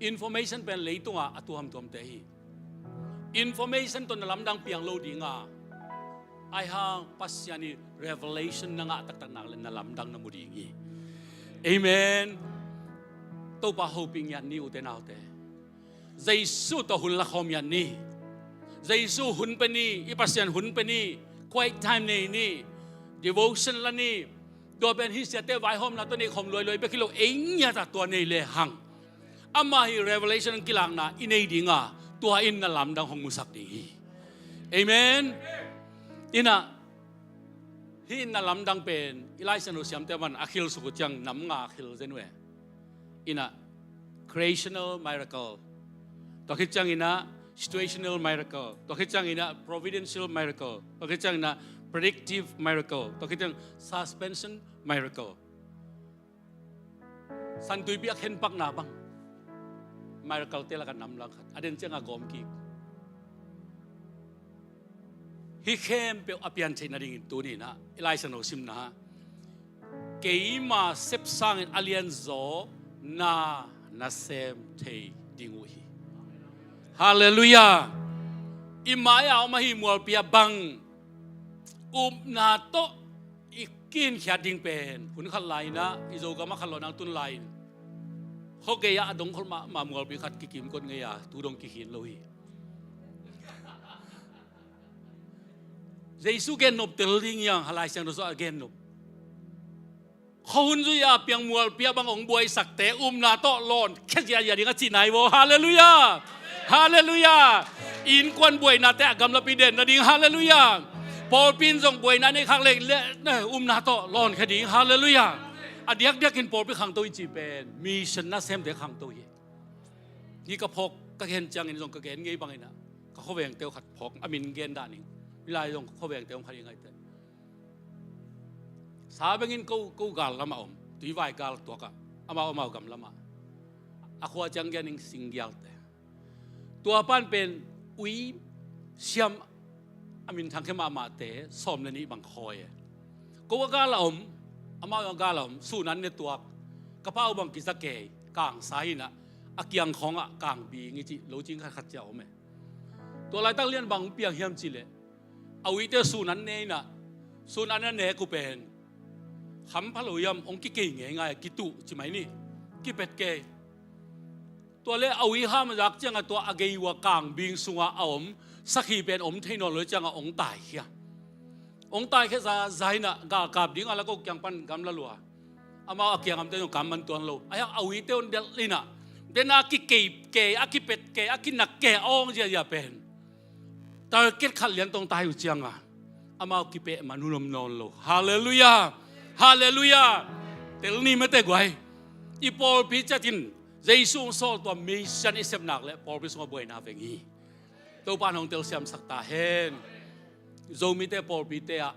Information pen leitungah a tuamtuamte hi. Information tawh na lamdang piang lo dinga, aihang Pasian i revelation na ngah taktak nak le na lamdang na mu ding hi. Amen. Topa hopih ngiat ni, ute naute. Jesu tawh hun lakhawm ngiat ni. Jesu hun pe ni, i Pasian hun pe ni. Quiet time nei ni. Devotion la ni. Tua pen hih siate vaihawmna tawh nei khawm luailuai bek hi lo, ei ngiatah tua nei lehang, ama hi revelation kilakna i nei dinga, tua in na lamdang hong musak ding hi. Amen. Inah, hih na lamdang pen i Lai Siangtho siamte man a khil suk uh ciang nam nga khil zen uh e. Inah, creational miracle, tua khit ciang inah situational miracle, tua khit ciang inah providential miracle, tua khit ciang inah predictive miracle, tua khit ciang suspension miracle. Santuipi a khenpakna bang miracle te lakah nam lang khat, a den ciangah gawm kik. Hih khempeuh a pian theih nadingin tuni inah i Lai Siangtho simna, keima sep sangin a lianzaw na na sem thei ding uh hi. Halleluiah. I mai-a om ahi mualpi ah bang upna tawh i kinkhiat ding pen, hun khat lai inah i Zogam ah khat lo nang tun lai-in, khuagei ah a dongkhol mahmah mualpi khat kikimkot ngei a, tu dong kikhin lo hi. Jesu gennop tel ding hiang, Lai Siangtho sung a gennop. Khuahun zui a piang mualpi ah bang hong buaisakte upna tawh lawnkhia ziazia ding a cihna hi vaw. Halleluiah. Halleluiah. Innkuan buainate a gamlapi den nading. Halleluiah. Pawlpi in zong buaina nei khak leh, leh, upna tawh lawnkhia ding. Halleluiah. A diakdiakin pawlpi khangto i cih pen mission nasemte khangto hi. Hih ka phawk ka gen ciangin zong ka gen ngei bangin ah, ka khuavengte uh khat phawk, a min gen dah ning. Hih lai zong ka khuavengte uh khat i ngaihte. Sa bengin ko, ko gal lamah om, tuivai gal tuakah, amau, amau gam lamah. A khua ciang gen ning, Singgialte. Tua pan pen ui siam, a minthang khia mahmahte sawm le nih bang khawi e. Ko a gal a om, amau a gal a om, sun an ne tuak, ka pa uh bang kiza kei, kangsa hi inah, a kiang khawngah kangbing i cih lo cing khatkhat cia om e. Tua laitak lian bang hong piang hiam cih leh, a uite sun an ne inah, sun an a nek uh pen hampha lo hiam, hong kikei ngeingai, kituh ci mai ni, kipet kei. Tua le a ui ham a zak ciangah tua a gei uh a kangbing sungah a om sakhi pen om thei nawn lo ciangah hong taikhia. Hong taikhia za, za inah galkap dingah la ko kiang pan gamla lua. Amau a kiangamte zong kam man tuan lo. Aihang a uite un delh inah, den a kikei kei, a kipet kei, a kinak kei, a awng ziazia pen target khat lian tawh hong tai uh ciangah amau kipeh man hun om nawn lo. Halleluiah. Halleluiah. Tel ni mate guai. I pawlpi ciatin Jesu hong sawl, tua mission i sep nak leh pawlpi sungah buaina veng hi. Topa in hong telsiamsak ta hen. Zomite pawlpite ah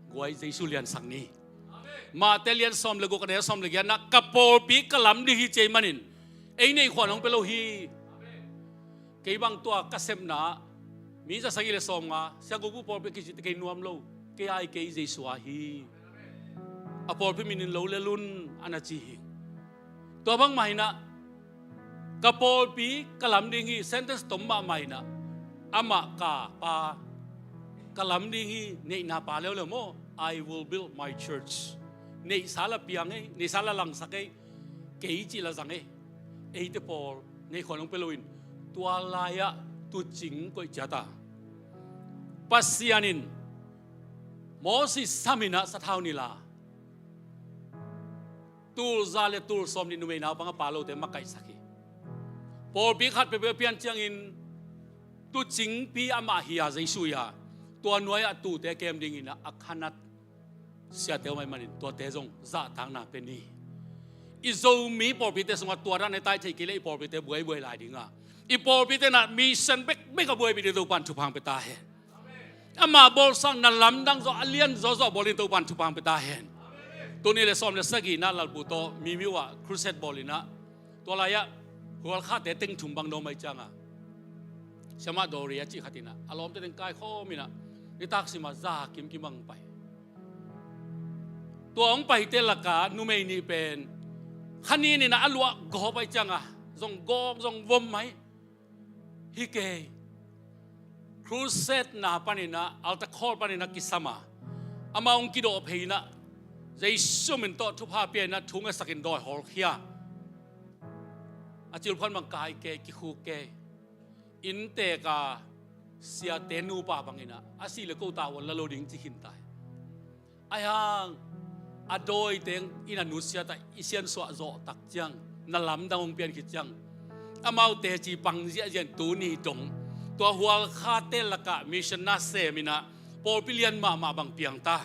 guai Jesu liansak ni. Mate lian sawm le guk, a neu sawm le giatna, ka pawlpi ka lam ding hi ci ahih manin, ei neih khuan hong pia lo hi. Kei bang tua ka sepna, mi za sagih le sawmnga, Siangkukbu pawlpi kicite kei nuam lo, kei ai kei Jesu a hi. A pawlpi minin lo le lun a na ci hi. Tua bangmah inah, ka pawlpi ka lam ding hi, sentence tom mahmah inah, amah ka pa ka lam ding hi, neihna pa leuleu maw, "I will build my church." Neihsa la piang ei, neihsa la langsak ei, kei cih la zang ei. Eite pawl neih khuan hong pia loin, tua lai-ah tuucing koih ciat a, Pasian in Moses sam inah sathau nila, tul za le tul sawm nih numei naupang a pa lote makaihsak hi. Pawlpi khat peuhpeuh a pian ciangin tuucingpi amah hi a, Jesu hi a, tua nuai-ah tuute kem dingin a khanat siate om ahih manin tuate zong zahtakna pia ni. I Zomi pawlpite sungah tua dan a tai thei kei leh i pawlpite buaibuai lai ding a, i pawlpite na mission bekbek a buaipih ding Topa'n thupha hong pia ta hen. Ama bawlsa na lamdang zaw, a lian zawzaw bawlin Topa'n thupha hong pia ta hen. Tuni le sawm le sagihna Lalpu tawh Mimiu ah crusade bawl inah, tua lai-ah hualkhate teng thum bang dawm ahih ciangah, Siamah Dawri a cih khat inah a lawmte teng kaikhawm inah, nitak simah za kimkim bang pai. Tua hong paite lakah numei nih pen khanin inah a luah gawp ahih ciangah, zong gawk zong vom mai hi kei. Crusade na paninah altar call paninah kisama amah hong kidawh pheinah Jesu min tawh thupha piainah thu ngaihsakin dawi hawlkhia. A cilphuan bang kai kei, kikhuk kei. Innteek a siate nupa banginah a sih le ko tavuan la lo ding ci khinta hi. Aihang a dawiteng in a nusiatah i siansuah zawh tak ciang, na lamdang hong pian khit ciang, amaute ci pang ziahziah in tuni dong tua hualkhate lakah mission na seminah pawlpi lian mahmah bang piangta.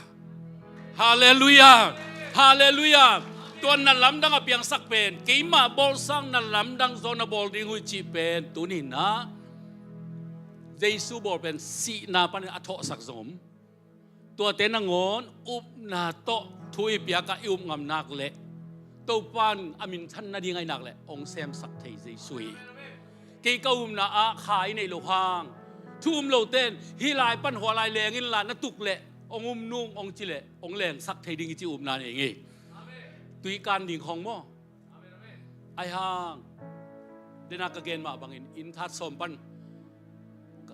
Halleluiah. Halleluiah. Tua na lamdang a piangsak pen keimah bawlsang na lamdang zaw na bawl ding uh hi cih pen tuninah Jesu bawl pen sihna panin a thawhsak zong om. Tuate nangawn upna tawh thu i piakah i up ngam nak leh Topan a minthan nading ahi nak leh hong semsak thei Jesu hi. Kei ka upna ah kha i neih loh hang thu um lote in hih lai pan hua lai leng inla na tuk leh hong um nung hong ci leh hong lengsak thei ding hi ci upna nei ngei. Tui kan ding khawng maw? Aihang dena ka gen mah bangin inn that sawm pan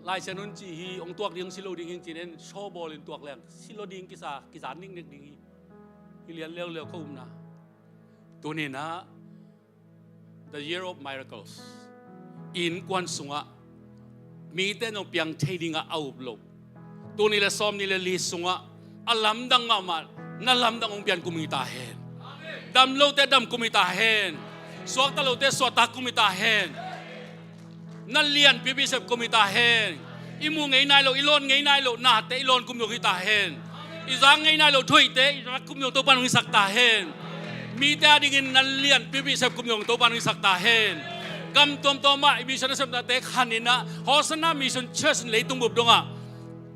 Lai Siangtho in ci hi, hong tuak ding hong si lo ding hi cin en, sawbawl in tuak leng si lo ding kisa, kizan niknek ding hi. Hi lian leuleu ka upna. Tuninah the year of miracles. Innkuan sungah mite nong piang thei dingah a up lo. Tul nih le sawm nih le li sungah a lamdang mahmah na lamdang hong pian kum hi ta hen. Dam lote dam kum hi ta hen. Suakta lote suakta kum hi ta hen. Na lianpipi sep kum hi ta hen. I muh ngei nai lo, i lawn ngei nai lo nate i lawn kum zong hi ta hen. I zak ngei nai lo thuhilhte i zak kum zong Topan hong hisak ta hen. Mite a dingin na lianpipi sep kum zong Topan hong hisak ta hen. Gam tuamtuam ah i mission a sepnate khaninah Hosanna Mission Church in leitung bup dongah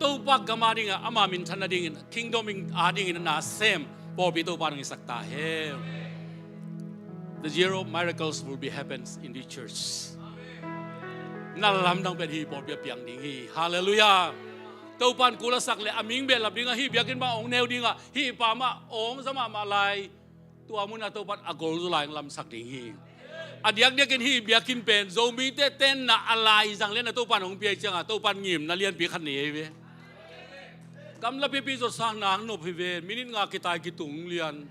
Topa gam a dingah ama minthan a dingin, kingdom a dingin na sem pawlpi Topan hong hisak ta hen. The year of miracles will be happens in this church. Na lamdang pen hih pawlpi a piang ding hi. Halleluiah. Topan kul a sak le a ming behlap dingah hih biakinn mah hong neu dingah hih pa mah hong za mahmah lai. Tua munah Topan a golzaw lai hong lamsak ding hi. A diakdiakin hih biakinn pen Zomite tenna a lai zang le na Topan hong piai ciangah Topan ngimna lianpi khat nei hi ve. Gamla pipi zawhsakna hong nop hi ve. Minit nga kitai kitung lian.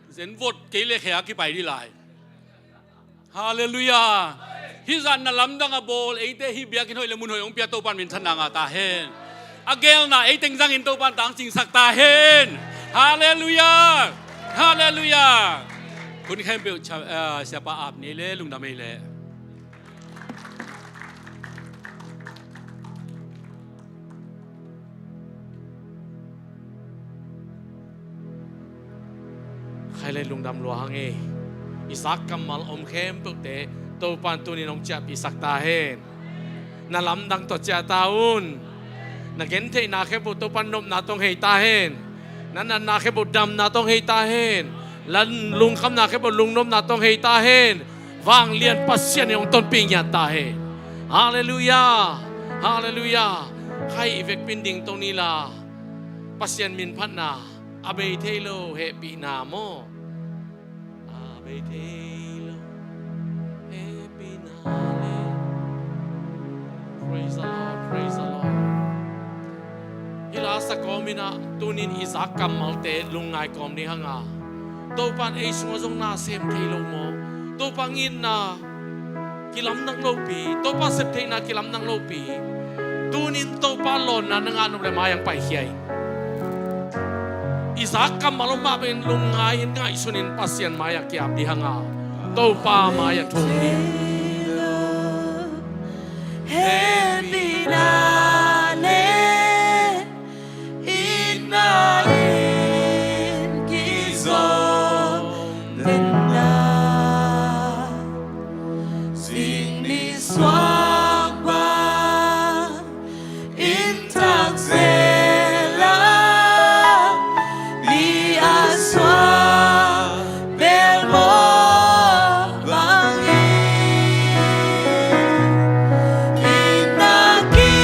Zen vot kei le khea kipai dih lai. Halleluiah. Hih zah na lamdang a bawl eite hih biakinn hoih le mun hoih hong pia Topan minthanna ngah ta hen. A gelna ei teng zangin Topan tangcingsak ta hen. Halleluiah. Halleluiah. Hun khempeuh siapa ap ni le lungdam ei le. Khai le lungdam lua hang e. I zak kammal om khempeuhte Topan tunin hong ciahpihsak ta hen. Na lamdang tawh ciah ta un. Na gentheihna khempeuh Topan nopna tawh hong hei ta hen. Na natna khempeuh damna tawh hong hei ta hen. Na lungkhamna khempeuh lungnopna tawh hong hei ta hen. Vanglian Pasian in hong tonpih ngiat ta hen. Halleluiah. Halleluiah. Khai i vekpi in dingto ni la. Pasian min phatna a bei thei lo hehpihna maw? A bei thei lo hehpihna le. Praise the Lord, praise the Lord. Hih la sa kawm inah tunin i zak kammalte lungngai kawm ding hanga. Topan ei sungah zong na sem thei lo maw? Topa ngitna kilamdang lopi, Topa septheihna kilamdang lopi. Tunin Topa lawnna na ngah nop le mai-ah paikhia in. I zak kammal om mah bangin lungngai in ngaihsunin Pasian mai-ah kiap dih hanga. Topa mai-ah thum dih. Hehpihna le itna in kizom denna, zing nisuak bang in takzela, ni a suak bel mawk bangin, itna ki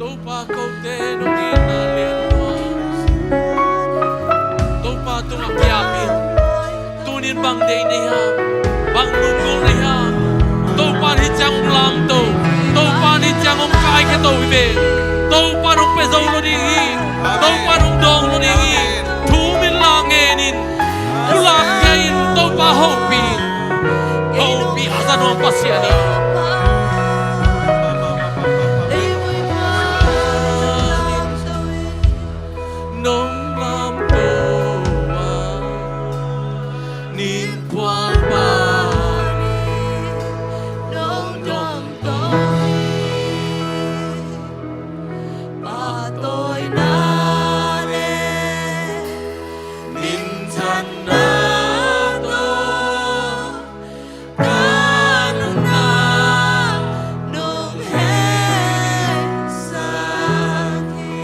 Topa, kote nong itna lian lua. Topa tungah kiapin, tunin bang deih na hiam, bang lunggulh na hiam, Topa in hih ciang hong lamto, Topa in hih ciang hong kaikhia to hi ve. Topa in hong pia zo lo ding hi. Topa in hong dawng lo ding hi. Thu min la ngenin, thu lak ngenin, Topa hopih in. Hopih a za nuam Pasian in. Nong lamto a, nin phual pan in nong domto hi. Pahtawina le minthanna tawh ka nunna nong hehsak hi.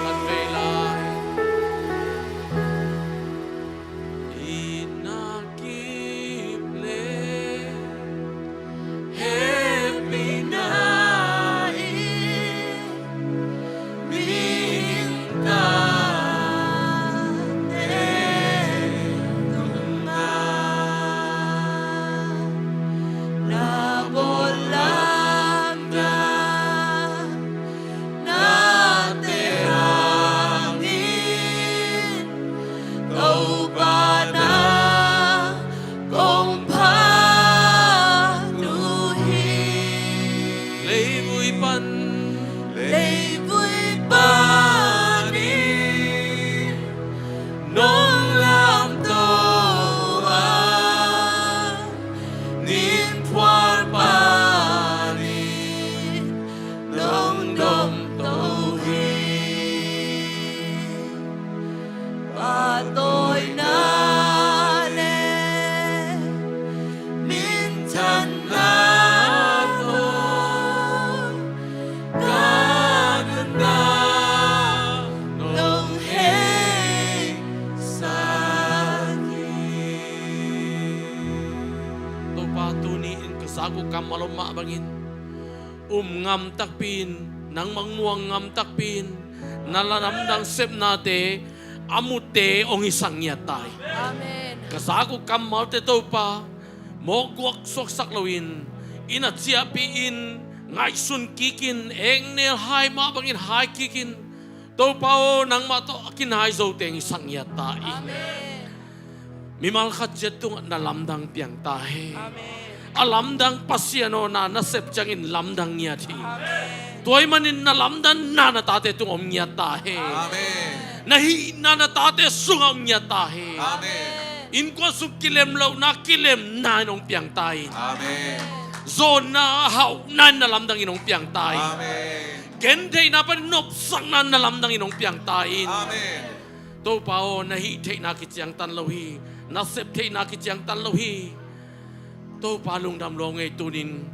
Kan vei lai. Itna kip le hehpihna in mihing tate tungah na bawl lamdang nate hangin Topa na kong phat uh hi. Leivui pan, leivui pan in nong lamto a, nin phual pan in nong domto hi. Pahtawina le minthanna tawh ka nunna nong hehsak hi. Topa, tuni in ka zak uh kammal om mah bangin um ngam takpi in, nangmah muang ngam takpi in, na lamdang sepnate a mute hong hisak ngiat ta hi. Amen. Ka zak uh kammalte Topa, mawk guak suaksak loin, inn a ciahpih in, ngaihsun kikin, eknel hai mah bangin hai kikin, Topa aw, nangmah tawh a kinai zote hong hisak ngiat ta in. Amen. Mimal khat ciat tungah na lamdang piang ta hen. Amen. A lamdang Pasian aw, na nasep ciangin lamdang ngiat hi. Amen. Tua ahih manin na lamdang na na tate tungah om ngiat ta hen. Amen. Na hihna na tate sungah om ngiat ta hen. Amen. Innkuan sung kilem lohna kilemna in hong piang ta in. Amen. Zawnna hauhna in na lamdang in hong piang ta in. Amen. Gentheihna pan nopsakna in na lamdang in hong piang ta in. Amen. Topa aw, na hih theihna kiciangtan lo hi. Na sep theihna kiciangtan lo hi. Topa lungdam lua ung ei, tunin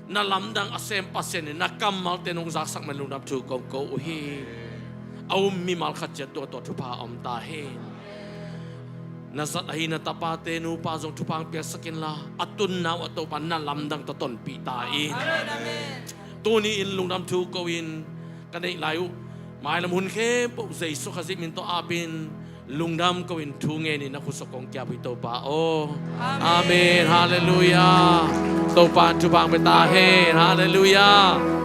na lamdang a sem Pasian in na kammalte nong zaksak man lungdam thu kong ko uh hi. A um mimal khat ciat tungah tua thupha a om ta hen. Na zat ahi na tapate nupa zong thupha hong piaksak inla, a tunna uh ah Topa na lamdang tawh tonpih ta in. Amen, amen. Tuni in lungdam thu ko in ka neih lai uh mailam hun khempeuh Jesu Khazih min tawh apin lungdam ko in thu ngen in na khut sung kong kiap uh hi Topa aw. Amen. Amen. Halleluiah. Topa in thupha hong pia ta hen. Halleluiah.